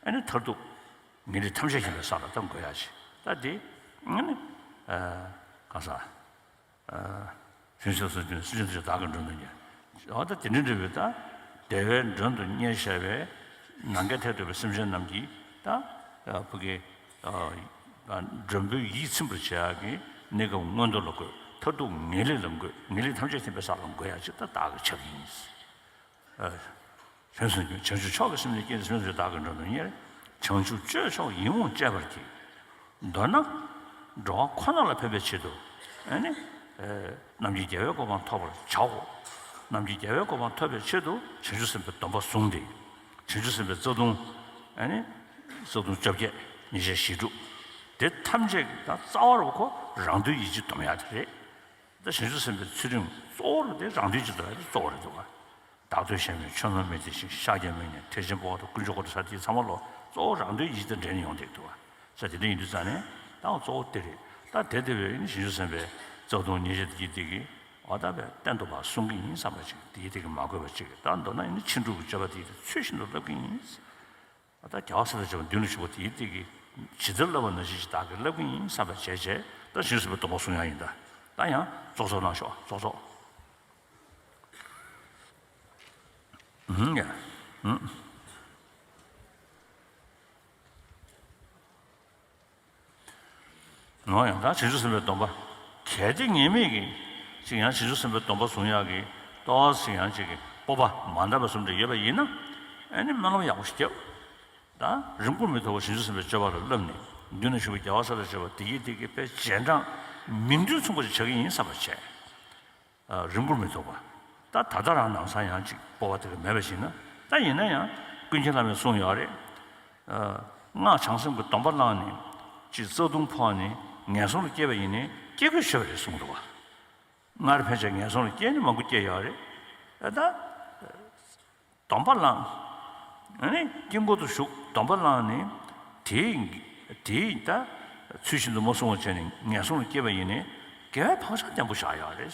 ཨེ་ནི་མཐར་ཐུག་ངེས་ལེགས་ཐམས་ཅད་མཁྱེན་པའི་ས་ལ་ད་འགོད་ཡག་ཅིག་ད་དེ་ཨེ་ནི་ཨ་གང་ཟག་ཨ་བྱང་ཆུབ་སེམས་དཔའི་སེམས་ཅན་ཐམས་ཅད་བདག་གིས་མགྲོན་དུ་གཉེར། འོ་ད་དེ་འདྲ་འདྲ་བའི་ད་བདེ་བའི་མགྲོན་དུ་གཉེར་བྱ་བའི་ནམ་མཁའི་མཐས་གཏུགས་པའི་སེམས་ཅན་རྣམས་ཀྱིས་ད་ཨ་ཕ་གི་མགྲོན་པོའི་ཡིད་ཚིམ་པར་བྱེད་ཡག་གི་གནས་སྐབས་མངོན་མཐོ་ལ་འགོད། མཐར་ཐུག་ངེས་ལེགས་ལ་འགོད། ངེས་ལེགས་ཐམས་ཅད་མཁྱེན་པའི་ས་ལ་འགོད་ཡག་ཅིག་ད་བདག་གིས་བྱ་གི་ཡིན། ཨ་བྱང་ཆུབ་མཆོག་གི་སེམས་ནི་བསྐྱེད་དེ་སེམས་ཅན་བདག་གིས་མགྲོན་དུ་གཉེར། བྱང་ཆུབ་སྤྱོད་མཆོག་ཡིད་འོང་སྤྱད་པར་བགྱི། མདོར་ན་འགྲོ་བ་ཁོ་ན་ལ་ཕན་པའི་ཆེད་དུ་ཨ་ནི་རྣམ་མཁྱེན་རྒྱལ་བའི་གོ་འཕང་ཐོབ་པར་བྱའོ། རྣམ་མཁྱེན་རྒྱལ་བའི་གོ་འཕང་ཐོབ་པའི་ཆེད་དུ་བྱང་ཆུབ་སེམས་དཔའི་སྡོམ་པ་བཟུང་སྟེ། བྱང་ཆུབ་སེམས་དཔའི་རྩ་ལྟུང་ཨ་ནི་རྩ་ལྟུང་བཅོ་བརྒྱད་ཉེས་བྱས་བཞི་སྒྲུབ། དེ་ཐམས་ཅད་ཀྱི་ད་རྩ་བ་རུ་ཁོ་རང་དོན་ཡིད་ཀྱིས་སྡོམ་ཡག་དེ་རེད། ད་བྱང་ཆུབ་སེམས་དཔའི་ཚུལ་ཁྲིམས་གཙོ་བོ་རུ་དེ་རང་དོན་གྱི་འདོད་ཡག་དེ་གཙོ་བོ་རེད་འདུག་ག་བདག་བསྟོད་གཞན་སྨོད་ཆོས་མང་མི་བདེ་ཞིང་། ཤཱཀྱའི་དམག་ཉེས་ཐེག་ཆེན་དཔའ་བོ་དང་། དཀོན་མཆོག་གོ་འཕང་ས་དེ་ཚང་མ་ལོ་གཙོ་བོ་རང་དོན་ཡིད་དང་འབྲེལ་ནས་ཡོང་བསྡད་འདུག་ག་ས་དེ་འདྲ་ཡིན་དུས་ཙང་ནས་ད་གཙོ་བོ་དེ་རེད། ད་དེ་དེ་བས་ནི་བྱང་ཆུབ་སེམས་དཔའི་རྩ་ལྟུང་ཉེས་བྱས་དེ་གི་དེ་གི་འོ་ད་བས་གཏན་དུ་མ་གསུང་གི་ཡིན་བསམ་པ་ཅིག་དེ་གི་དེ་གི་མ་གོས་པ་ཅིག་ད་མདོར་ན་ཡིན་ན་ཕྱིན་དྲུག་གི་སྤྱོད་པ་དེ་གི་ཚུལ་བཞིན་དུ་བསླབ་ཀྱི་ཡིན། ད་རྒྱལ་བ་སྲས་དང་བཅས་པ་མདུན་ལ་བཞུགས་པ་དེའི་སྟེང་གི་ཇི་ལྟར་བསླབ་པ་ནང་བཞིན་ཅིག་བདག་གིས་བསླབ་ཀྱི་ཡིན་བསམ་པ་བྱས་བྱས་ད་བྱང་ཆུབ་སེམས་དཔའི་སྡོམ་པ་སྲུང་ཡག་ཡིན། ད་ད་ཡང་ཙོག་ཙོག་གནང་ཤོག་ཙོག་ཙོག་ཧུམ་ཡ། ཧུམ། ནོ་ཡང་ད་བྱང་ཆུབ་སེམས་དཔའི་སྡོམ་པ་གལ་ཏེ་ངེས་མེད་ཀྱི་ཅིག་ཡང་བྱང་ཆུབ་སེམས་དཔའི་སྡོམ་པ་སྲུང་ཡག་གི་ཏོག་ཙམ་ཡང་ཅིག་གི་སྤོབས་པ་མ་འདྲ་བ་བཟུམ་དེ་ཡོད་པ་ཡིན་ན་ཨ་ནི་སྨོན་ལམ་ཡག་པོ་ཞིག་རྒྱབ། ད་རིང་པོར་མི་ཐོགས་པར་བྱང་ཆུབ་སེམས་དཔའི་སྤྱོད་པ་ལ་བསླབས་ནས་མདུན་ན་བཞུགས་པའི་རྒྱལ་བ་སྲས་དང་བཅས་པ་དེ་གི་དེ་གི་དཔེ་རྗེས་འབྲང་མིང་དོན་མཚུངས་པ་ཞིག་བྱ་གི་ཡིན་བསམ་པ་བྱས། རིང་པོར་མི་ཐོགས་པ། ད་ད་ལྟ་རང་ནང་སང་ཡང་ཅིག་སྤོབས་པ་དེ་ག་མེད་པ་ཞིག་ན་ད་ཡིན་ན་ཡང་ཀུན་མཁྱེན་བླ་མས་གསུངས་ཡོད་རེད། སྔགས་བྱང་སེམས་ཀྱི་སྡོམ་པ་བླངས་ནས་ཅིག་རྩ་ལྟུང་ཕོག་ནས་ངན་སོང་ལ་སྐྱེས་པ་ཡིན་ནའི་སྐྱེ་དགོས་ཆོད་པ་རེད་གསུངས་འདུག་བ། སྔར་ཕན་ཆད་ངན་སོང་ལ་སྐྱེས་ནས་མང་པོ་སྐྱེས་ཡོད་རེད། ད་སྡོམ་པ་བླངས། ཨ་ནི་དཀྱིལ་འཁོར་དུ་བཞུགས་སྡོམ་པ་བླངས་ནས་དེའི་དེའི་ད་ཚུལ་བཞིན་དུ་མ་བསྲུང་བ་བྱས་ནས་ངན་སོང་ལ་སྐྱེས་པ་ཡིན་ནའི་དགེ་བའི་བག་ཆགས་བརྟན་པོ་བཞག་ཡོད་རེད།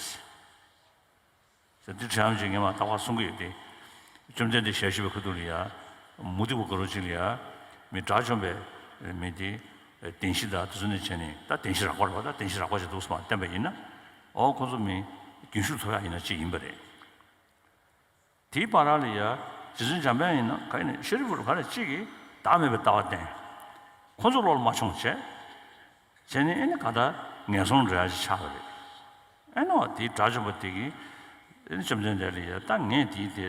ཟེར་དུས་ཁྲི་ཨམ་ཅིག་ངས་མ་ཏག་ཏག་གསུང་གི་ཡོད་དེ། བཅོམ་ལྡན་འདས་ཞལ་བཞུགས་པའི་ཁ་ཐུག་ལ་ཡ། མུ་སྟེགས་པ་དགའ་རབ་ཅིག་ལ་ཡ། མི་དགྲ་བཅོམ་པའི་མི་དེ། བདེན་བཞི་དང་དེ་ཚོ་ནས་བྱས་ནས་ད་བདེན་བཞི་རགས་པ་རེད་བ། ད་བདེན་བཞི་རགས་པ་ཞིག་འདུག་སེ་མ་བསྟན་པ་ཡིན་ན། འོ་ཁོ་ཚོ་མི་རྒྱུན་ཞུགས་ཐོབ་ཡག་ཡིན་ན་ཅིག་ཡིན་པ་རེད། དེའི་བར་ལ་ཡ། རྗེ་བཙུན་འཇམ་དཔལ་ཡིན་ན་ག་ནས་ཤཱ་རིའི་བུ་རུ་ག་ནས་གཅིག་གིས་བདག་མེད་པའི་ལྟ་བ་བསྟན། ཁོ་ཚོ་བློ་ལ་མ་ཆོངས་བྱས། བྱས་ནས་ཨེ་ནི་ག་ད་ངན་སོང་འགྲོ་ཡ་ཅིག་ཆགས་པ་རེད། ཨེ་ནི་འོ་དེའི་དགྲ་བཅོམ་པ་དེ་གིས་ཨེ་ནི་བཅོམ་ལྡན་འདས་ལ་ཡ་ད་ངས་དེའི་དེ་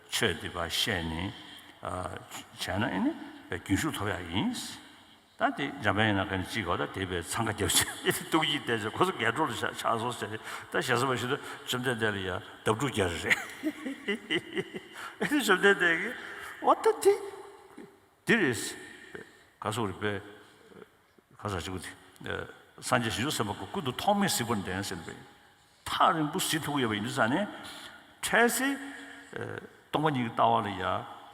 ཆོས་དེ་བ་བཤད་ནས་བྱས་ན་ཨེ་ནི་རྒྱུན་ཞུགས་ཐོབ་ཡ་ཡིན། ད་དེ་འཇམ་དཔལ་ཡིན་ན་ག་ནས་གཅིག་གོ་ད་དེ་བས་འཚང་ཁ་རྒྱབ་བྱས་ཨེ་ནི་ཏོག་དབྱིབས་བལྟས་བྱས་ཁོ་ཚོ་འགལ་འགྲོ་ལ་ཆགས་སོང་ཟེར་ད་ཞེ་ས་བ་ཞིག་ཏུ་བཅོམ་ལྡན་འདས་ལ་ཡ་བརྡབ་སྒྲུག་རྒྱག་རེད། ཨེ་ནི་བཅོམ་ལྡན་འདས་ཀྱིས་འོ་ད་དེ་འདི་རེད། ག་སོག་རེད་པས། ཁ་ས་གཅིག་པུ་དེ། སངས་རྒྱས་བྱང་ཆུབ་སེམས་དཔའ་ཀུན་ཏུ་ཐོགས་མེད་གཟིགས་པར་ལྡན་ཟེར་བའི། ཐག་རིང་པོ་གཟིགས་ཐུབ་ཀྱི་ཡོད་པ་ཡིན་དུས་ཙང་ནས། འཕྲལ་སེལ། སྟོང་པ་ཉིད་ཀྱི་ལྟ་བ་ལ་ཡ།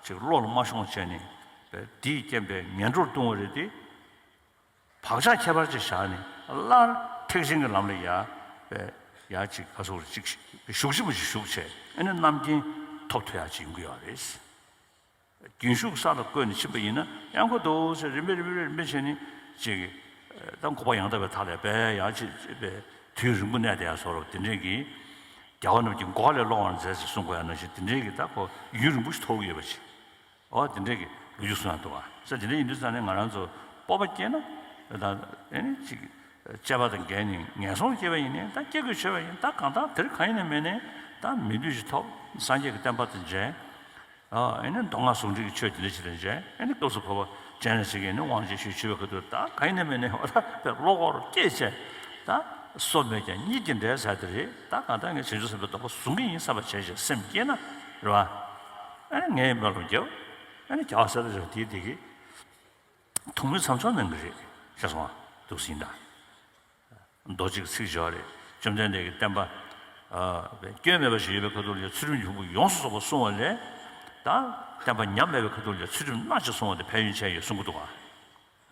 ཅིག་བློ་ལ་མ་ཤོང་བྱས་ནས། དེའི་རྐྱེན་པས་ངན་འགྲོར་ལྟུང་བ་རེད་དེ། བག་ཆགས་ཁྱད་པར་ཅིག་བཞག་ནས་སླར་ཐེག་ཆེན་གྱི་ལམ་ལ་ཡ། ཡ་ཅིག་ག་སོག་རེད་ཅིག་ཞུགས་ཅིག་མ་ཞིག་ཞུགས་བྱས་ཨེ་ནི་རྣམ་མཁྱེན་ཐོབ་ཐུབ་ཡ་ཅིག་ཡོང་གི་ཡོད་རེད། རྒྱུན་ཞུགས་ས་ལ་བཀོད་ནས་ཕྱིན་པ་ཡིན་ན་ཡང་ཁོ་འདུག་ཟེར་རིམ་པས་རིམ་པས་རིམ་པས་བྱས་ནས་ཅིག་ད་འགོག་པ་ཡང་དག་པའི་མཐའ་ལས་པས་ཡང་ཅིག་པའི་དུས་རིང་པོ་གནས་བསྡད་ཡ་བཟོ་འདྲ་དེ་འདྲས་ཀྱི། རྒྱལ་བ་རྣམས་ཀྱི་འགོག་པ་ལས་སློང་བར་མཛད་ཅེས་གསུངས་དགོས་ཡ་ནང་བཞིན་དེ་འདྲས་ཀྱི་ད་ཁོ་ཡུན་རིང་པོ་ཞིག་ཐོགས་ཀྱི་ཡོད་པ་ཅིག་འོ་དེ་འདྲས་ཀྱི་ལོ་རྒྱུས་གསུངས་ཡ་འདུག་བ། ས་དེ་འདྲས་ཡིན་དུས་ཙང་ནས་ང་རང་ཚོ་སྤོབས་པ་སྐྱེས་ན་ད་ཨེ་ནི་ཅིག་བཅས་པ་དང་འགལ་ནས་ངན་སོང་སྐྱེས་པ་ཡིན་ནའི་ད་སྐྱེ་དགོས་ཆོད་པ་ཡིན་ད་གང་ལྟར་དེ་རིང་གང་ཡིན་ནའི་མིན་ནའི་ད་མི་ལུས་ཞིག་ཐོབ་སངས་རྒྱས་ཀྱི་བསྟན་པ་དང་མཇལ། ཨ་ཨེ་ནི་མདོ་སྔགས་ཟུང་འབྲེལ་གྱི་ཆོས་དེ་འདྲ་ཞིག་ལ་མཇལ། ཨེ་ནི་སྐབས་སུ་བབ་པ་སྤྱན་རས་གཟིགས་ཀྱིས་ནི་དབང་ཆེན་ཞུས་ཞུས་པའི་ཁ་ཐུག་ད་གང་ཡིན་ནའི་མིན་ནའི་འོ་ད་དཔེ་བློ་ཁོག་སྐྱེས་བྱས་ད་སོ་མེད་ཀྱང་གཉིད་ཀྱིས་འདྲེས་ཟེར་དེ་རེད། ད་གང་ལྟར་ངས་བྱང་ཆུབ་སེམས་དཔའི་སྡོམ་པ་བཟུང་གི་ཡིན་བསམ་པ་བྱས་བྱས་སེམས་བསྐྱེད་ན་རེད་བ། ཨེ་ནི་ངས་སྨོན་ལམ་རྒྱབ། ཨེ་ནི་རྒྱལ་བ་སྲས་དང་བཅས་པ་དེའི་དེ་གི་ཐུགས་སྨོན་མཚམས་མཚམས་གནང་གི་རེད་ཤེས་སོང་ང་། འདུག་སེ་ཡིན་ད། མདོ་གཅིག་ཚིག་བཞག་རེད། བཅོམ་ལྡན་འདས་ཀྱི་བསྟན་པ། ཨ་སྐྱོན་མེད་པ་ཞིག་ཡོད་པའི་ཁ་ཐུག་ལ་ཚུལ་ཁྲིམས་ཡོངས་སུ་རྫོགས་པ་བསྲུང་བ་ལས། ད་བསྟན་པ་ཉམས་མེད་པའི་ཁ་ཐུག་ལ་ཚུལ་ཁྲིམས་སྣ་གཅིག་བསྲུང་བ་དེ་ཕན་ཡོན་ཆེ་ཡོད་གསུང་གི་འདུག་ག་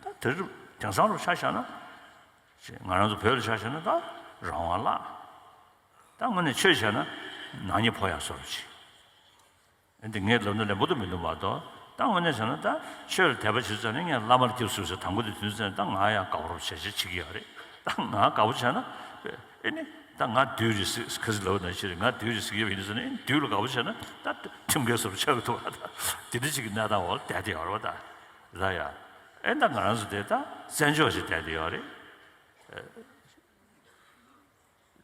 ད་དེ་རུ་དེང་སང་རུ་ཆ་བཞག་ན། ང་རང་ཚོ་བོད་ལ་ཆ་བཞག་ན་ད་རང་དབང་བརླག་ད་དངོས་གནས་ཆོས་བྱས་ན་ནག་ཉེས་ཕོག་ཡག་བཟོ་འདྲ་ཅིག་འདི་ངས་ལབ་ན་ལན་པོ་དུ་མི་འདུག་མ་གཏོགས་ད་དངོས་གནས་བྱས་ན་ད་ཆོས་ལ་དད་པ་བྱེད་ཙང་ནས་ངས་བླ་མར་སྐྱབས་སུ་ཟེར་དང་པོ་དེ་དུས་ཙང་ད་ང་ཡང་དགའ་པོ་རོབ་བྱས་བྱས་བྱེད་ཀྱི་ཡོད་རེད། ད་ང་དགའ་པོ་བྱས་ན་ཨེ་ནི་ད་ང་བདུད་རེད་ཟེར་ཁ་སི་ལབ་ན་ཤེས་རེད། ང་བདུད་རེད་ཟེར་གྱི་ཡོད་པ་ཡིན་ཙང་ནས་བདུད་ལ་དགའ་པོ་བྱས་ན་ད་ཁྲིམས་འགལ་བཟོ་འདྲ་ཆགས་ཀྱི་འདུག་ད་དེ་འདྲ་ཅིག་གི་གནས་སྟངས་འོག་ལ་བསྡད་དེ་ཡོད་རེད་བ། ད་ད་ཡ་ཨེ་ད་ང་རང་ཚོ་དེ་ད་བཙན་བྱོལ་ཞིག་བསྡད་དེ་ཡོད་རེད།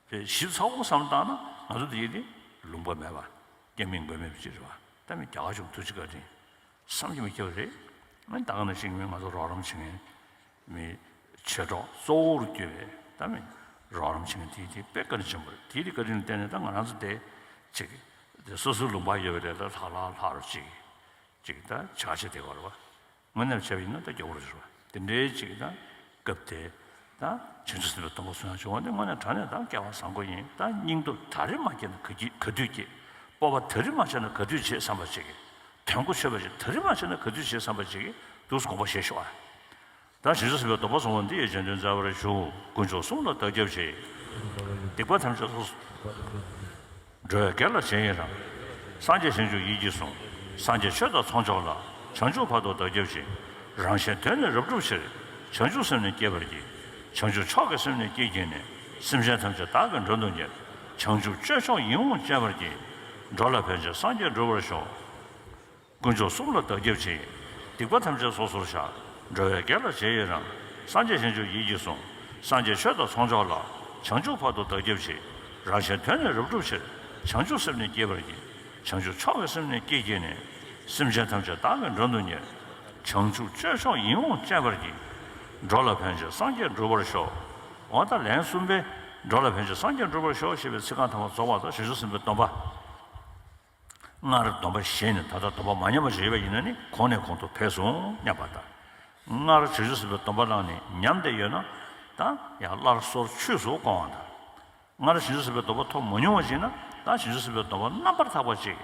པའི་ཞིབ་ཚགས་པོ་བསམ་བློ་བཏང་ན་ང་ཚོ་འདི་ཡིན་ཏེ་ལུང་པ་མེད་པ་སྐྱེ་མེད་མགོན་མེད་པ་ཅིག་རེད་བ། ད་མི་རྒྱ་གར་གཞུང་ཐུགས་རྗེ་བཀའ་དྲིན་བསམ་གྱིས་མི་ཁྱབ་པ་རེད། ང་ད་ག་ནང་བཞིན་ང་ཚོ་རོགས་རམ་བྱེད་མཁན་མི་ཆོས་གྲོགས་གཙོ་བོར་གྱུར་པའི་ད་མི་རོགས་རམ་བྱེད་མཁན་དེ་དེ་དཔེ་བཀའ་དྲིན་ཆེན་པོ་རེད། དེ་དེ་བཀའ་དྲིན་ལ་བརྟེན་ནས་ད་ང་རང་ཚོ་དེ་ཅིག་དེ་སོ་སོའི་ལུང་པ་ཡོད་པའི་ལས་ལ་ལྷག་ལྷག་ལྷག་རུ་ཅིག་ཅིག་ད་ཆགས་ཆེ་དེ་བར་བ། དངོས་གནས་བྱས་པ་ཡིན་ན་ད་སྐྱོ་པོ་རེད་བ། དེ་འདྲའི་ཅིག་ད་སྐབས་དེ་ད་བྱང་ཆུབ་སེམས་དཔའི་སྡོམ་པ་སྲུང་ཡག་བྱུང་བ་ནི་དངོས་གནས་དྲང་གནས་ད་སྐལ་བ་བཟང་པོ་ཡིན། ད་སྙིང་སྟོབས་ད་རེས་མ་སྐྱེས་ན་ག་གི་ག་དུས་སྐྱེ། སྤོབས་པ་ད་རེས་མ་བྱས་ན་ག་དུས་བྱེད་བསམ་པ་ཅིག་གི། དོན་གོ་ཆོད་པ་ཅིག་ད་རེས་མ་བྱས་ན་ག་དུས་བྱེད་བསམ་པ་ཅིག་གི་འདུག་སེ་དགོངས་པ་བཞེས་ཤོག་ཨ། ད་བྱང་ཆུབ་སེམས་དཔའི་སྡོམ་པ་བཟུང་བ་འདི་ཡི་རྗེས་ཟློས་མཛད་པར་ཞུ། དཀོན་མཆོག་གསུམ་ལ་བདག་སྐྱབས་མཆི། སྡིག་པ་ཐམས་ཅད་སོ་སོ། འགྲོ་བའི་དགེ་ལ་རྗེས་ཡི་རང་། སངས་རྒྱས་བྱང་ཆུབ་ཡིད་ཀྱིས་བཟུང་། སངས་རྒྱས་ཆོས་དང་ཚོགས་མཆོག་ལ། བྱང་ཆུབ་བར་དུ་བདག་སྐྱབས་མཆི། རང་གཞན་དོན་ནི་རབ་བསྒྲུབ་ཕྱིར། བྱང་ཆུབ་སེམས་ནི་བསྐྱེད་པར་བགྱི། བྱང་ཆུབ་མཆོག་གི་སེམས་ནི་བསྐྱེད་བགྱིས་ནས། སེམས་ཅན་ཐམས་ཅད་བདག་གིས་མགྲོན་དུ་གཉེར། བྱང་ཆུབ་སྤྱོད་མཆོག་ཡིད་འོང་སྤྱད་པར་བགྱི། འགྲོ་ལ་ཕན་ཕྱིར་སངས་རྒྱས་འགྲུབ་པར་ཤོག། དཀོན་མཆོག་གསུམ་ལ་བདག་སྐྱབས་མཆི། སྡིག་པ་ཐམས་ཅད་སོ་སོར་བཤགས། འགྲོ་བའི་དགེ་ལ་རྗེས་ཡི་རང་། སངས་རྒྱས་བྱང་ཆུབ་ཡིད་ཀྱིས་བཟུང་། སངས་རྒྱས་ཆོས་དང་ཚོགས་མཆོག་ལ། བྱང་ཆུབ་བར་དུ་བདག་སྐྱབས་མཆི། རང་གཞན་དོན་ནི་རབ་བསྒྲུབ་ཕྱིར། བྱང་ཆུབ་སེམས་ནི་བསྐྱེད་པར་བགྱི། བྱང་ཆུབ་མཆོག་གི་སེམས་ནི་བསྐྱེད་བགྱིས་ནས། སེམས་ཅན་ཐམས་ཅད་བདག་གིས་མགྲོན་དུ་གཉེར། བྱང་ཆུབ་སྤྱོད་མཆོག་ཡིད་འོང་སྤྱད་པར་བགྱི། འགྲོ་ལ་ཕན་ཕྱིར་སངས་རྒྱས་འགྲུབ་པར་ཤོག། འོ་ད་ལན་གསུམ་པའི་འགྲོ་ལ་ཕན་ཕྱིར་སངས་རྒྱས་འགྲུབ་པར་ཤོག་ཞེས་པའི་ཚིག་རྐང་ཐ་མ་རྫོགས་པ་དང་བྱང་ཆུབ་སེམས་དཔའི་སྡོམ་པ། སྔར་སྡོམ་པ་བཞེས་ནས་ད་ལྟ་སྡོམ་པ་མ་ཉམས་པ་ཞིག་ཡོད་པ་ཡིན་ན་ནི་གོང་ནས་གོང་དུ་འཕེལ་སོང་སྙམ་པ་དང་། སྔར་བྱང་ཆུབ་སེམས་དཔའི་སྡོམ་པ་བླངས་ནས་ཉམས་བསྡད་ཡོད་ན་ད་ཡང་སླར་གསོར་ཆུད་ཟོས་སྐོང་བ་དང་། སྔར་བྱང་ཆུབ་སེམས་དཔའི་སྡོམ་པ་ཐོབ་མ་མྱོང་བ་ཞིག་ན་ད་བྱང་ཆུབ་སེམས་དཔའི་སྡོམ་པ་རྣམ་པར་དག་པ་ཅིག།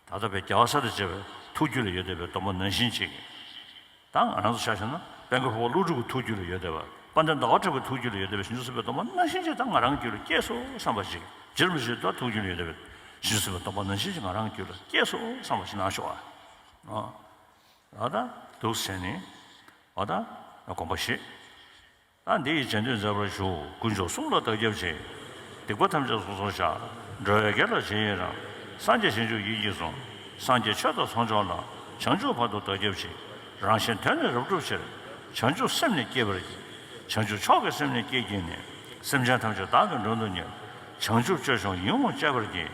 ད་ལྟ་བའི་རྒྱལ་བ་སྲས་དང་བཅས་པའི་ཐུགས་རྒྱུད་ལ་ཡོད་བསྡད་པའི་སྡོམ་པ་ནང་བཞིན་ཅིག། ད་ང་རང་ཚོ་ཆ་བཞག་ན་དཔལ་མགོན་འཕགས་པ་ཀླུ་སྒྲུབ་ཀྱི་ཐུགས་རྒྱུད་ལ་ཡོད་བསྡད་པ། དཔལ་ལྡན་ཟླ་བ་གྲགས་པའི་ཐུགས་རྒྱུད་ལ་ཡོད་བསྡད་པའི་བྱང་ཆུབ་སེམས་དཔའི་སྡོམ་པ་ནང་བཞིན་ཅིག་ད་ང་རང་རྒྱུད་ལ་སྐྱེས་སོ་བསམ་པ་ཅིག། ཇི་ལྟར་མི་ཤེས་ད་ཐུགས་རྒྱུད་ལ་ཡོད་བསྡད་པའི་བྱང་ཆུབ་སེམས་དཔའི་སྡོམ་པ་ནང་བཞིན་ཅིག་ང་རང་རྒྱུད་ལ་སྐྱེས་སོ་བསམ་པ་ཅིག་གནང་ཤོག་ཨ། ཨ་ད་འདུག་ཟེར་ནས་ཨ་ད་དགོངས་པ་བཞེས། ད་འདི་ཡི་རྗེས་ཟློས་མཛད་པར་ཞུ། དཀོན་མཆོག་གསུམ་ལ་བདག་སྐྱབས་མཆི། སྡིག་པ་ཐམས་ཅད་སོ་སོར་བཤགས། འགྲོ་བའི་དགེ་ལ་རྗེས་ཡི་རང་། སངས་རྒྱས་བྱང་ཆུབ་ཡིད་ཀྱིས་བཟུང་། སངས་རྒྱས་ཆོས་དང་ཚོགས་མཆོག་ལ། བྱང་ཆུབ་བར་དུ་བདག་སྐྱབས་མཆི། རང་གཞན་དོན་ནི་རབ་བསྒྲུབ་ཕྱིར། བྱང་ཆུབ་སེམས་ནི་བསྐྱེད་པར་བགྱི། བྱང་ཆུབ་མཆོག་གི་སེམས་ནི་བསྐྱེད་བགྱིས་ནས། སེམས་ཅན་ཐམས་ཅད་བདག་གིས་མགྲོན་དུ་གཉེར། བྱང་ཆུབ་སྤྱོད་མཆོག་ཡིད་འོང་སྤྱད་པར་བགྱི།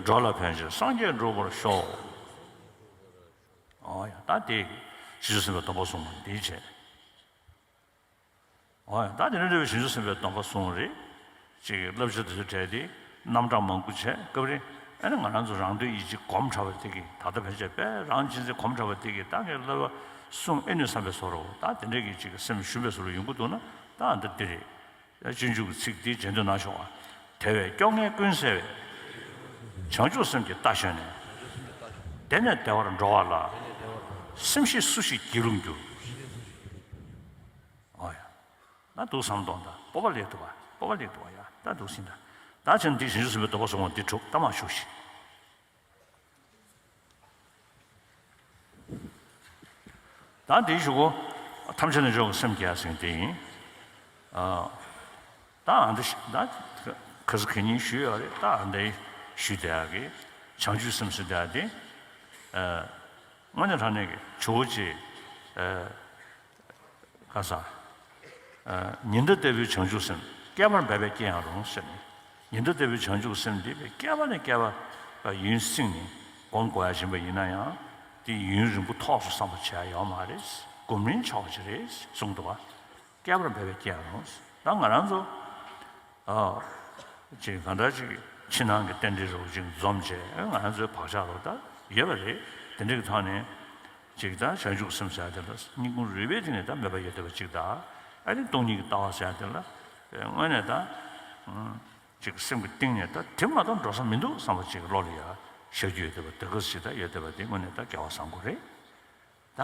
འགྲོ་ལ་ཕན་ཕྱིར་སངས་རྒྱས་འགྲུབ་པར་ཤོག། ཨོ་ཡ་ད་དེ་བྱང་ཆུབ་སེམས་དཔའི་སྡོམ་པ་གསུངས་པ་འདིའི་རྗེས། འོ་ཡ་ད་དེ་ནས་འབྲེལ་བའི་བྱང་ཆུབ་སེམས་དཔའི་སྡོམ་པ་གསུངས་རེད། ཅིག་བསླབ་བྱ་དེ་ཚོ་བྲལ་ཏེ་རྣམ་གྲངས་མང་པོ་བྱས་སྐབས་རེ་ཨ་ནི་ང་རང་ཚོ་རང་དོན་ཡིད་བྱེད་གོམས་དྲགས་པ་དེ་གིས་ད་ལྟ་ཕལ་ཆེར་དཔེ་རང་གཅེས་འཛིན་གོམས་དྲགས་པ་དེ་གིས་ད་ངས་བསླབ་པ་གསུང་ཨེ་ནུས་བསམ་པའི་བཟོ་འདྲ་བོ་ད་དེ་འདྲས་ཀྱི་ཅིག་སེམས་ཞུམ་པའི་བཟོ་འདྲ་ཡོང་གི་འདུག་ན་ད་ཨ་འདི་འདི་རེད། ཡ་སྤྱོད་འཇུག་གི་ཚིག་འདི་རྗེས་ཟློས་གནང་ཤོག་ཨ། དེ་བས་སྐྱོ་ངལ་ཀུན་སེལ་བའི། བྱང་ཆུབ་སེམས་ཀྱི་རྟ་ཞོན་ནས། དེ་ནས་བདེ་བར་འགྲོ་བ་ལ། སེམས་ཤེས་སུ་ཞིག་སྒྱིད་ལུག་འགྱུར། ཨོ་ཡ། ད་འདུག་བསམ་གཏོང་དང་སྤོབས་པ་ལེགས་འདུག་བ་སྤོབས་པ་ལེགས་འདུག་བ་ཡ་ད་འདུག་ཟིན་ད། ད་ཆེན་འདི་བྱང་ཆུབ་སེམས་དཔའི་སྡོམ་པ་གསུངས་པ་འདི་དྲུག་ད་མ་བཞུགས་ཤིག། ད་འདི་གཞུག་གུ་ཐམས་ཅད་རྣལ་འབྱོར་གྱི་སེམས་རྒྱལ་ཟེར་དེ་ཡིན། ཨ། ད་ཨ་འདི་ད་ག་ས་ག་ཉིན་ཞུས་ཡོད་རེད་ད་ཨ་འདི་ཞུས་བསྡད་ཡག་གི་བྱང་ཆུབ་སེམས་ཟེར་བསྡད་ཡག་དེ། ཨ། དངོས་གནས་དྲང་གནས་ཀྱི་ཇོ་བོ་རྗེ། ཨ། ཁ་ས། ཉི་ཟླ་ལྟ་བུའི་བྱང་ཆུབ་སེམས། བསྐལ་པར་འབད་པས་སྐྱེ་ཡང་རུང་ཟེར་ནས། ཉི་ཟླ་ལྟ་བུའི་བྱང་ཆུབ་སེམས་འདི་བསྐལ་པ་ནས་བསྐལ་པ་ཡུན་བསྲིངས་ནས་སྒོམ་དགོས་ཡ་ཡིན་པ་ཡིན་ན་ཡང་། དེ་ཡུན་རིང་པོ་ཐོགས་སུ་བསམ་པ་བྱེད་ཡ་ཡོད་མ་རེད། སྒོམ་རིང་ཆོག་ཅིག་རེད་གསུངས་འདུག་བ། བསྐལ་པར་འབད་པས་སྐྱེ་ཡང་རུང་། ད་ང་རང་ཚོ། ཨ། ཅིག་གང་ལྟར་ཅིག་ཕྱི་ནང་གི་རྟེན་འབྲེལ་རོགས་ཅིག་འཛོམས་བྱས་ང་རང་ཚོའི་བག་ཆགས་རོགས་ད་ཡོད་པ་རེད། དེ་འདྲ་གི་ཐོག་ནས། ཅིག་ད་བྱང་ཆུབ་སེམས་ཟེར་ཡ་དེ་ལ་སྙིང་ཁུང་རུས་པའི་གཏིང་ནས་ད་མོས་པ་ཡོད་བསྡད་པ་ཅིག་ད། ཨ་ནི་སྟོང་ཉིད་ཀྱི་ལྟ་བ་ཟེར་ཡ་དེ་ལ། དངོས་གནས་ད། ཅིག་སེམས་ཀྱི་གཏིང་ནས་ད་དེ་མ་གཏོགས་འགྲོ་ས་མི་འདུག་བསམ་པ་ཅིག་བློ་ལ་ཡ་ཤར་རྒྱུ་ཡོད་བསྡད་པ་དེ་ག་ཅིག་ད་ཡོད་བསྡད་པ་དེ་དངོས་གནས་ད་སྐལ་བ་བཟང་པོ་རེད། ད།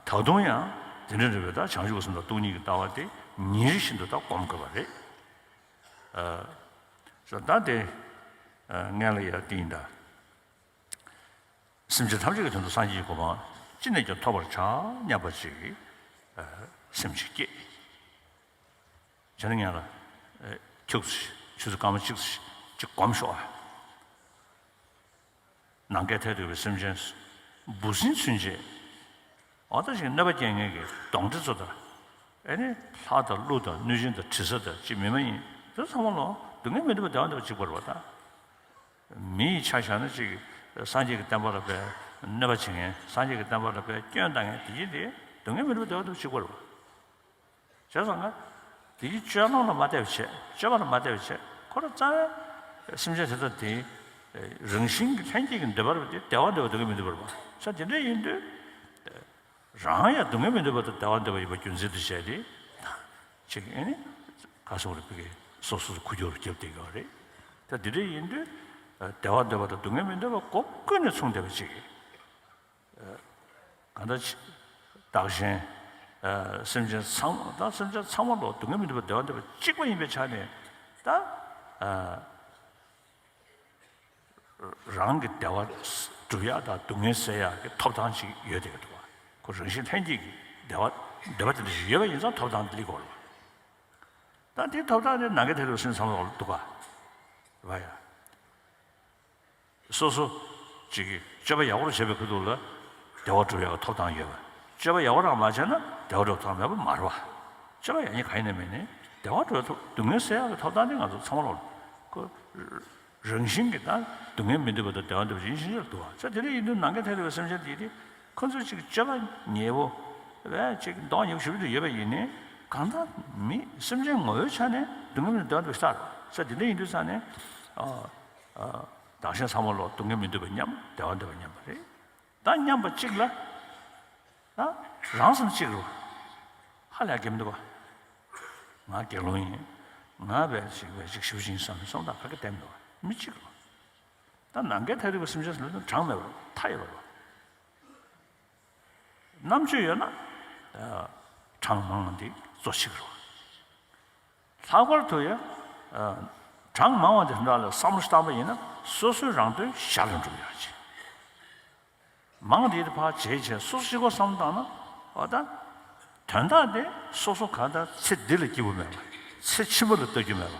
ད་དུང་ཡང་དེ་འདྲ་རེད་པས་ད་བྱང་ཆུབ་སེམས་དང་སྟོང་ཉིད་ཀྱི་ལྟ་བ་དེ་ཉིན་རེ་བཞིན་དུ་ད་སྒོམ་དགོས་པ་རེད། ཨ། ད་དེ། སྔན་ལ་ཡ་བསྟན་ད། སེམས་ཅན་ཐམས་ཅད་ཀྱི་དོན་དུ་སངས་རྒྱས་ཀྱི་གོ་འཕང་ཅི་ནས་ཀྱང་ཐོབ་པར་བྱ་སྙམ་པ་ཅིག་གིས་སེམས་ཅིག་བསྐྱེད། བྱས་ན་ངས་ལ་ཁྱུག་ཙམ་ཆུ་ཚོད་སྐར་མ་གཅིག་ཙམ་ཅིག་སྒོམ་ཤོག་ཨ། ནམ་མཁའི་མཐས་གཏུགས་པའི་སེམས་ཅན་འབུ་སྲིན་ཚུན་ཆད། འོ་ད་ཅིག་གནོད་པ་སྐྱེལ་མཁན་གྱི་གདོན་འདྲེ་ཚོ་དང་། ཨེ་ནི་ལྷ་དང་ཀླུ་དང་གནོད་སྦྱིན་དང་དྲི་ཟ་དང་ཅིག་མི་མ་ཡིན་དེ་ཚང་མ་ལོ་སྡུག་བསྔལ་མི་འདོད་པ་བདེ་བ་འདོད་པ་གཅིག་པ་རེད་པ་ད། མི་ཡི་ཆ་བཞག་ན་ཅིག་སངས་རྒྱས་ཀྱི་བསྟན་པ་ལ་དཔེ་གནོད་པ་བྱེད་མཁན་སངས་རྒྱས་ཀྱི་བསྟན་པ་ལ་དཔེ་སྐྱོན་བཏང་མཁན་དེ་ཡིན་ཏེ་སྡུག་བསྔལ་མི་འདོད་པ་བདེ་བ་འདོད་པ་གཅིག་པ་རེད་པ། བྱས་ཙང་ང་། དེ་གི་སྤྱོད་ལམ་ལ་མ་བལྟས་པ་བྱས་སྤྱོད་པ་ལ་མ་བལྟས་པ་བྱས་ཁོ་རང་རྩ་བའི་སེམས་ཅན་དེ་དག་དེ། རང་བཞིན་གྱི་ལྷན་སྐྱེས་ཀྱི་འདོད་པ་རེད་པ་དེ་བདེ་བ་འདོད་པ་སྡུག་བསྔལ་མི་འདོད་པ་རེད་པ། ས་དེ་འདྲ་ཡིན་དུས། རང་ཡང་སྡུག་བསྔལ་མི་འདོད་པ་དང་བདེ་བ་འདོད་པ་ཡིན་པ་རྒྱུ་མཚན་དུ་བྱས་ཏེ། ཅིག་ཨེ་ནི། ག་སོགས་རེ་ཕ་གི་སོ་སོ་སོ་ཁུ་སྦྱོར་རྒྱབ་བསྡད་ཡོད་རེད། ད་དེ་འདྲ་ཡིན་དུས། བདེ་བ་འདོད་པ་དང་སྡུག་བསྔལ་མི་འདོད་པ་སྒོ་ཀུན་ནས་མཚུངས་བསྡད་པ་ཅིག་གང་ལྟར་ཆེ། བདག་གཞན། སེམས་ཅན་ཚང་མ་ད་སེམས་ཅན་ཚང་མ་ལ་སྡུག་བསྔལ་མི་འདོད་པ་བདེ་བ་འདོད་པ་གཅིག་པ་ཡིན་པའི་ཆ་ནས་ད། རང་གི་བདེ་བ་སྒྲུབ་ཡག་དང་སྡུག་བསྔལ་སེལ་ཡག་གི་ཐོབ་ཐང་ཅིག་ཡོད་བསྡད་ཀྱི་འདུག་བ། ཁོ་རང་བཞིན་ལྷན་སྐྱེས་ཀྱི་བདེ་བ་འདོད་པ་དེ་འདྲ་ཞིག་ཡོད་པ་ཡིན་ཙང་ཐོབ་ཐང་དེ་སླེབས་དགོས་རེད་བ། ད་དེའི་ཐོབ་ཐང་དེ་ནམ་མཁའི་མཐའ་རིག་པའི་སེམས་ཙམ་ལོག་འདུག་ག་བ་ཡ། སོ་སོ་ཅིག་གིས་སྤྱོད་པ་ཡག་པོ་བྱེད་པའི་ཁུལ་དུ་ལ་བདེ་བ་སྒྲུབ་ཡག་གི་ཐོབ་ཐང་ཡོད་པ། སྤྱོད་པ་ཡག་པོ་རང་མ་བྱས་ན་བདེ་བ་སྒྲུབ་ཐབས་མེད་པ་མ་རེད་བ། སྤྱོད་པ་ཡག་ཉེས་གང་ཡིན་ནའི་མིན་ནའི་བདེ་བ་སྒྲུབ་ཐུབ་སྡུག་བསྔལ་སེལ་ཡག་གི་ཐོབ་ཐང་དེ་ང་ཚོ་ཚང་མ་ལོག་ཁོ། རང་བཞིན་གྱིས་ད་སྡུག་བསྔལ་མི་འདོད་པ་དང་བདེ་བ་འདོད་པ་ཡིན་ཞིང་ཞིག་འདུག་བ། ས་དེ་འདྲ་ཡིན་དུས་ནམ་མཁའི་མཐའ་རིག་པའི་སེམས་ཅན་དེ་དེ་ཁོ་ཚོས་ཅིག་སྤྱོད་པ་ཉེས་པོ་བས་ཅིག་མདོག་ཉེས་པོ་ཞེ་པོ་ཅིག་ཡོད་པ་ཡིན་ནའི་གང་ལྟར་མི་སེམས་ཅན་ངོ་བོའི་ཆ་ནས་སྡུག་བསྔལ་མི་འདོད་པ་འདུག་ས་རེད། ས་དེ་འདྲ་ཡིན་དུས་ས་ནས་ཨ་ཨ་བདག་གཞན་ཚང་མ་ལོག་སྡུག་བསྔལ་མི་འདོད་པ་མཉམ་བདེ་བ་འདོད་པ་མཉམ་པ་རེད། ད་མཉམ་པ་གཅིག་ལ། ད་རང་སེམས་གཅིག་རུ། ཧ་ལས་གེ་མི་འདུག་ག་ང་དགེ་སློང་ཡིན། ང་བས་ཞིག་བས་ཞིག་ཞུ་ཞིང་བསམ་བསམ་དང་ག་གེ་བསྟན་འདུག་ག་མི་གཅིག་རུ། ད་ནམ་མཁའི་མཐའ་རིག་པའི་སེམས་ཅན་ལ་ནི་གྲངས་མེད་པ་རུ་མཐའ་ཡས་པ་རུ། རྣམ་དཔྱོད་ཡོད་ན། གྲངས་མང་བ་འདི་གཙོ་ཆེ་གི་རུ། ལྷག་པར་དུ་ཡང་། གྲངས་མང་བ་འདི་འདྲ་ལ་བསམ་བློ་བཏང་པ་ཡིན་ན་སོ་སོའི་རང་དོན་ཞར་ལ་འགྲུབ་ཡོད་ཅིང་། མང་དེ་ཕར་བརྗེད་བྱས་སོ་སོ་གཅིག་པོ་བསམ་བཏང་ན་འོ་ད། དོན་དག་དེ་སོ་སོ་གང་ལྟར་ཚེ་འདི་ལ་སྐྱིད་པོ་མེད་པ། ཚེ་ཕྱི་མ་ལ་ལྟ་རྒྱུ་མེད་པ།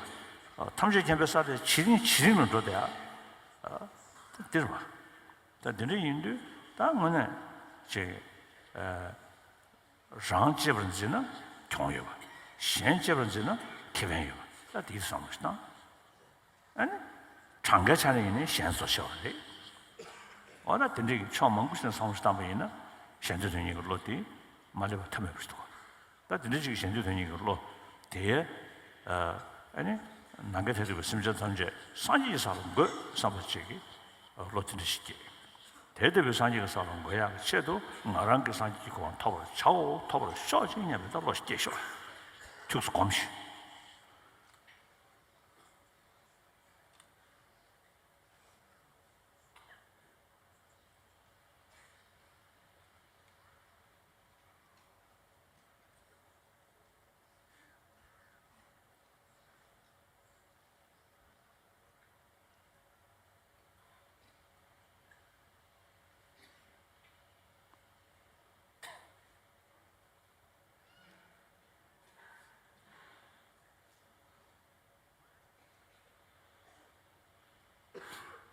ཐམས་ཅད་མཁྱེན་པའི་ས་དེ་ཇི་རིང་ཇི་རིང་ལ་འགྲོ་བསྡད་ཡ། འདིར་བ། ད་འདི་འདྲ་ཡིན་དུས་ད་དངོས་གནས་ཅིག་རང་གཅེས་པར་འཛིན་ན་གྱོང་ཡོད་པ། གཞན་གཅེས་པར་འཛིན་ན་ཁེ་ཕན་ཡོད་པ། ད་དེའི་བསམ་བློ་ཞིག་བཏང་། ཨ་ནི། གྲངས་ཀའི་ཆ་ནས་ཡིན་ནའི་གཞན་གཙོ་ཆེ་བ་རེད། འོ་ན་དེ་འདྲའི་ཕྱོགས་མང་པོ་ཞིག་ནས་བསམ་བློ་ཞིག་བཏང་པ་ཡིན་ན་གཞན་དོན་དོན་གཉིས་ཀྱི་བློ་དེ་མ་སླེབས་པ་ཐབས་མེད་པ་ཞིག་འདུག་ག་ད་དེ་འདྲ་ཅིག་གཞན་དོན་དོན་གཉིས་ཀྱི་བློ་དེ། ཨ་ནི། ནམ་མཁའི་མཐའ་རིག་པའི་སེམས་ཅན་ཐམས་ཅད་སངས་རྒྱས་ཀྱི་ས་ལ་འགོད་བསམ་པ་ཅིག་གི་བློ་དེ་འདྲ་ཞིག་སྐྱེས། དེ་ལྟ་བུའི་སངས་རྒྱས་ཀྱི་ས་ལ་འགོད་ཡག་གི་ཆེད་དུ་ང་རང་གིས་སངས་རྒྱས་ཀྱི་གོ་འཕང་ཐོབ་པར་བྱའོ། ཐོབ་པར་ཤོག་ཅིག་སྙམ་པའི་ད་བློ་ཞིག་སྐྱེས་ཤོག་ཁྱུགས་སུ་སྒོམ་ཞིག་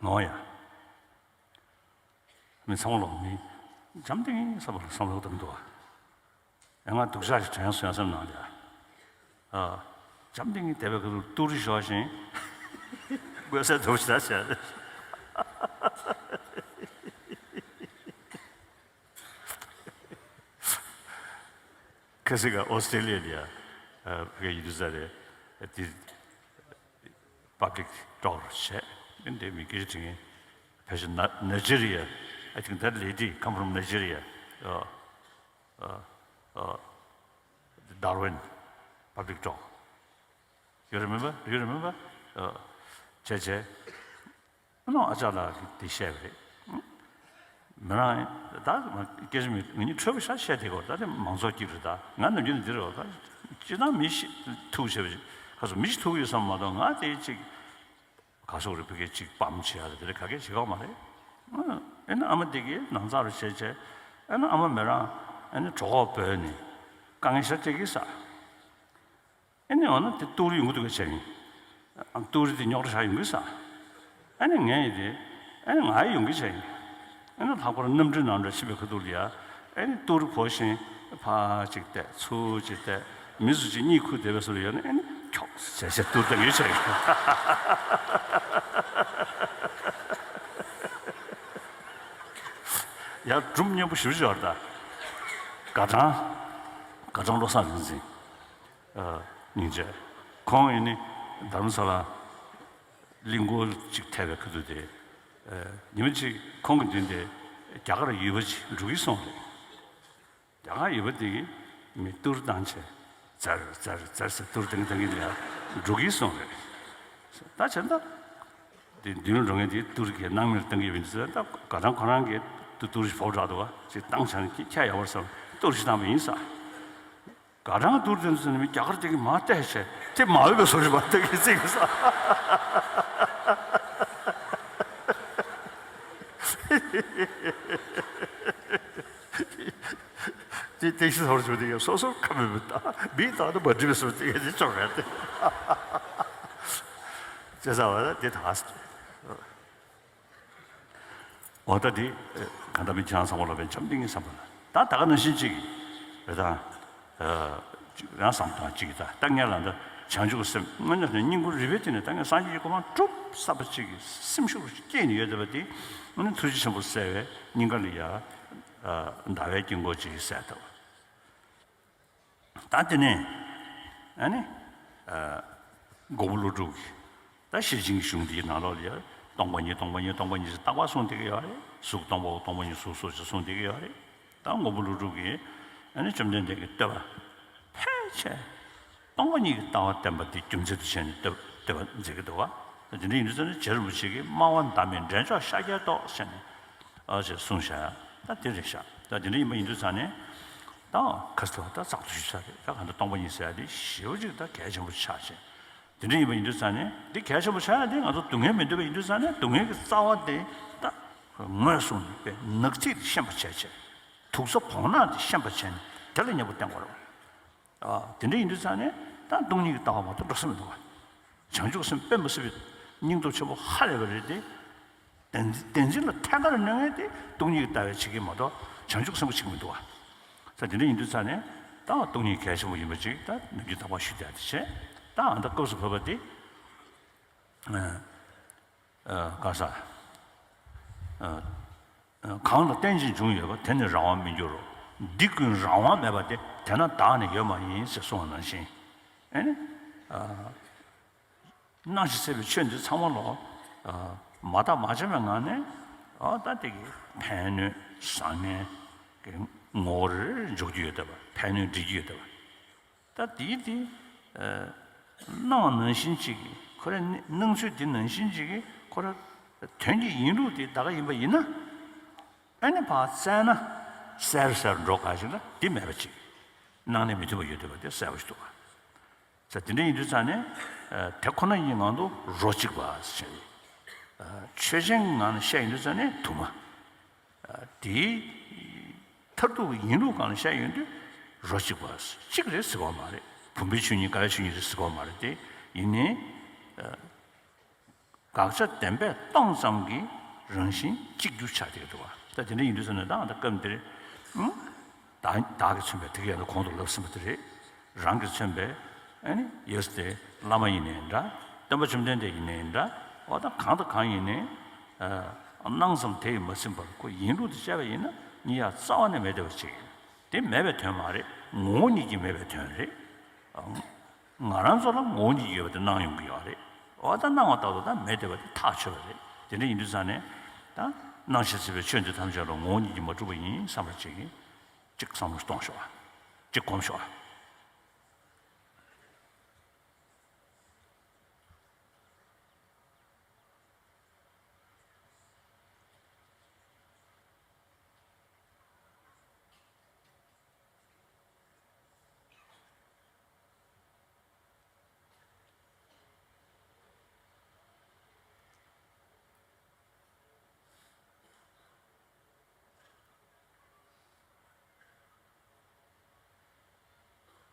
ངོ་ཡ། མི་ཚང་མ་ལོག་མི་འཇམ་ཐིང་ས་བར་བསམ་བློ་བཏང་འདུག་ཨ། ང་སྡུག་ཅག་ཞིག་དྲན་སོང་ཡ་བསམ་ནང་ལ། ཨ། འཇམ་ཐིང་དེ་བས་ཀྱི་ཏུ་རི་ཞོག་བཞིན། དགོས་སའི་དུ་ཞིག་ད་བྱས། ཁ་སི་ཀ་ཨོ་སི་ཀྲེ་ལི་ཡ་ལ་ཡ། ཕ་གི་ཡིན་དུས་ས་རེད། དེ་པབ་ལིག་ཊོག་བྱས། འདི་མི་སྐད་ཆ་དྲི་མཁན་ཕལ་ཆེར་ན་Nigeria. I think that lady come from Nigeria. Darwin public talk. You remember? Do you remember? བྱས་བྱས། ཨ་ནི་ཨ་ཅག་ལགས་ཀྱིས་དེ་བཤད་པ་རེད། མི་རང་ད་སྐད་ཆ་མི་ངེད་གཉིས་འཕྲོད་པ་ཤ་བཤད་དེ་གོ་ད་དེ་མང་ཚོགས་སྐྱིད་རེད། ད་ང་ནམ་རྒྱུན་ནས་འདི་རེད་བ། ད་སྤྱིར་བཏང་མི་ཤི་ཐུག་བྱས་པ་ཞིག་ཁ་སོ་མི་ཤི་ཐུག་ཡོད་བསམ་མ་གཏོགས་ང་དེ་ཅིག་ག་སོག་རེད་ཕ་གི་ཅིག་པམ་བྱེད་ཡ་ད་དེ་རེད་ག་གེ་བྱེད་གོ་མ་རེད། ཨ་ནི་ཨ་མ་དེ་གིས་ནང་ཚགས་རུ་བྱས་བྱས་ཨ་ནི་ཨ་མ་མི་རང་ཨ་ནི་གྲོད་ཁོག་བོས་ནས་དཀའ་ངལ་ཤ་སྤྲད་ཀྱི་ས། ཨ་ནི་འོ་ན་དེ་ཏུ་རི་ཡོང་གི་འདུག་གས་བྱས་ཡིན། ཏུ་རི་དེ་རྙོག་དྲ་ཞིག་ཡོང་གི་ས། ཨ་ནི་ངས་ཡིན་དེ། ཨ་ནི་ང་ཡི་ཡོང་གི་བྱས་ཡིན། ཨ་ནི་ལྷག་པར་གནམ་གྲུའི་ནང་འདྲ་ཕྱིན་པའི་ཁ་ཐུག་ལ་ཡ། ཨ་ནི་ཏུ་རི་བོ་བཞིན་ཕར་ཅིག་བལྟས་ཚུར་ཅིག་བལྟས་མི་ཚོ་ཅིག་གཉིད་ཁུག་བསྡད་པའི་བཟོ་ལ་ཡོད་ན་ཨ་ནི་ཁྱོག་བྱས་བྱས་ཏུ་རི་བཏང་གི་བྱས་ཡིན། ཡ་སྒྲུང་སྙན་པོ་ཞེ་པོ་ཅིག་ཡོད་རེད་ད། དགའ་སྤྲང་། དགའ་སྤྲང་བློ་བཟང་རིག་འཛིན། སྙིང་རྗེ། ཁོང་ཡིན་ནི་དྷ་རམ་ས་ལ་གླིང་སྐོར་ཅིག་ཐེབས་པའི་ཁ་ཐུག་དེ། ཉི་མ་གཅིག་ཁོང་གི་མདུན་དེ་རྒྱ་གར་ཡུལ་པ་ཅིག་འགྲོ་གི་སོང་རེད། རྒྱ་གར་ཡུལ་པ་དེ་གིས་མི་ཏུ་རི་བཏང་བྱས་ཙར་ཙར་ཙར་ཟེར་ཏུ་རི་བཏང་གི་བཏང་གི་ལ་འགྲོ་གི་སོང་རེད། ད་བྱས་ན་དེ་མདུན་ལ་འགྲོ་མཁན་དེ་ཏུ་རི་གིས་སྣང་མེད་བཏང་གི་ཡོད་པ་ཡིན་ཙང་ད་དགའ་སྤྲང་ཁོ་རང་གིས་ཏུ་ཏུ་རི་ཞིག་བོར་དྲགས་འདུག་བ་ཅིག་བཏང་བྱས་ན་ཁྱད་ཡོད་པ་རེད་བསམ་ཏུ་རི་ཞིག་བཏང་པ་ཡིན་ས། དགའ་གྲང་སྡུག་དེ་ཚོ་ནི་རྒྱ་གར་དེ་གི་མ་བལྟས་བྱས་དེ་མ་འོས་པའི་བཟོ་ཞིག་མ་བལྟས་གི་ཚིག་གི་ས། དེ་དེ་ཤི་ཚོར་བྱུང་དེ་གི་སོ་སོར་ཁ་མི་མི་ལྟ་མི་ལྟ་ན་མ་འགྲིག་པའི་བཟོ་དེ་གི་དེ་ཅོག་རེད་དེ། ཅེས་བྱ་བ་ལ་དེ་དག་འོ་ད་འདི་གང་ལྟར་མི་ཁྱེད་རང་ཚང་མ་ལ་བའི་འཆམ་ཏིང་ངེ་བསམ་པ་ལ་ད་ད་ག་ནང་བཞིན་ཅིག་རེད་ད། རང་བསམ་དང་ཅིག་ད་ད་ངས་ལ་འདི་བྱང་ཆུབ་སེམས་དངོས་གནས་སྙིང་ཁུང་རུས་པའི་གཏིང་ནས་ད་ངས་སངས་རྒྱས་ཀྱི་གོ་འཕང་སྒྲུབ་བསམ་པ་ཅིག་གི་སེམས་ཤུགས་སྐྱེས་ནས་ཡོད་བསྡད་པ་འདི་དངོས་གནས་ཐུགས་རྗེ་ཆེན་པོ་གསལ་བའི་སྙིང་ག་ལ་ཡ་ཟླ་བའི་དཀྱིལ་འཁོར་ཅིག་གསལ་ཐུབ། ད་དེ་ནས་ཨ་ནི་མགོན་པོ་ཀླུ་སྒྲུབ་ཀྱིས་ད་ཤེར་ཕྱིན་གྱི་གཞུང་འདིའི་ནང་ལོགས་ལ་ཡ་སྟོང་པ་ཉིད་སྟོང་པ་ཉིད་སྟོང་པ་ཉིད་ཅེས་རྟག་པར་གསུངས་བསྡད་ཀྱི་ཡོད་རེད། གཟུགས་སྟོང་པའོ་སྟོང་པ་ཉིད་གཟུགས་སོ་ཅེས་གསུངས་བསྡད་ཀྱི་ཡོད་རེད། ད་མགོན་པོ་ཀླུ་སྒྲུབ་ཀྱིས་ཨ་ནི་བཅོམ་ལྡན་འདས་ཀྱི་བསྟོད་པ་ཕལ་ཆེར་སྟོང་པ་ཉིད་ཀྱི་ལྟ་བ་བསྟན་པ་འདི་རྒྱུ་མཚན་དུ་བྱས་ནས་བསྟོད་པ་མཛད་ཀྱི་འདུག་བ། ད་དེ་འདྲ་ཡིན་དུས་ཙང་ནས་རྗེ་རིན་པོ་ཆེ་གིས་སྨྲ་བ་བདག་མེད་འདྲེན་མཆོག་ཤཱཀྱའི་ཏོག་ཟེར་ནས་ཨ་ཅེས་གསུངས་བཞག་ད་དེ་རེད་བཞག་ད་དེ་འདྲ་ཡིན་པ་ཡིན་དུས་ཙང་ནས་ད་ཁ་སང་ད་ཚགས་ཚུད་ཤག་རེད། ད་གང་ལྟར་སྟོང་པ་ཉིད་ཟེར་ཡ་དེ་ཞེ་པོ་ཅིག་ད་གལ་ཆེན་པོ་ཆགས་ཤིང་། དེ་འདྲ་ཡིན་པ་ཡིན་དུས་ཙང་ནས་འདི་གལ་ཆེན་པོ་ཆགས་ཡ་དེ་ང་ཚོ་སྡུག་བསྔལ་མི་འདོད་པ་ཡིན་དུས་ཙང་ནས་སྡུག་བསྔལ་གྱི་རྩ་བ་དེ་ད་ངོས་བཟུང་ནས་དཔེ་ནག་རྩིས་དེ་ཤེས་པ་བྱས་བྱས་དུག་རྩ་བོང་ནག་དེ་ཤེས་པ་བྱས་ནས་དེ་ལ་མཉམ་པོ་བསྟེན་དགོས་རེད། ཨ། དེ་འདྲ་ཡིན་དུས་ཙང་ནས་ད་སྟོང་ཉིད་ཀྱི་ལྟ་བ་མ་གཏོགས་འགྲོ་ས་མི་འདུག་བ། བྱང་ཆུབ་སེམས་དཔེ་མི་སྲིད་པའི་སྙིང་སྟོབས་ཆེན་པོ་ཧ་ལས་པ་རེད་དེ། བདེན་བདེན་འཛིན་ལ་ཐད་ཀར་གནོད་མཁན་དེ་སྟོང་ཉིད་ཀྱི་ལྟ་བས་བྱེད་ཀྱི་མ་གཏོགས་བྱང་ཆུབ་སེམས་པས་བྱེད་ཀྱི་མི་འདུག་བ། ད་དེ་འདྲ་ཡིན་དུས་ཙང་ནས་ད་སྟོང་ཉིད་གལ་ཆེན་པོ་ཡིན་པ་ཅིག་ད་ནམ་རྒྱུན་རྟག་པར་ཞུ་བསྡད་དེ་བྱས། ད་ཨ་ད་སྐབས་སུ་བབ་པ་དེ། ཨ། ཨ། ག་ས། ཨ། ཨ། གང་ལ་རྟེན་ཅིང་འབྱུང་ཡོད་པ། དེ་ནི་རང་དབང་མི་འགྱུར་རོ། འདི་ཀུན་རང་དབང་མེད་པ་སྟེ། དེས་ན་བདག་ནི་ཡོད་མ་ཡིན་ཞེས་གསུངས་པ་ནང་བཞིན། ཨེ་ནི། ཨ། སྣང་ཞིང་སྲིད་པའི་ཆོས་འདི་ཚང་མ་ལོ། ཨ། མ་བརྟགས་མ་དཔྱད་པའི་ངང་ནས། ཨ། ད་དེ་གི་ཕན་གནོད་བཟང་ངན་གྱི་ངོ་བོར་འཇོག་རྒྱུ་ཡོད་བསྡད་པ། ཕན་གནོད་འདྲི་རྒྱུ་ཡོད་བསྡད་པ། ད་དེའི་དེ། ཨ། སྣང་བ་ནང་བཞིན་ཅིག་གི་ཁོ་རེ་སྣང་ཚུལ་དེ་ནང་བཞིན་ཅིག་གི་ཁོ་རེ་དོན་གྱི་ཡིན་ལུགས་དེ་ད་ག་ཡིན་པ་ཡིན་ན། ཨ་ནི་ཕར་བཙལ་ན་གསལ་རུ་གསལ་རུ་འགྲོ་ག་ཞིག་ལ་དེ་མེད་པ་ཅིག་སྣང་གནས་མི་མཐུན་པ་ཡོད་བསྡད་པ་དེ་གསལ་པོ་ཞིག་འདུག་ག་ས་དེ་འདྲ་ཡིན་དུས་ཙང་ནས། ཨ། དེ་ཁོ་ན་ཡིན་ངང་དུ་རོ་གཅིག་པ་ཞེས། ཨ། ཆོས་ཅན་ངང་ནས་བཤད་ཡིན་དུས་ཙང་ནས་དུ་མ། ཨ། དེའི་མཐར་ཐུག་གི་ཡིན་ལུགས་སྒང་ལ་བཤད་ཡོང་དུས་རོ་གཅིག་པ་གཅིག་རེད་ཟེར་གྱི་ཡོད་མ་རེད། བུམ་པའི་ཆོས་ཉིད་འགལ་བའི་ཆོས་ཉིད་རེད་ཟེར་གྱི་ཡོད་མ་རེད་དེ། ཡིན་ནའི། ཨ། དགག་བྱ་བདེན་པས་སྟོང་ཙམ་གྱི་རང་བཞིན་གཅིག་གྱུར་ཆགས་བསྡད་ཀྱི་འདུག་བ། ད་དེ་འདྲ་ཡིན་དུས་ཙང་ནས་ད་ང་ད་སྐབས་འདིར། ཨང་། བདག་བདག་གིས་མཚོན་པའི་དེ་ག་ཡང་ན་གོང་དུ་ལབ་ཟིན་པ་དེ་རེད། རང་གིས་མཚོན་པའི་ཨ་ནི་ཡོད་དེ་བླ་མ་ཡིན་ནའི་འདྲ། སྟོན་པ་བཅོམ་ལྡན་འདས་ཡིན་ནའི་འདྲ། འོ་ད་གང་དང་གང་ཡིན་ནའི། ཨ། སྣང་ཙམ་དེ་ཡིས་མ་ཟིན་པར་ཁོ་ཡིན་ལུགས་དེ་དཔྱད་པ་ཡིན་ན་ནི་ཡང་རྩ་བ་ནས་མེད་བསྡད་པ་ཅིག་ཡིན། དེ་མེད་པའི་དོན་མ་རེད། ངོ་བོ་ཉིད་ཀྱིས་མེད་པའི་དོན་རེད། ཨང་། ང་རང་ཚོ་ལ་ངོ་བོ་ཉིད་ཀྱིས་ཡོད་པ་དེ་སྣང་ཡོང་གི་ཡོད་རེད། འོ་ད་སྣང་བ་ལྟར་དུ་ད་མེད་བསྡད་པ་དེ་ཐག་ཆོད་པ་རེད། དེ་འདྲ་ཡིན་དུས་ཙང་ནས་ད་སྣང་ཞིང་སྲིད་པའི་ཆོས་འདི་ཐམས་ཅད་ལ་ངོ་བོ་ཉིད་ཀྱིས་མ་གྲུབ་པ་ཡིན་བསམ་པ་ཅིག་གིས་གཅིག་བསམ་བློ་གཏོང་ཤོག་ཨ། གཅིག་སྒོམ་ཤོག་ཨ།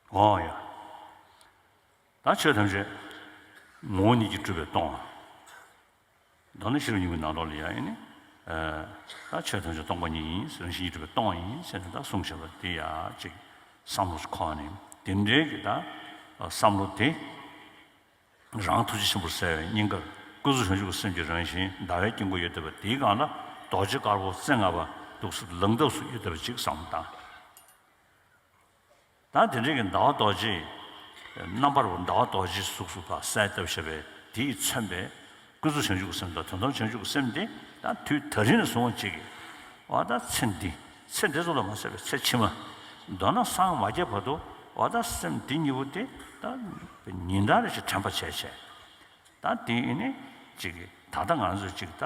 འོ་ཡ། ད་ཆོས་ཐམས་ཅད་ངོ་བོ་ཉིད་ཀྱིས་གྲུབ་པས་སྟོང་། མདོར་ན་ཤེས་རབ་སྙིང་པོའི་ནང་ལོགས་ལ་ཡང་ཨེ་ནི། ཨ། ད་ཆོས་ཐམས་ཅད་སྟོང་པ་ཉིད་ཡིན། རང་བཞིན་གྱིས་གྲུབ་པས་སྟོང་ཡིན་ཟེར་ནས་ད་གསུངས་བཞག་པ་དེ་ཡ་གཅིག་བསམ་བློ་ཞིག་འཁོར་ནས་དེ་འདྲའི་གི་ད་བསམ་བློ་དེ། རང་ཐུགས་རྗེ་ཆེན་པོར་གསལ་བའི་སྙིང་གར་ཀུན་རྫོབ་བྱང་ཆུབ་ཀྱི་སེམས་ཀྱི་རང་བཞིན་ཟླ་བའི་དཀྱིལ་འཁོར་ཡོད་བསྡད་པ་དེའི་སྒང་ལ་རྡོ་རྗེ་དཀར་པོ་རྩེ་ལྔ་པ་འདུག་སེ་ལངས་སྟབས་སུ་ཡོད་བསྡད་པ་ཅིག་བསམ་བློ་བཏང་། ད་དེ་འདྲའི་གི་ཟླ་བ་རྡོ་རྗེ། རྣམ་པར་ཟླ་བ་རྡོ་རྗེའི་གཟུགས་སུ་ཕར་གསལ་བཏབ་བཞག་པའི་དེས་མཚོན་པའི་ཀུན་རྫོབ་བྱང་ཆུབ་ཀྱི་སེམས་དང་དོན་དམ་བྱང་ཆུབ་ཀྱི་སེམས་དེ་ད་དུས་ད་རིང་ནས་བཟུང་བ་ཅིག་གི་བ་ད་ཚེ་འདི་ཚེ་འདི་ཚོ་ལ་མ་ཟད་པའི་ཚེ་ཕྱི་མ་མདོར་ན་སངས་མ་རྒྱས་བར་དུ་བ་ད་སེམས་འདི་གཉིས་པོ་དེ་ད་ཉིན་ལྟར་རེ་ཞིག་དྲན་པ་བྱས་བྱས། ད་དེ་ཨེ་ནི་ཅིག་གི་ད་ལྟ་ང་ཚོ་ཅིག་ད་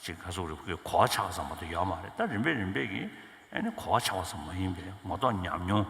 ཅིག་ག་ཟེར་རེད། གོ་བ་ཆགས་ཙམ་མ་གཏོགས་ཡོད་མ་རེད། ད་རིམ་པས་རིམ་པས་ཀྱི་ཨེ་ནི་གོ་བ་ཆགས་པ་ཙམ་མ་ཡིན་པའི་ངོ་ཐོག་ཉམས་མྱོང་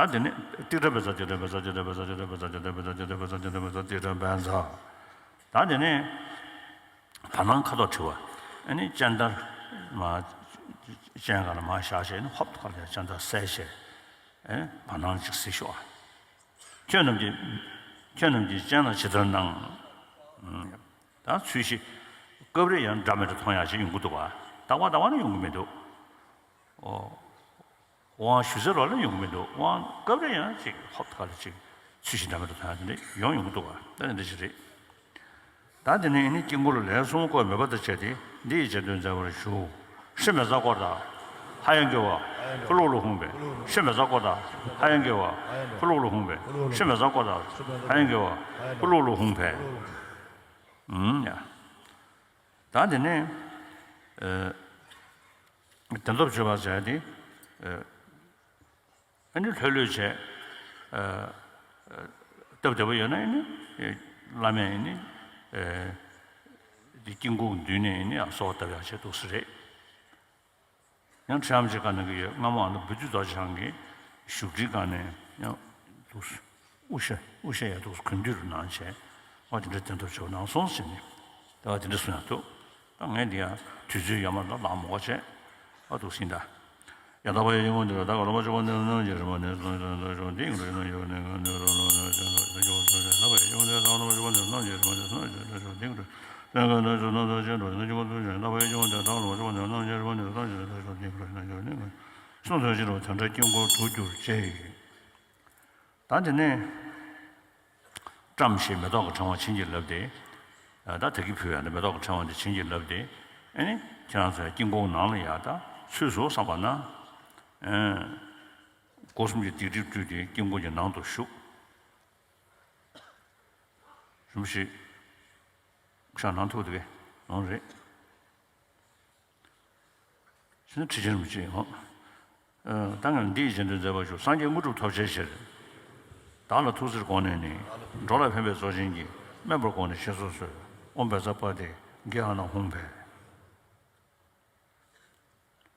ད་དེ་ནས་ཏིག་ཏྲ་བཛྲ་ཏིག་ཏྲ་བཛྲ་ཏིག་ཏྲ་བཛྲ་ཏིག་ཏྲ་བཛྲ་ཏིག་ཏྲ་བཛྲ་ཏིག་ཏྲ་བཛྲ་ཏིག་ཏྲ་བཛྲ་ཏིག་ཏྲ་བཛྲ་ཏིག་ཏྲ་བཛྲ་ཏིག་ཏྲ་བཛྲ། ད་དེ་ནས་བར་སྣང་ཁ་དོག་བྲི་བ། ཨ་ནི་སྤྱན་ལྟར་མ་སྤྱན་སྒང་ལ་མར་བཞག་བྱས་ནས་ཧོབ་ཁ་ལ་སྤྱན་ལྟར་གསལ་བྱས། ཨེ་བར་སྣང་ཅིག་གཟིགས་ཤོག་ཨ། ཁྱོད་རྣམས་ཀྱི་ ཁྱེད་རྣམས་ཀྱིས་སྤྱན་ལ་ཇི་ལྟར་སྣང་། ད་ཚུལ་བཞི། སྐབས་རེ་ཡང་འདྲ་མི་འདྲ་མཐོང་ཡག་ཅིག་ཡོང་གི་འདུག་བ། རྟག་པར་རྟག་པར་ནི་ཡོང་གི་མི་འདུག་ཨོ། དབང་ཞུ་ཚེ་རོགས་ལ་ཡོང་གི་མི་འདུག་དབང་སྐབས་རེ་ཡང་ཅིག་ཧོབ་ཁ་ལ་ཅིག་ཚུལ་བཞི་འདྲ་མི་འདྲ་མཐོང་ཡག་དེ་འདྲ་ཡོང་ཡོང་གི་འདུག་བ། ད་ནི་འདི་ཞིག་རེད། ད་དེ་ནས་ནི་དཀྱིལ་འཁོར་ལ་ལན་གསུམ་བསྐོར་མོས་པ་དང་བཅས་ཏེ་འདི་ཡི་རྗེས་ཟློས་མཛད་པར་ཞུ། ཧྲི་མེ་ཙ་བསྐོར་དང་། ཧ་ཡང་གི་བ། ཧུ་ལུག་ལུ་ཧུང་བས། ཧྲི་མེ་ཙ་བསྐོར་དང་། ཧ་ཡང་གི་བ། ཧུ་ལུག་ལུ་ཧུང་བས། ཧྲི་མེ་ཙ་བསྐོར་དང་། ཧ་ཡང་གི་བ། ཧུ་ལུག་ལུ་ཧུང་བས། ཨུམ་ཡ། ད་དེ་ནས་ཨ་བདེན་སྟོབས་བརྗོད་པར་བྱ་སྟེ། ཨ་ནི་ལྷོད་ལྷོད་བྱས། ཨ་ཨ་སྟབས་བདེ་པོ་ཡོད་ན་ཨ་ནི་བླ་མས་ཨ་ནི་ཨ་འདི་དཀྱིལ་འཁོར་མདུན་ནས་ཨ་ནི་ཡང་གསོལ་བ་བཏབ་ཡག་བྱས་འདུག་སེ་རེད། ཡང་ཁྲི་ཨ་མ་ཅིག་བཀའ་གནང་གི་ཡོད། སྔ་མོ་ཨ་ནི་བུ་ཏི་རྡོ་རྗེ་འཆང་གི་བཞུགས་ཁྲིའི་སྒང་ནས་ཡང་འདུག་སེ་དབུ་ཞྭ་དབུ་ཞྭ་ཡང་འདུག་སེ་གོན་དུས་རུ་གནང་བྱས། ཨ་དེ་འདྲ་བདེན་སྟོབས་བརྗོད་གནང་སོང་ཟེར་ནས། ད་དེ་འདྲ་གསུང་ཡག་འདུག་ད་ངས་འདི་ཡང་དུས་ཚོད་ཡོད་མ་རེད། ལགས་མོ་བྱས་ཨ་འདུག་སེ་ཡིན་ད། ཡ་ད་བ་ཡི་ཡོང་དེ་ད་ག་ལོ་མ་ཅོ་བ་ནེ་ནང་ཇེ་ར་མ་ནེ་སོང་ཅོ་ཅོ་ཅོ་ཏིང་རེ་ནང་ཡོ་ནེ་ག་ནེ་རོ་ལོ་ནེ་ཅོ་ནེ་ཅོ་ཅོ་ཅོ་ན་བ་ཡི་ཡོང་དེ་ད་ག་ལོ་མ་ཅོ་བ་ནེ་ནང་ཇེ་ར་མ་ནེ་སོང་ཅོ་ཅོ་ཏིང་རེ་ནང་ག་ནེ་ཅོ་ནང་ཅོ་ཅོ་ཅོ་ན་ཅོ་ཅོ་ཅོ་ན་བ་ཡི་ཡོང་དེ་ད་ག་ལོ་མ་ཅོ་བ་ནེ་ནང་ཇེ་ར་མ་ནེ་སོང་ཅོ་ཅོ་ཅོ་ཏིང་རེ་ནང་ཡོ་ནེ་ག་སོང་ཅོ་ཅོ་ཅོ་དེ་འདྲ་དཀྱིལ་འཁོར་དྲུག་གྱུར་ཅེས། ད་དེ་ནས། བཀྲམ་ཞེས་མེ་ཏོག་གི་ཕྲེང་བ་བྱིན་གྱིས་བརླབས་ཏེ། ད་དེ་གི་ཕུལ་བའི་མེ་ཏོག་གི་ཕྲེང་བ་འདི་བྱིན་གྱིས་བརླབས་ཏེ། ཨ་ནི་ཁྱེད་རང་ཚོའི་དཀྱིལ་འཁོར་ནང་ལ་ཡར་ད་ཚུད་སོང་བསམ་པ་ན། སྒོ་གསུམ་གྱི་སྡིག་སྒྲིབ་བཀྲུས་ཏེ་དཀྱིལ་འཁོར་གྱི་ནང་དུ་ཞུགས། རིན་པོ་ཆེ། ཤག་ནང་ཐུག་དེ་གའི་ནང་རེད། ཕྱི་ནི་ཁྲི་ཆེན་རིན་པོ་ཆེ་ཡང་། ད་ངས་འདི་ཡི་རྗེས་ཟློས་མཛད་པར་ཞུ། སངས་རྒྱས་དངོས་གྲུབ་ཐོབ་བྱའི་ཕྱིར། བདག་ལ་ཐུགས་བརྩེར་དགོངས་ནས་ནི། འགྲོ་ལ་ཕན་པའི་ཚོགས་ཆེན་གྱིས། དམན་པར་དགོངས་ནས་ཞེས་སུ་གསོལ། ཨོཾ་བཛྲ་པ་ཏི་གེ་ཧ་ན་ཧཱུྃ་ཕཊ།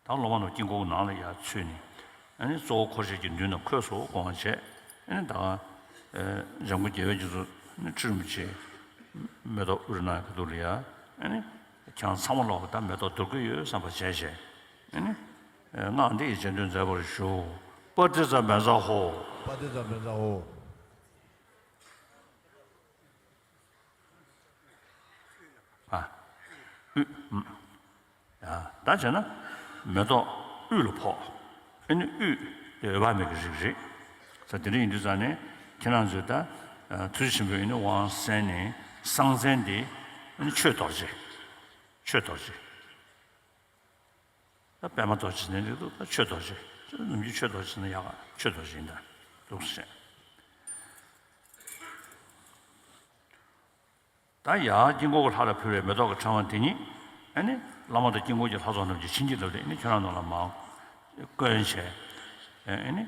ད་སློབ་མ་རྣམས་དཀྱིལ་འཁོར་ནང་ལ་ཡར་ཚུད་ནས། ཨ་ནི་གཙོ་བོ་འཁོར་བཅས་ཀྱི་མདུན་ན་འཁོད་སོ་དགོངས་བྱས། ཨ་ནི་ད་ག་འཇམ་མགོན་རྒྱལ་བའི་རྗེས་སུ་ནི་ཁྲི་རིན་པོ་ཆེ་མེ་ཏོག་དབུ་རུ་གནང་གི་འདུག་ལ་ཡ། ཨ་ནི་ཁྱེད་རང་ཚང་མ་ལོག་ད་མེ་ཏོག་འདོར་གི་ཡོད་བསམ་པ་བྱས་བྱས། ཨ་ནི་སྔགས་འདི་ཡི་རྗེས་ཟློས་མཛད་པར་ཞུ། པ་ཏི་ཙ་བཛྲ་ཧོ། པ་ཏི་ཙ་བཛྲ་ཧོ། ཨ། དབུས། ཨ། ད་བྱས་ན། མེ་ཏོག་དབུས་ལ་ཕོག་ཨ་ནི་དབུས་དེ་འོད་དཔག་མེད་ཀྱི་རིགས་རེད། ས་དེ་འདྲ་ཡིན་དུས་ཙང་ནས་ཁྱེད་རང་ཚོས་ད། ཐུགས་རྗེ་ཆེན་པོས་ཨ་ནི་དབང་གསན་ནས་གསང་མཚན་དེ་ཨ་ནི་ཆོས་རྡོ་རྗེ། ཆོས་རྡོ་རྗེ། ད་པདྨ་རྡོ་རྗེ་ནས་རེད་འདུག་ད་ཆོས་རྡོ་རྗེ། ནམ་རྒྱུན་ཆོས་རྡོ་རྗེ་ཟེར་ན་ཡག་ག་ཆོས་རྡོ་རྗེ་ཡིན་ད་འདུག་ཟེར། ད་ཡར་དཀྱིལ་འཁོར་གྱི་ལྷ་ལ་ཕུལ་བའི་མེ་ཏོག་གི་ཕྲེང་བ་དེ་ཉིད་ཨ་ནི་བླ་མ་དང་དཀྱིལ་འཁོར་གྱི་ལྷ་ཚོགས་རྣམས་ཀྱིས་བྱིན་གྱིས་བརླབས་ཏེ་ཨ་ནི་ཁྱེད་རང་རྣམས་ལ་མར་བསྐོན་བྱས། ཨ་ནི་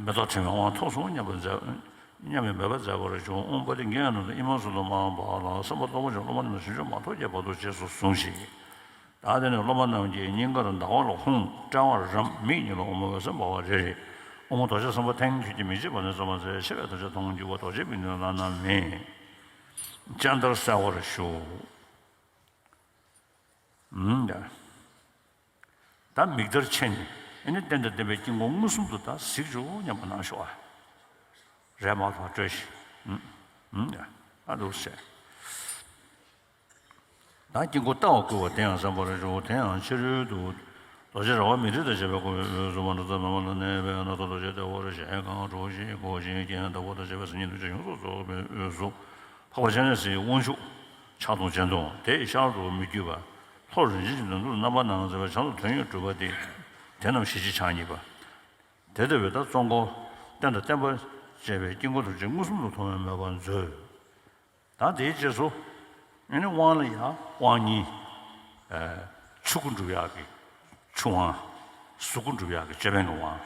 མེ་ཏོག་ཕྲེང་བའི་དབང་ཐོབ་སོང་སྙམ་པར་མཛད། སྙམ་པའི་མོས་པ་མཛད་པར་ཞུ། ཨོཾ་པ་ཏི་གེ་ཧ་ན་ཧཱུྃ་ཕཊ། ཨིཾ་སུ་ཏོ་མ་ཧཱ་བྷ་ལ། སེམས་དཔའ་སྟོབས་པོ་ཆེ་སློབ་མ་རྣམས་ཞིང་བཅུ་མ་ཐོབ་ཀྱི་བར་དུ་རྗེས་སུ་བཟུང་ཞིག་ད་དེ་ནས་སློབ་མ་རྣམས་ཀྱི་སྙིང་གར་ཟླ་བ་ལ་ཧཱུྃ། དཔྲལ་བར་རམ། མིག་གཉིས་ལ་ཨོཾ་འོད་ཟེར་འབར་བ་རེ་རེ། ཨོཾ་རྡོ་རྗེ་སེམས་དཔའ་ཐལ་འགྱུར་གྱིས་མི་ཕྱེད་པ་ནས་གསལ་བར་མཛད། ཕྱེ་བས་རྡོ་རྗེ་མཐོང་གྱུར་པ། རྡོ་རྗེ་པི་ཎི་བླ་ན་མེད། སྤྱན་ལྟར་གསལ་བར་ཞུ། ཨུམ། ད་མིག་ལྟར་ཕྱེ་ནས་ཨ་ནི་རྟེན་དང་བརྟེན་པའི་དཀྱིལ་འཁོར་མངོན་སུམ་དུ་ད་གཟིགས་ཤོག་སྙམ་པ་གནང་ཤོག་ཨ། རས་དམར་པོ་སྤྲོས་ཤིག་ཨུམ། ཨུམ། ཨ་འདུག་སེ། ད་དཀྱིལ་འཁོར་ལྟ་བར་བསྐུལ་བ་དེ་ཡང་གསན་པར་ཞུ། དེ་ཡང་ཕྱི་རོལ་དུ། རྡོ་རྗེ་ར་བ་མི་ཏྲི་དང་བཅས་པས་བསྐོར་བའི་དབུས་སུ། མ་ཎི་རྩ་བའི་མ་ལ་གནས་པའི་སྣ་ཚོགས་རྡོ་རྗེ་ལྟེ་བར་ཞལ་གང་གྲུ་བཞི་བགོ་ཞིང་རྒྱན་དང་པོ་དང་བཅས་པའི་ཟེར་སྙིང་ཐུགས་རྗེ་ཡོངས་སུ་རྫོགས་པའི་དབུས་སུ། འཕགས་པ་སྤྱན་རས་གཟིགས་དབང་ཕྱུག་ཕྱག་སྟོང་སྤྱན་སྟོང་། དེ་ཡི་ཤར་དུ་མི་བསྐྱོད་པ། ལྷོར་རིན་ཆེན་གྱི་འདུན་ཏོར་རྣམ་པར་སྣང་མཛད་པའི་བྱང་དུ་དོན་ཡོད་གྲུབ་པ་སྟེ། དེ་རྣམས་ཞལ་གཅིག་ཕྱག་གཉིས་པ། དེ་ལྟ་བུའི་ད་གཙོ་འཁོར་རྟེན་དང་བརྟེན་པ་བཅས་པའི་དཀྱིལ་འཁོར་ཐམས་ཅད་མངོན་སུམ་དུ་མཐོང་བའི་མོས་པ་མཛོད། ད་དེའི་རྗེས་སུ། ཨ་ནི་དབང་ལ་ཡང་དབང་གཉིས། ཨ། ཆོས་སྐུ་འགྲུབ་ཡག་གི་ཆུ་དབང་། གཟུགས་སྐུ་འགྲུབ་ཡག་གི་ཅོད་པན་གྱི་དབང་།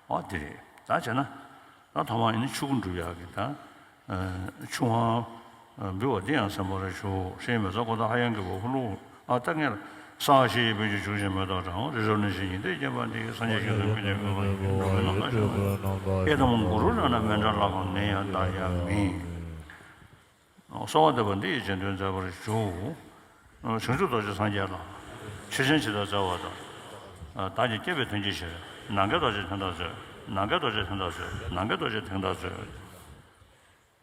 འོ་དེ་རེད། ད་བྱས་ན། ད་ཐོག་མར་ཨ་ནི་ཆོས་སྐུ་འགྲུབ་ཡག་གི་ད། ཨ། ཆུ་དབང་། ཨ། འབུལ་བ་འདི་ཡང་གསན་པར་ཞུ། ཧྲཱིཿ་མེ་ཙ་ཀོ་ཏ་ཧ་ཡང་གི་བ་ཧུ་ལུ། ཨ། ད་ངེར། ས་ཞེས་པའི་ཆུ་བྱུང་ཞིང་མེ་ཏོག་གྲངས་རི་རབ་ནས་ཞིང་ཉི་ཟླའི་བརྒྱན་པ་འདི། སངས་རྒྱས་ཞིང་དུ་ཕུལ་ཏེ་ཀུན་ལ་ཡིད་འགྲོ་བའི་རྣམ་ཐར་ཤོག་ཨེ་ཏམ་གུ་རུ་རཏྣ་མཎྜལ་ལ་ཁང་ནི་ཡང་ད་ཡང་མིན། གསོལ་བ་འདེབས་པ་འདི་ཡི་རྗེས་ཟློས་མཛད་པར་ཞུ། བྱང་ཆུབ་རྡོ་རྗེ་སངས་རྒྱས་ལ། ཆོས་ཅན་ཇི་ལྟར་བརྩེ་བ་དང་། བདག་གིས་བསྐྱེད་པའི་དོན་གྱི་ཕྱིར། ནམ་མཁའི་རྡོ་རྗེ་དེང་དང་མཛོད། ནམ་མཁའི་རྡོ་རྗེ་དེང་དང་མཛོད། ནམ་མཁའི་རྡོ་རྗེ་དེང་དང་མཛོད།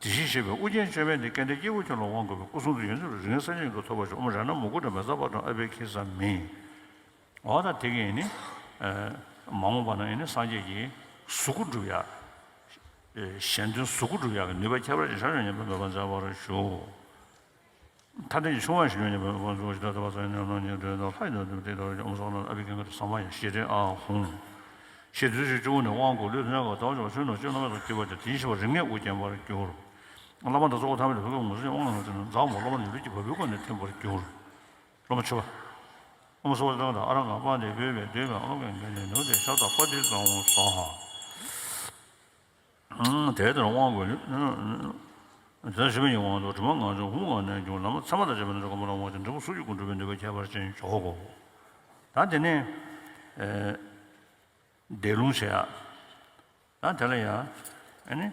དེ་བཞིན་གཤེགས་པའི་ཨོ་རྒྱན་ཅོད་པན་འདི་སྐལ་ལྡན་སྐྱེས་བུ་ཁྱོད་ལ་དབང་བསྐུར་བའི་སྐུ་གསུང་ཐུགས་ཡོངས་སུ་རིག་ངེས་སངས་རྒྱས་ཀྱི་གོ་འཕང་ཐོབ་པར་ཤོག། ཨོཾ་རཏྣ་མུ་ཀུན་ཏྲ་མེ་ཛ་པ་ཏྲ་ཨ་བྷི་ཥིག་ཛ་མི། འོ་ད་དེ་གིས་ནི། མ་འོངས་པ་ན་ཡིན་ནི་སངས་རྒྱས་ཀྱི་གཟུགས་སྐུ་འགྲུབ་ཡ། གཞན་དོན་གཟུགས་སྐུ་འགྲུབ་ཡ་གི་ནུས་པ་ཁྱད་པར་ཅན་ཞར་ཡང་ཉམས་པའི་མོས་པ་མཛད་པར་ཞུ། མཐའ་རྟེན་གྱི་ཆུང་བ་ཞིག་ཉོན་ཉམས་པའི་མོས་པ་མཛད་ཞུ། ད་ལྟ་བ་སང་ཉམས་སྣང་ཉེར་བདུན་དང་ལྷ་ཡི་ནང་དུ་བདེ་ལྟར་ཨོཾ་སྭ་ན་ཨ་བྷི་ཀཾ་ཀ་ཏི་སྭ་མ་ཡ་ཤེས་སྒྲའི་ཨ་ཧུང་། ཞེས་དུས་ཚོད་བཅུ་པོ་ནས་དབང་བསྐུར་ལུས་དང་མཉམ་པར་ལྟ་བ་ཆོས་ཆོས་རྣམས་ཆོས་རྣམ་པ་དང་བཅས་པ་དེ་དེ་བཞིན་གཤེགས་པ་རིགས་ལྔས་དབུ་བརྒྱན་པར་གྱུར། བླ་མ་དང་ཚོགས་ཐམས་ཅད་ལ་ཕུལ་བའི་ངོ་བོ་ཉིད་དབང་ལ་བྱས་ནས་འཛག་མོ་སློབ་མ་ནི་ལུས་ཀྱི་བ་སྤུའི་སྒོ་ནས་ཐིམ་པར་གྱུར། སློབ་མ་མཆོད་པ། ཨོཾ་སྭ་བྷཱ་ཏ་ཀ་ཏ་ཨ་ར་ཧ་པྲ་ཏེ་བྷྱོ་ཝེ་བྷྱོ་ཝེ་ཨ་ལོ་ཀེ་གན་ནི་ནུ་ཏེ་ཤ་ཏ་པ་ཏི་ཙ་ཧོ་སྭཱ་ཧཱ། དེ་ལྟར་དབང་བསྐུར་ལུས། དེ་ལྟར་ཞུས་པ་ཡི་དབང་དུ་དྲི་མ་ངག་བཅུ་ཧཱུྃ་ལྔ་ནས་བྱུང་། ལམ་ཚད་མ་དང་བཅས་པ་ནི་གོམས་པ་རང་དབང་ཅན་འབྲས་བུ་གཟུགས་ཀྱི་སྐུ་འགྲུབ་པའི་ནུས་པ་ཁྱད་པར་ཅན་འཇོག་གོ། ད་དེ་ནས་ཨེ་བཟླས་ལུང་བྱེད་ཡ། ད་དེ་ལ་ཡ་ཨ་ནི་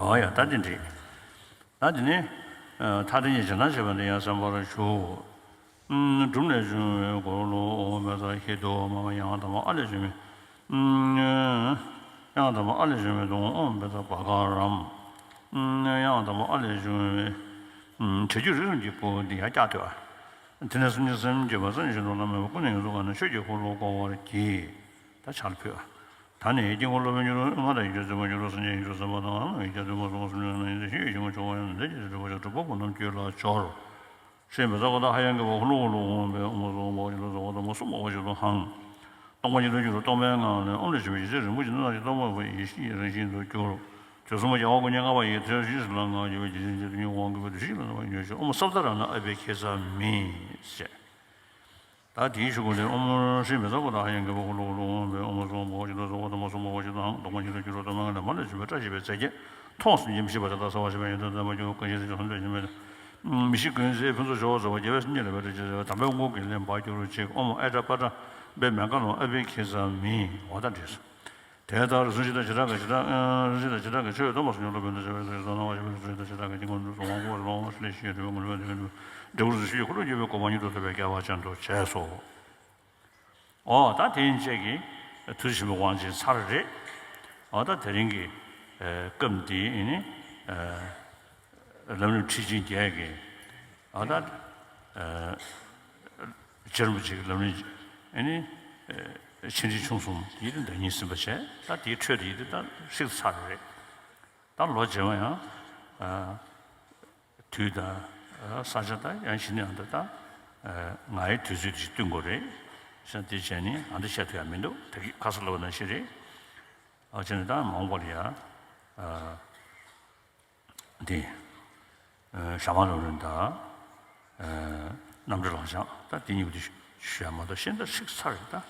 ཨོ་ཡ། ད་དེ་འགྲིག་ད་དེ་ནི། ཐ་དད་གཉིས་རྗེས་གནང་བྱས་པ་འདི་ཡང་བསམ་པར་ཞུ། སྒྲུབ་ནས་བྱུང་བའི་སྒོ་ལུ་འོང་བའི་ས་ཧི་དུ་མ་མ་ཡང་དང་པོ་ཨ་ལས་བྱུང་བའི། ཡང་དག་པར་ཨ་ལས་བྱུང་བའི་དོན་འོང་བའི་ས་བ་ག་རམ། ཡང་དག་པར་ཨ་ལས་བྱུང་བའི། བྱ་རྒྱུད་རིགས་གསུམ་གྱི་བུ་འདི་ཡང་བསྐྱར་ཐོས། དེ་ནས་སེམས་ཅན་སེམས་བསྐྱེད་པ་སེམས་ཤིན་ཏུ་བླ་མེད་པ་ཀུན་ནས་ཡོངས་སུ་བཀང་ནས་ཆོས་ཀྱི་འཁོར་ལོ་བསྐོར་བར་བགྱི། ད་ཕྱག་ལ་ཕུལ། ད་ནི་དཀྱིལ་འཁོར་སློབ་དཔོན་གྱུར་ང་དང་ཡིག་བརྒྱ་བརྩེགས་པ་གྱུར་སེམས་ཅན་ཡིག་བརྒྱ་བརྩེགས་པ་དང་ང་ཡིག་བརྒྱ་བརྩེགས་པ་སོགས་སེམས་ཅན་རྣམས་ཡིན་ཏེ་ཞིང་ཡོད་ཞིང་ངོ་ཆོག་པ་ཡང་ནི་འདས་ཀྱི་རིག་པ་ཆོག་གྲུབ་པ་པོ་རྣམས་ཀྱི་ལ་སྦྱོར། ཤེས་པའི་ས་གོ་དང་ཧ་ཡང་གི་བ་ཧུ་ལུ་ཧུ་ལུ་འོང་བའི་ཨོཾ་སྭ་བྷཱ་ཝ་ཅི་ཏ་ཟ་ཝ་ཏ་མ་སུ་མ་ཝ་ཅི་ཏ་ཧཱུྃ། སྟོང་པ་ཉིད་དུ་གྱུར་སྟོང་པའི་ངང་ལས་ཨོཾ་ལས་བྱུང་བའི་ཡེ་ཤེས་རིན་པོ་ཆེ་སྣ་ཚོགས་ཀྱི་སྟོང་པ་པོ་ཡེ་ཤེས་ཀྱི་རང་བཞིན་དུ་གྱུར། དུས་གསུམ་པོ་རྒྱལ་བ་སྐུ་བརྙེས་ལྔ་པ་ཡི་དོན་བཞི་ཞིག་ལ་ངང་རྒྱལ་བའི་རྗེ་བཙུན་གྱི་དོན་གཉིས་དབང་བསྐུར་བའི་དུས་བཞི་ལ་ནང་པ་ཉོན་ཞིང་ཨོཾ་སབ་ཏ་ར་ཎ་ཨ་བྷི་ཥིག་ཛ་མི་ཞེས། ད་དེའི་གཞུག་གུ་ནས་ཨོཾ་ཧྲཱིཿ་མི་ས་གོ་དང་ཧ་ཡང་གི་བ་ཧུ་ལུ་ཧུ་ལུ་འོང་བའི་ཨོཾ་སྭ་བྷཱ་ཝ་ཅི་ཏ་ཟ་ཝ་ཏ་མ་སུ་མ་ཝ་ཅི་ཏ་ཧཱུྃ། སྟོང་པ་ཉིད་དུ་གྱུར་སྟོང་པའི་ངང་ལས་མ་ལས་བྱུང་བའི་བཀྲ་ཤིས་པའི་རྫས་བརྒྱད། མཐོང་སེམས་ཅན་མི་ཤིགས་པ་དེ་དག་གསལ་བར་བྱེད་པ་ཡོན་ཏན་ལྡན་པ་ཀུན་ཀུན་ཤེས་སེམས་ཅན་ཐམས་ཅད་ཀྱི་མི་ཤིགས་ཀུན་ཟེར་ཕུན་ཚོགས་ཞི་བ་རྫོགས་པ་རྒྱལ་བའི་སེམས་ཉིད་ལ་བཀྲ་ཤིས་པའི་དམ་པའི་དངོས་ཀྱི་ལས་འབའ་གྱུར་ཅིག་ཨོཾ་ཨེ་ཏྲ་པ་ཏྲ་བེ་མེ་ག་ལོ་ཨ་བྷི་ཥིག་ཛ་མི། འོ་ད་འགྲིགས་སོ། དེ་ལྟར་གཟུགས་གཞི་དང་བྱེ་བྲག་གི་བྱེ་བྲག་ཨ་གཟུགས་གཞི་དང་བྱེ་བྲག་གི་ཆོས་སྟོན་པ་སངས་རྒྱས་སློབ་དཔོན་དང་བཅས་པའི་གཟུགས་གཞི་དང་སྣང་བ་ཞེས་པའི་གཟུགས་གཞི་དང་བྱེ་བྲག་གི་དཀྱིལ་འཁོར་དུ་གཟུགས་སྣང་བ་ཞེས་པའི་གཟུགས་གཞི་དང་བྱེ་བྲག་གི་དཀྱིལ་འཁོར་དུ་སོ་སོ་ལས་ཤེས་འབྲས་བུ་ངོ་བོ་ལས་འབྲས་བུ་འབྲས་བུ་རྫོགས་པའི་གོ་འཕང་ཉིད་དུ་ཐོབ་པའི་སྐལ་བ་ཅན་དུ་བྱས་སོ། ཨོ་ད་དེ་ཡན་ཆད་ཀྱི་ཐུགས་རྗེ་ཆེན་པོའི་དབང་ཆེན་ཚར་རེད། ཨོ་ད་དེ་རིང་གི་ཨ་སྐབས་འདིའི་ཨ་ནི་ཨ་ལམ་རིམ་ཁྲིད་ཆེན་བརྒྱད་ཀྱི་ཨོ་ད་ཨ་རྗེ་རིན་པོ་ཆེ་གི་ལམ་རིམ་ཨ་ནི་ཨ་ཆེ་འབྲིང་ཆུང་གསུམ་ཡིད་དུ་བདག་ཉིད་ཟིན་པ་བྱས། ད་དེའི་འཕྲོས་དེ་ཡིད་དུ་ད་ཧྲིག་ཚར་རེད། ད་ལོ་རྗེས་མ་ཡང་ཨ་དུས་དང་ས་ཆ་དང་ཡང་ཕྱི་ནས་ཡང་ད་ལྟ་ང་ཡི་དུས་ཚོད་དེ་བསྟུན་དགོས་རེད། ས་དེ་བྱས་ནས་ཨ་འདི་བཤད་ཐུབ་ཡ་མི་འདུག་ད་གི་ཁ་ས་ལབ་པ་ནང་བཞིན་རེད། ཨ་བྱས་ནས་ད་མ་འོངས་པ་ལ་ཡ་ཨ་འདི་ཨ་ཞྭ་དམར་ལམ་རིམ་དང་ཨ་རྣམ་འགྲེལ་ལག་བཅངས་ད་འདི་གཉིས་པོ་དེ་ཞུ་ཡ་མ་གཏོགས་གཞན་ད་ཧྲིག་ཚར་རེད་ད།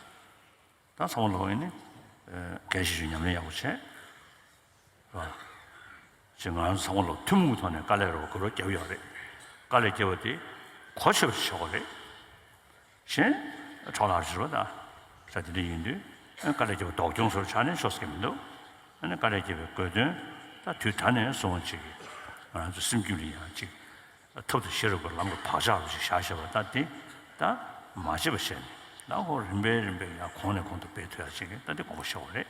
ད་ཚང་མ་ལོག་ཡིན་ནི་ཨ་གལ་ཆེ་ཤོས་ཉམས་ལེན་ཡག་པོ་བྱས། རེད་བ། ཅེས་ང་རང་ཚོ་ཚང་མ་ལོག་ཐུན་མོང་གི་ཐོག་ནས་དཀའ་ལས་རོགས་གོ་རོགས་བརྒྱབ་ཡོད་རེད། དཀའ་ལས་བརྒྱབ་པ་དེ་གོ་ཆོད་པ་ཞིག་ཆགས་དགོས་རེད། གཞན་འཕྲོ་བརླག་ཞིག་རེད་བ་ད། ས་དེ་འདྲ་ཡིན་དུས་ཨ་དཀའ་ལས་བརྒྱབ་པ་ལྡོག་གྱོང་བཟོ་ཆགས་ནས་ཆོག་ས་གི་མི་འདུག་ཨ་ནི་དཀའ་ལས་བརྒྱབ་པའི་དགོས་དོན་ད་དུས་ད་ནས་བཟུང་བ་ཅིག་ང་རང་ཚོ་སེམས་རྒྱུད་ལ་ཡང་ཅིག་ཐབས་དང་ཤེས་རབ་ཀྱི་ལམ་གྱི་བག་ཆགས་རུ་ཞིག་བཞག་བཞག་པ་ད་དེ་ད་མ་བརྗེད་པ་བྱས་ནས་ད་ཁོ་རིམ་པས་རིམ་པས་ཡང་གོང་ནས་གོང་དུ་སྤེལ་ཐུབ་ཡ་ཅིག་ད་དེ་དགོངས་པ་བཞེས་དགོས་རེད།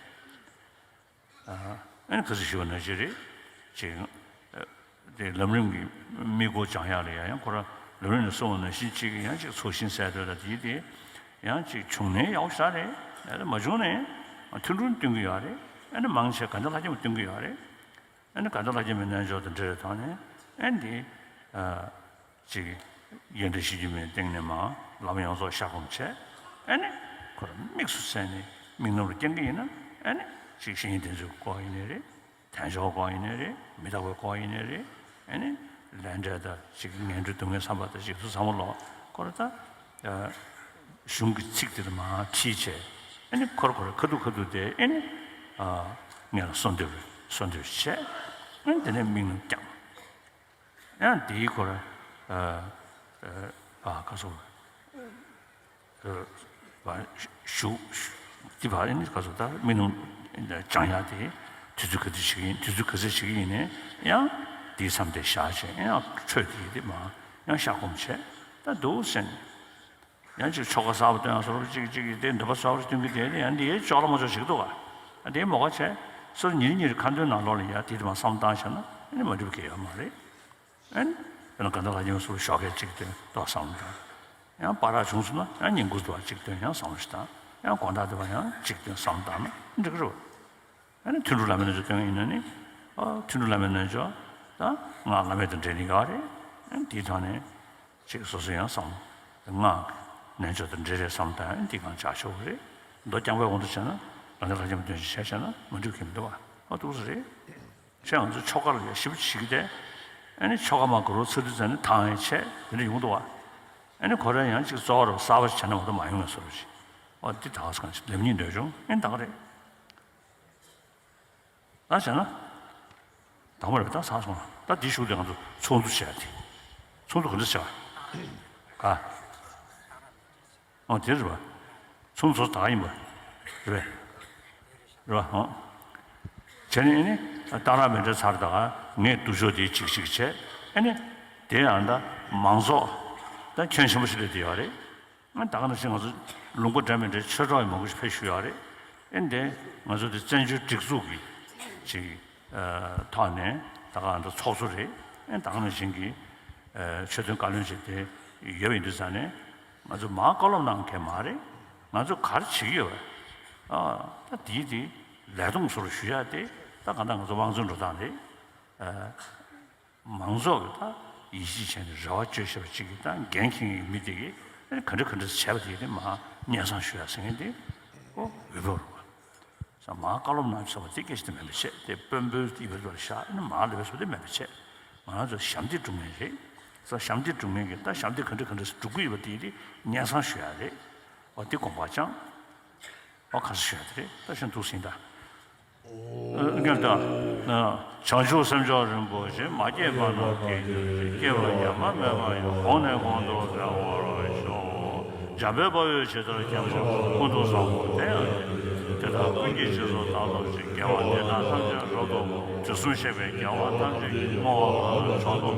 ཨ་ནི་ཁ་སང་ཞུས་པ་ནང་བཞིན་རེད། ཅིག་ཨ་དེ་ལམ་རིམ་གྱི་དམིགས་སྐོར་སྦྱང་ཡག་ལ་ཡང་ཡང་ཁོ་རང་ལམ་རིམ་ནས་གསུངས་པ་ནང་བཞིན་ཅིག་ཡང་ཅིག་ཚོགས་ཞིང་གསལ་སྟོན་ལ་དེ་དེ་ཡང་ཅིག་བྱུང་ནའི་ཡག་པོ་ཞེ་དྲག་རེད། མ་བྱུང་ནའི་མཐུན་སྒྲིལ་སྟོན་གྱི་ཡོད་རེད། ཨ་ནི་མང་ཆེ་དགའ་ལྡན་ལྷ་ལྕམ་སྟོན་གྱི་ཡོད་རེད། ཨ་ནི་དགའ་ལྡན་ལྷ་ལྕམ་གྱི་རྣལ་འབྱོར་དང་འབྲེལ་བའི་ཐོག་ནས་ཨ་ནི་འདི་ཨ་ཅིག་ཡོན་ཏན་བཞི་བཅུ་མའི་སྟེང་ནས་མར་ལམ་ཡོངས་རྫོགས་བཤད་སྒོམ་བྱས། ཨ་ནི་ཁོ་རང་དམིགས་སུ་བསལ་ནས་དམིགས་རྣམ་རུ་བསྐྱང་གི་ཡིན་ན་ཨ་ནི་ཅིག་བཤེས་གཉེན་བསྟེན་ཚུལ་སྐོར་ཡིན་ནའི་རེད། དལ་འབྱོར་སྐོར་ཡིན་ནའི་རེད། མི་རྟག་པའི་སྐོར་ཡིན་ནའི་རེད། ཨ་ནི་ལས་འབྲས་དང་ཅིག་ངན་འགྲོའི་སྡུག་བསྔལ་བསམ་པ་དང་ཅིག་ཚང་མ་ལོག་ཁོ་རང་ད་ཨ་གཞུང་གི་ཚིག་དེ་ལ་མར་ཁྲིད་བྱས། ཨ་ནི་ཁོ་རང་ཁོ་རང་ཁ་ཐུག་ཁ་ཐུག་དེ་ཨ་ནི་ཨ་ངས་ལ་གསོལ་འདེབས་གསོལ་འདེབས་བྱས། ཨ་ནི་དེ་ནས་དམིགས་རྣམ་བསྐྱངས། ཡང་དེའི་སྐོར་ཨ་ཨ་ཨ་ག་སོ་ཨ་བ་ཞུ་ཞུ་དེ་བ་ཨ་ནི་ག་སོ་ད་དམིགས་རྣམ་བགྱང་ཡག་དེ་དུས་ཚོད་ག་དུས་བྱེད་ཀྱི་ཡིན། དུས་ཚོད་ག་ཚོད་བྱེད་ཀྱི་ཡིན་ནའི་ཡང་དེའི་མཚམས་དེ་བཞག་བྱས་ཡང་འཕྲོས་དེ་དེ་མར་ཡང་བཤད་སྒོམ་བྱས་ད་འདུག་ཟེར་ནས། ཡང་ཅིག་ཆོ་ག་གསར་པ་སྟོན་ཡང་སོ་སོ་གཅིག་གཅིག་གིས་དེ་འདོད་པ་གསར་པ་སྟོན་གྱི་དེ་ཡང་འདི་ཡའི་ཅོག་ལ་མ་ཅོག་ཞིག་འདུག་ག་ཨ་དེའི་མོ་ག་བྱས་སོ་ཉིན་ཉིན་ཁ་འདོན་ནང་ལོགས་ལ་ཡ་དེ་དེ་མ་བསམ་བཏང་བྱས་ན་ཨ་ནི་མ་འགྲུབ་ཀྱི་ཡོད་མ་རེད། ཨ་ནི་དཔེར་ན་ག་འདྲ་ལ་ཉིན་སོ་སོ་ཞོགས་ཀས་གཅིག་སྟོན་ཏོག་བསམ་བཏང་། ཡང་བར་ར་བྱུང་སོང་ན་ཡང་ཉིན་གུང་དུ་བ་གཅིག་སྟོན་ཡང་བསམ་བློ་ཞིག་བཏང་། ཡང་དགོང་དག་དུ་བ་ཡང་གཅིག་སྟོན་བསམ་བཏང་ན་འགྲིག་གི་རེད། ཨ་ནི་ཐུན་དྲུག་བླ་མའི་རྣལ་འབྱོར་སྟོན་ཡིན་ན་ནི། ཨ་ཐུན་དྲུག་བླ་མའི་རྣལ་འབྱོར་དང་སྔགས་བླ་མེད་དང་འབྲེལ་ནི་ག་རེད། ཨ་ནི་དེའི་ཐོག་ནས་ཅིག་སོ་སོ་ཡང་བསམ་སྔགས་རྣལ་འབྱོར་དང་འབྲེལ་རེད་བསམ་དང་ཨ་ནི་དེ་གང་བྱ་ཆོག་གི་རེད། མདོ་རྐྱང་པའི་དབང་དུ་བྱས་ན་ལ་ལ་ལ་ཅན་སྟོན་ཞིག་བྱས་བྱས་ན་མ་འགྲིག་གི་མི་འདུག་བ། ཨ་འདུག་སེ་རེད། ཁྱེད་ང་ཚོ་ཆོ་ག་ལ་ཡ་ཞིབ་ཅིག་དེ་ཨ་ནི་ཆོ་ག་མ་གོ་རོ་ཚ་དུས་ཙམ་ནས་ཐང་ཡང་ཆད་དེ་འདྲ་ཡོང་འདུག་བ། ཨ་ནི་ཁོ་རང་ཡང་ཅིག་གཙོ་བོ་རུ་གསར་པ་ཞིག་བྱས་ན་མ་གཏོགས་མ་ཡོང་ངེས་སོ་རུ་ཞིག་ཨ་འདི་ད་ག་སེ་གང་ཞིག་ལེབ་གཉིས་འདོད་བྱུང་ཨ་ནི་ད་ག་རེད། ད་བྱས་ན། དང་པོ་རེད་ད་ཚར་སོང་ད་འདི་ཞུགས་དེ་ང་ཚོ་ཚོགས་འདུ་བྱས་ཏེ། ཚོགས་འདུ་ག་འདྲ་བྱས་པ། ག་ཨོ་དེ་རེད་པ། ཚོགས་འདུ་ཚོགས་ད་ཡིན་པ། རེད་པས། རེད་པ་ཨོ། བྱས་ནས་ཨ་ནི་གཏང་རག་མེ་འདྲ་ཚར་ད་ག་ངས་སྡུག་ཕྱོགས་དེ་ཅིག་ཅིག་བྱས་ཨ་ནི། དེ་ཡང་ད་མང་ཚོགས་ད་ཁྱོན་ཆེན་པོ་ཞིག་སླེབས་བསྡད་ཡོད་རེད། ད་ག་ནང་བཞིན་ང་ཚོ་ལུང་པ་འདྲ་མི་འདྲའི་ཆོས་གྲོགས་ཡང་མང་པོ་ཞིག་ཕེབས་བཞུགས་ཡོད་རེད། ཨེ་འདི་ང་ཚོ་འདི་བཙན་བྱོལ་སྒྲིག་འཛུགས་ཀྱི་ཅིག་ཨ་ཐོག་ནས་ད་ག་ང་ཚོ་ཚོགས་གཙོ་རེད། ཨེ་ད་ག་ནང་བཞིན་གྱི་ཨ་ཆོས་དོན་བཀའ་བློན་ཅིག་དེ་ཡོད་པ་ཡིན་དུས་ཙང་ནས་ང་ཚོ་མར་བཀའ་སློབ་གནང་མཁན་མ་རེད། ང་ཚོ་ག་རེ་བྱེད་ཀྱི་ཡོད་པ་ཨ་ད་དེའི་དེ་ལས་སྟོང་ཟུར་ཞུ་ཡ་དེ་ད་ག་ད་ང་ཚོ་དབང་འཛིན་འགྲོ་སྟངས་རེད། ཨ། མང་ཚོགས་ཀྱི་ད་ཡིད་ཆེས་བྱས་ནས་རེ་བ་བཅོལ་ཤེས་པ་གཅིག་གིས་ད་འགན་འཁྱེར་མཁན་གྱི་མི་དེ་གིས་ཨ་ནི་ག་འདྲ་ག་འདྲ་བྱས་པ་དེ་ནི་མར་སྙན་སེང་ཞུ་ཡ་ཟེར་མཁན་དེ་ཨོ་འོས་འབབ་རུ་ས་མར་བཀའ་སློབ་གནང་ཟེར་བ་དེ་སྐད་ཆ་དེ་མེད་པ་བྱས་ཏེ་དཔོན་པོའི་ཡིད་བར་བར་བཞག་ཨ་ནི་མར་ལས་པའི་བཟོ་དེ་མེད་པ་བྱས་ང་རང་ཚོ་ཞབས་འདེགས་སྒྲུབ་མཁན་རེད། ས་ཞབས་འདེགས་སྒྲུབ་མཁན་གྱིས་ད་ཞབས་འདེགས་ག་འདྲ་ག་འདྲ་སྒྲུབ་ཀྱི་ཡོད་པ་དེ་དེ་སྙན་སེང་ཞུ་ཡ་རེད། ཨོ་དེ་དགོངས་པ་བཅངས། ཨོ་ཁ་ས་ཞུ་ཡ་དེ་རེད་ད་ཤིན་ཏུ་ཟིན་ད། ཨ་ཀྱང་ད། བྱང་ཆུབ་སེམས་མཆོག་རིན་པོ་ཆེ་མ་སྐྱེས་པ་རྣམས་ཀྱི་རྒྱུད་ཀྱི་སྐྱེ་བ་ཡ་མ་མེད་པ་ཡང་གོང་ནས་གོང་དུ་འཕེལ་བར་ཤོག་འཇམ་དཔལ་དཔའ་བོས་ཇི་ལྟར་མཁྱེན་པ་ཀུན་ཏུ་བཟང་པོ་དེ་ཡང་ཡིན། དེ་ལྟར་ཀུན་གྱི་རྗེས་སུ་བདག་སློབ་ཅིང་། དགེ་བ་འདི་དག་ཐམས་ཅད་རབ་ཏུ་བསྔོ། དུས་གསུམ་གཤེགས་པའི་རྒྱལ་བ་ཐམས་ཅད་ཀྱིས། བསྔོ་བ་ལ་ལ་མཆོག་ཏུ་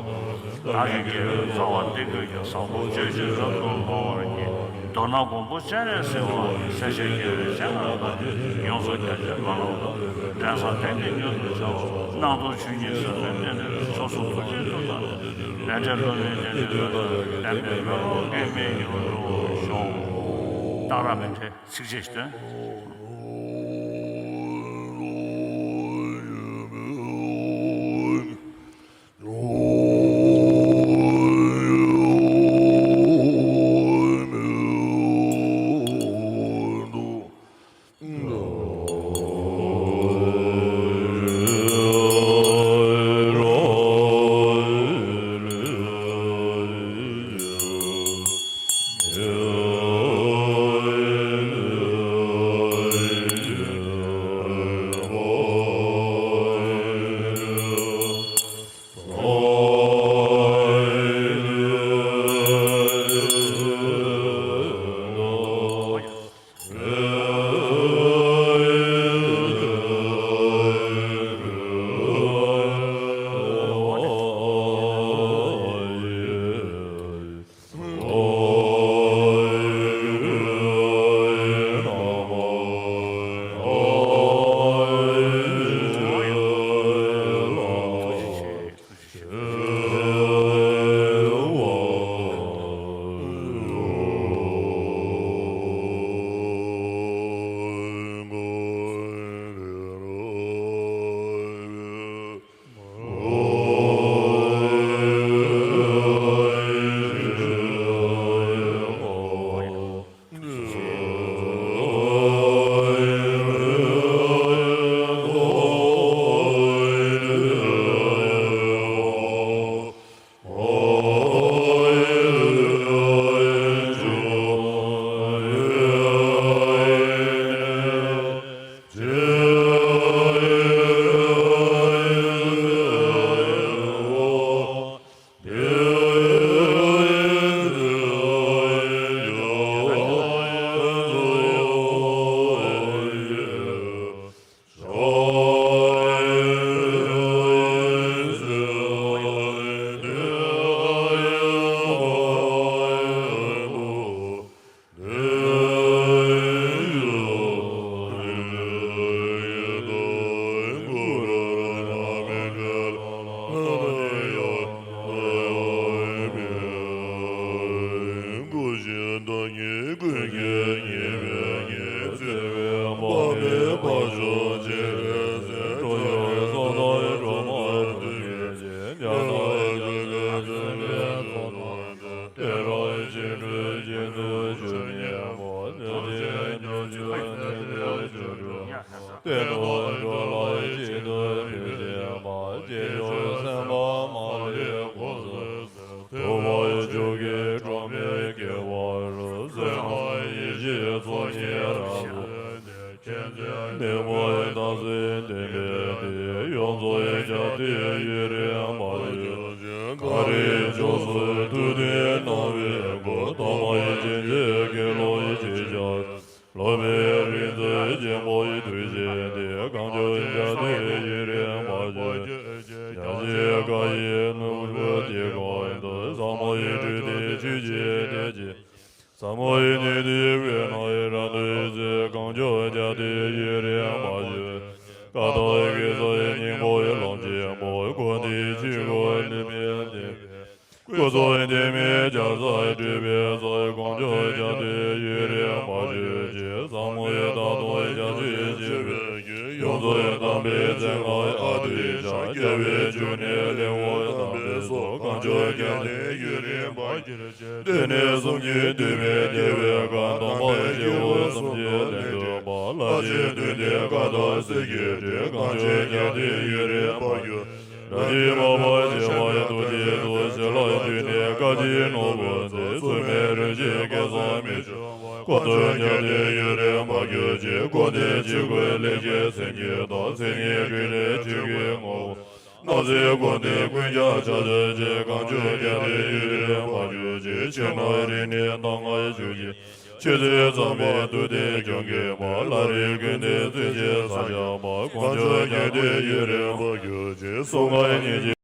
བདག་གི་དགེ་བའི་རྩ་བ་འདི་ཀུན་ཀྱང་། བཟང་པོ་སྤྱོད་ཕྱིར་རབ་ཏུ་བསྔོ་བར་བགྱི། མདོར་ན་མགོན་པོ་སྤྱན་རས་གཟིགས་དབང་གིས། སྲས་བཅས་དགེ་བའི་བཤེས་གཉེན་རྣམས་ཀྱིས། ཡོངས་སུ་རྒྱ་ཆེར་བསྔོ་བ་དང་། འགྲན་ཟླ་དོན་གྱི་སྙིང་པོར་བྱ་བ། སྣང་སྟོང་ཆོས་ཉིད་ཟིལ་པའི་གནད་དུ་བགྲོད། ཕྱོགས་སུ་ཐུགས་རྗེའི་མཐུ་དང་ལྡན། ལས་འབྲས་བསླུ་མེད་གནས་འདིར་བཀོད་པ། བདེན་པའི་མེ་ལོང་གི་མིག་ཡུམ་འགྲུབ་པར་ཤོག། གཏང་རག་མེད་དེ་ཚིགས་བཅད་ཞིག་འདོན། ནི་མོའི་རྟགས་ཟིན་བསྟན་པའི་དེ། ཡོངས་རྫོགས་རྒྱ་མཚོའི་ཡུན་རིང་བར་གྱུར་ཅིང་། གངས་རིའི་ཕྱོགས་སུ་ཐུབ་བསྟན་སྣང་བའི་སྐུ། ཐོག་མའི་སྤྱན་རས་གཟིགས་ལོ་ཆེ་ཞག་སློབ་མའི་རིག་འཛིན་ཆེན་པོའི་ཐུགས་རྗེ་འདི། གངས་ལྗོངས་རྒྱ་མཚོའི་ཡུན་རིང་བར་གྱུར་ཅིང་། རྒྱ་ཆེའི་བཀའ་ཡི་ནོར་བུ་འདི་ཀུན་ཏུ། ཟབ་མོའི་སྤྲུལ་པའི་ཆོས་ཀྱི་གཏེར་གྱིས། ཟབ་མོའི་གནད་འདི་དཔེར་ན་རབ་ཏུ་གཟིགས། གངས་ལྗོངས་རྒྱ་མཚོའི་ཡུན་རིང་བར་གྱུར། ཀ་དག་གེ་སར་སྙིང་པོའི་ལམ་ཆེན་པོ། ཀུན་ནས་ཆོས་སྐུ་ལུས་མེད་བསྟན་པའི། སྐུ་གསུང་ཐུགས་མཉེས་རྒྱལ་སྲས་སྤྲུལ་པའི་ཚོགས། གངས་ལྗོངས་རྒྱ་མཚོའི་ཡུན་རིང་བར་གྱུར་ཅིག་ཟབ་མོའི་རྟགས་དང་རྒྱ་ཆེར་བརྗོད་པའི། ཡོངས་སུ་དག་པའི་མཚན་ལ་ཨ་ཏི་ཤ། རྒྱལ་བའི་འབྱུང་གནས་ལེའུ་བརྟན་པའི་ཚོགས། གངས་ལྗོངས་རྒྱ་མཚོའི་ཡུན་རིང་བར་གྱུར་ཅིག་སྡེ་སྣོད་གསུམ་གྱི་སྟོད་སྨད་རྒྱལ་བའི་ཁམས། དམ་པ་སྐྱེས་བུ་གསུམ་གྱི་གདན་འདྲེན་པ། ལྷ་ཆེན་བདུན་ལྡན་ཀ་དག་སྲས་ཀྱི་སྤྲུལ། གངས་ལྗོངས་རྒྱ་མཚོའི་ཡུན་རིང་བར་གྱུར། རབ་འབྱམས་མ་པ་ཞི་བའི་ཐུགས་རྗེ་ཐོགས། ཞི་ལྷག་འབྱུང་གནས་དཀའ་སྤྱད་ནོར་བུ་མཛད། སྲུང་མའི་རིམ་བཞིན་སྐལ་བཟང་མི་འཆུགས་པ། གངས་ལྗོངས་རྒྱ་མཚོའི་ཡུན་རིང་བར་གྱུར་ཅིག་ཀུན་ནས་ཆོས་སྐུའི་ལྷན་སྐྱེས་སེང་གེ་ལྟར། མཚན་ཉིད་ཀུན་ལས་ཆོས་སྐུའི་ངོ་བོ། སྣང་སྲིད་ཀུན་ནས་ཀུན་ཀྱང་ཁྱབ་བྱེད་ཅིག་གངས་ལྗོངས་རྒྱ་མཚོའི་ཡུན་རིང་བར་གྱུར། ཅིག་ཆོས་རྣམས་རིག་གནས་གདམས་ངག་ཆོས་ཀྱི་ཆོས་ཚུལ་གཙང་མའི་སྟོབས་ལྡན་སྐྱོང་གིས་པ། ལ་རེ་ཀུན་ཏུ་བརྩོན་ཅིང་བསམ་བཞག་པ། གང་བྱུང་རྒྱུད་སྡེ་ཡུན་རིང་པར་གྱུར་ཅིག་གསུང་ངག་སྙན་ཅིང་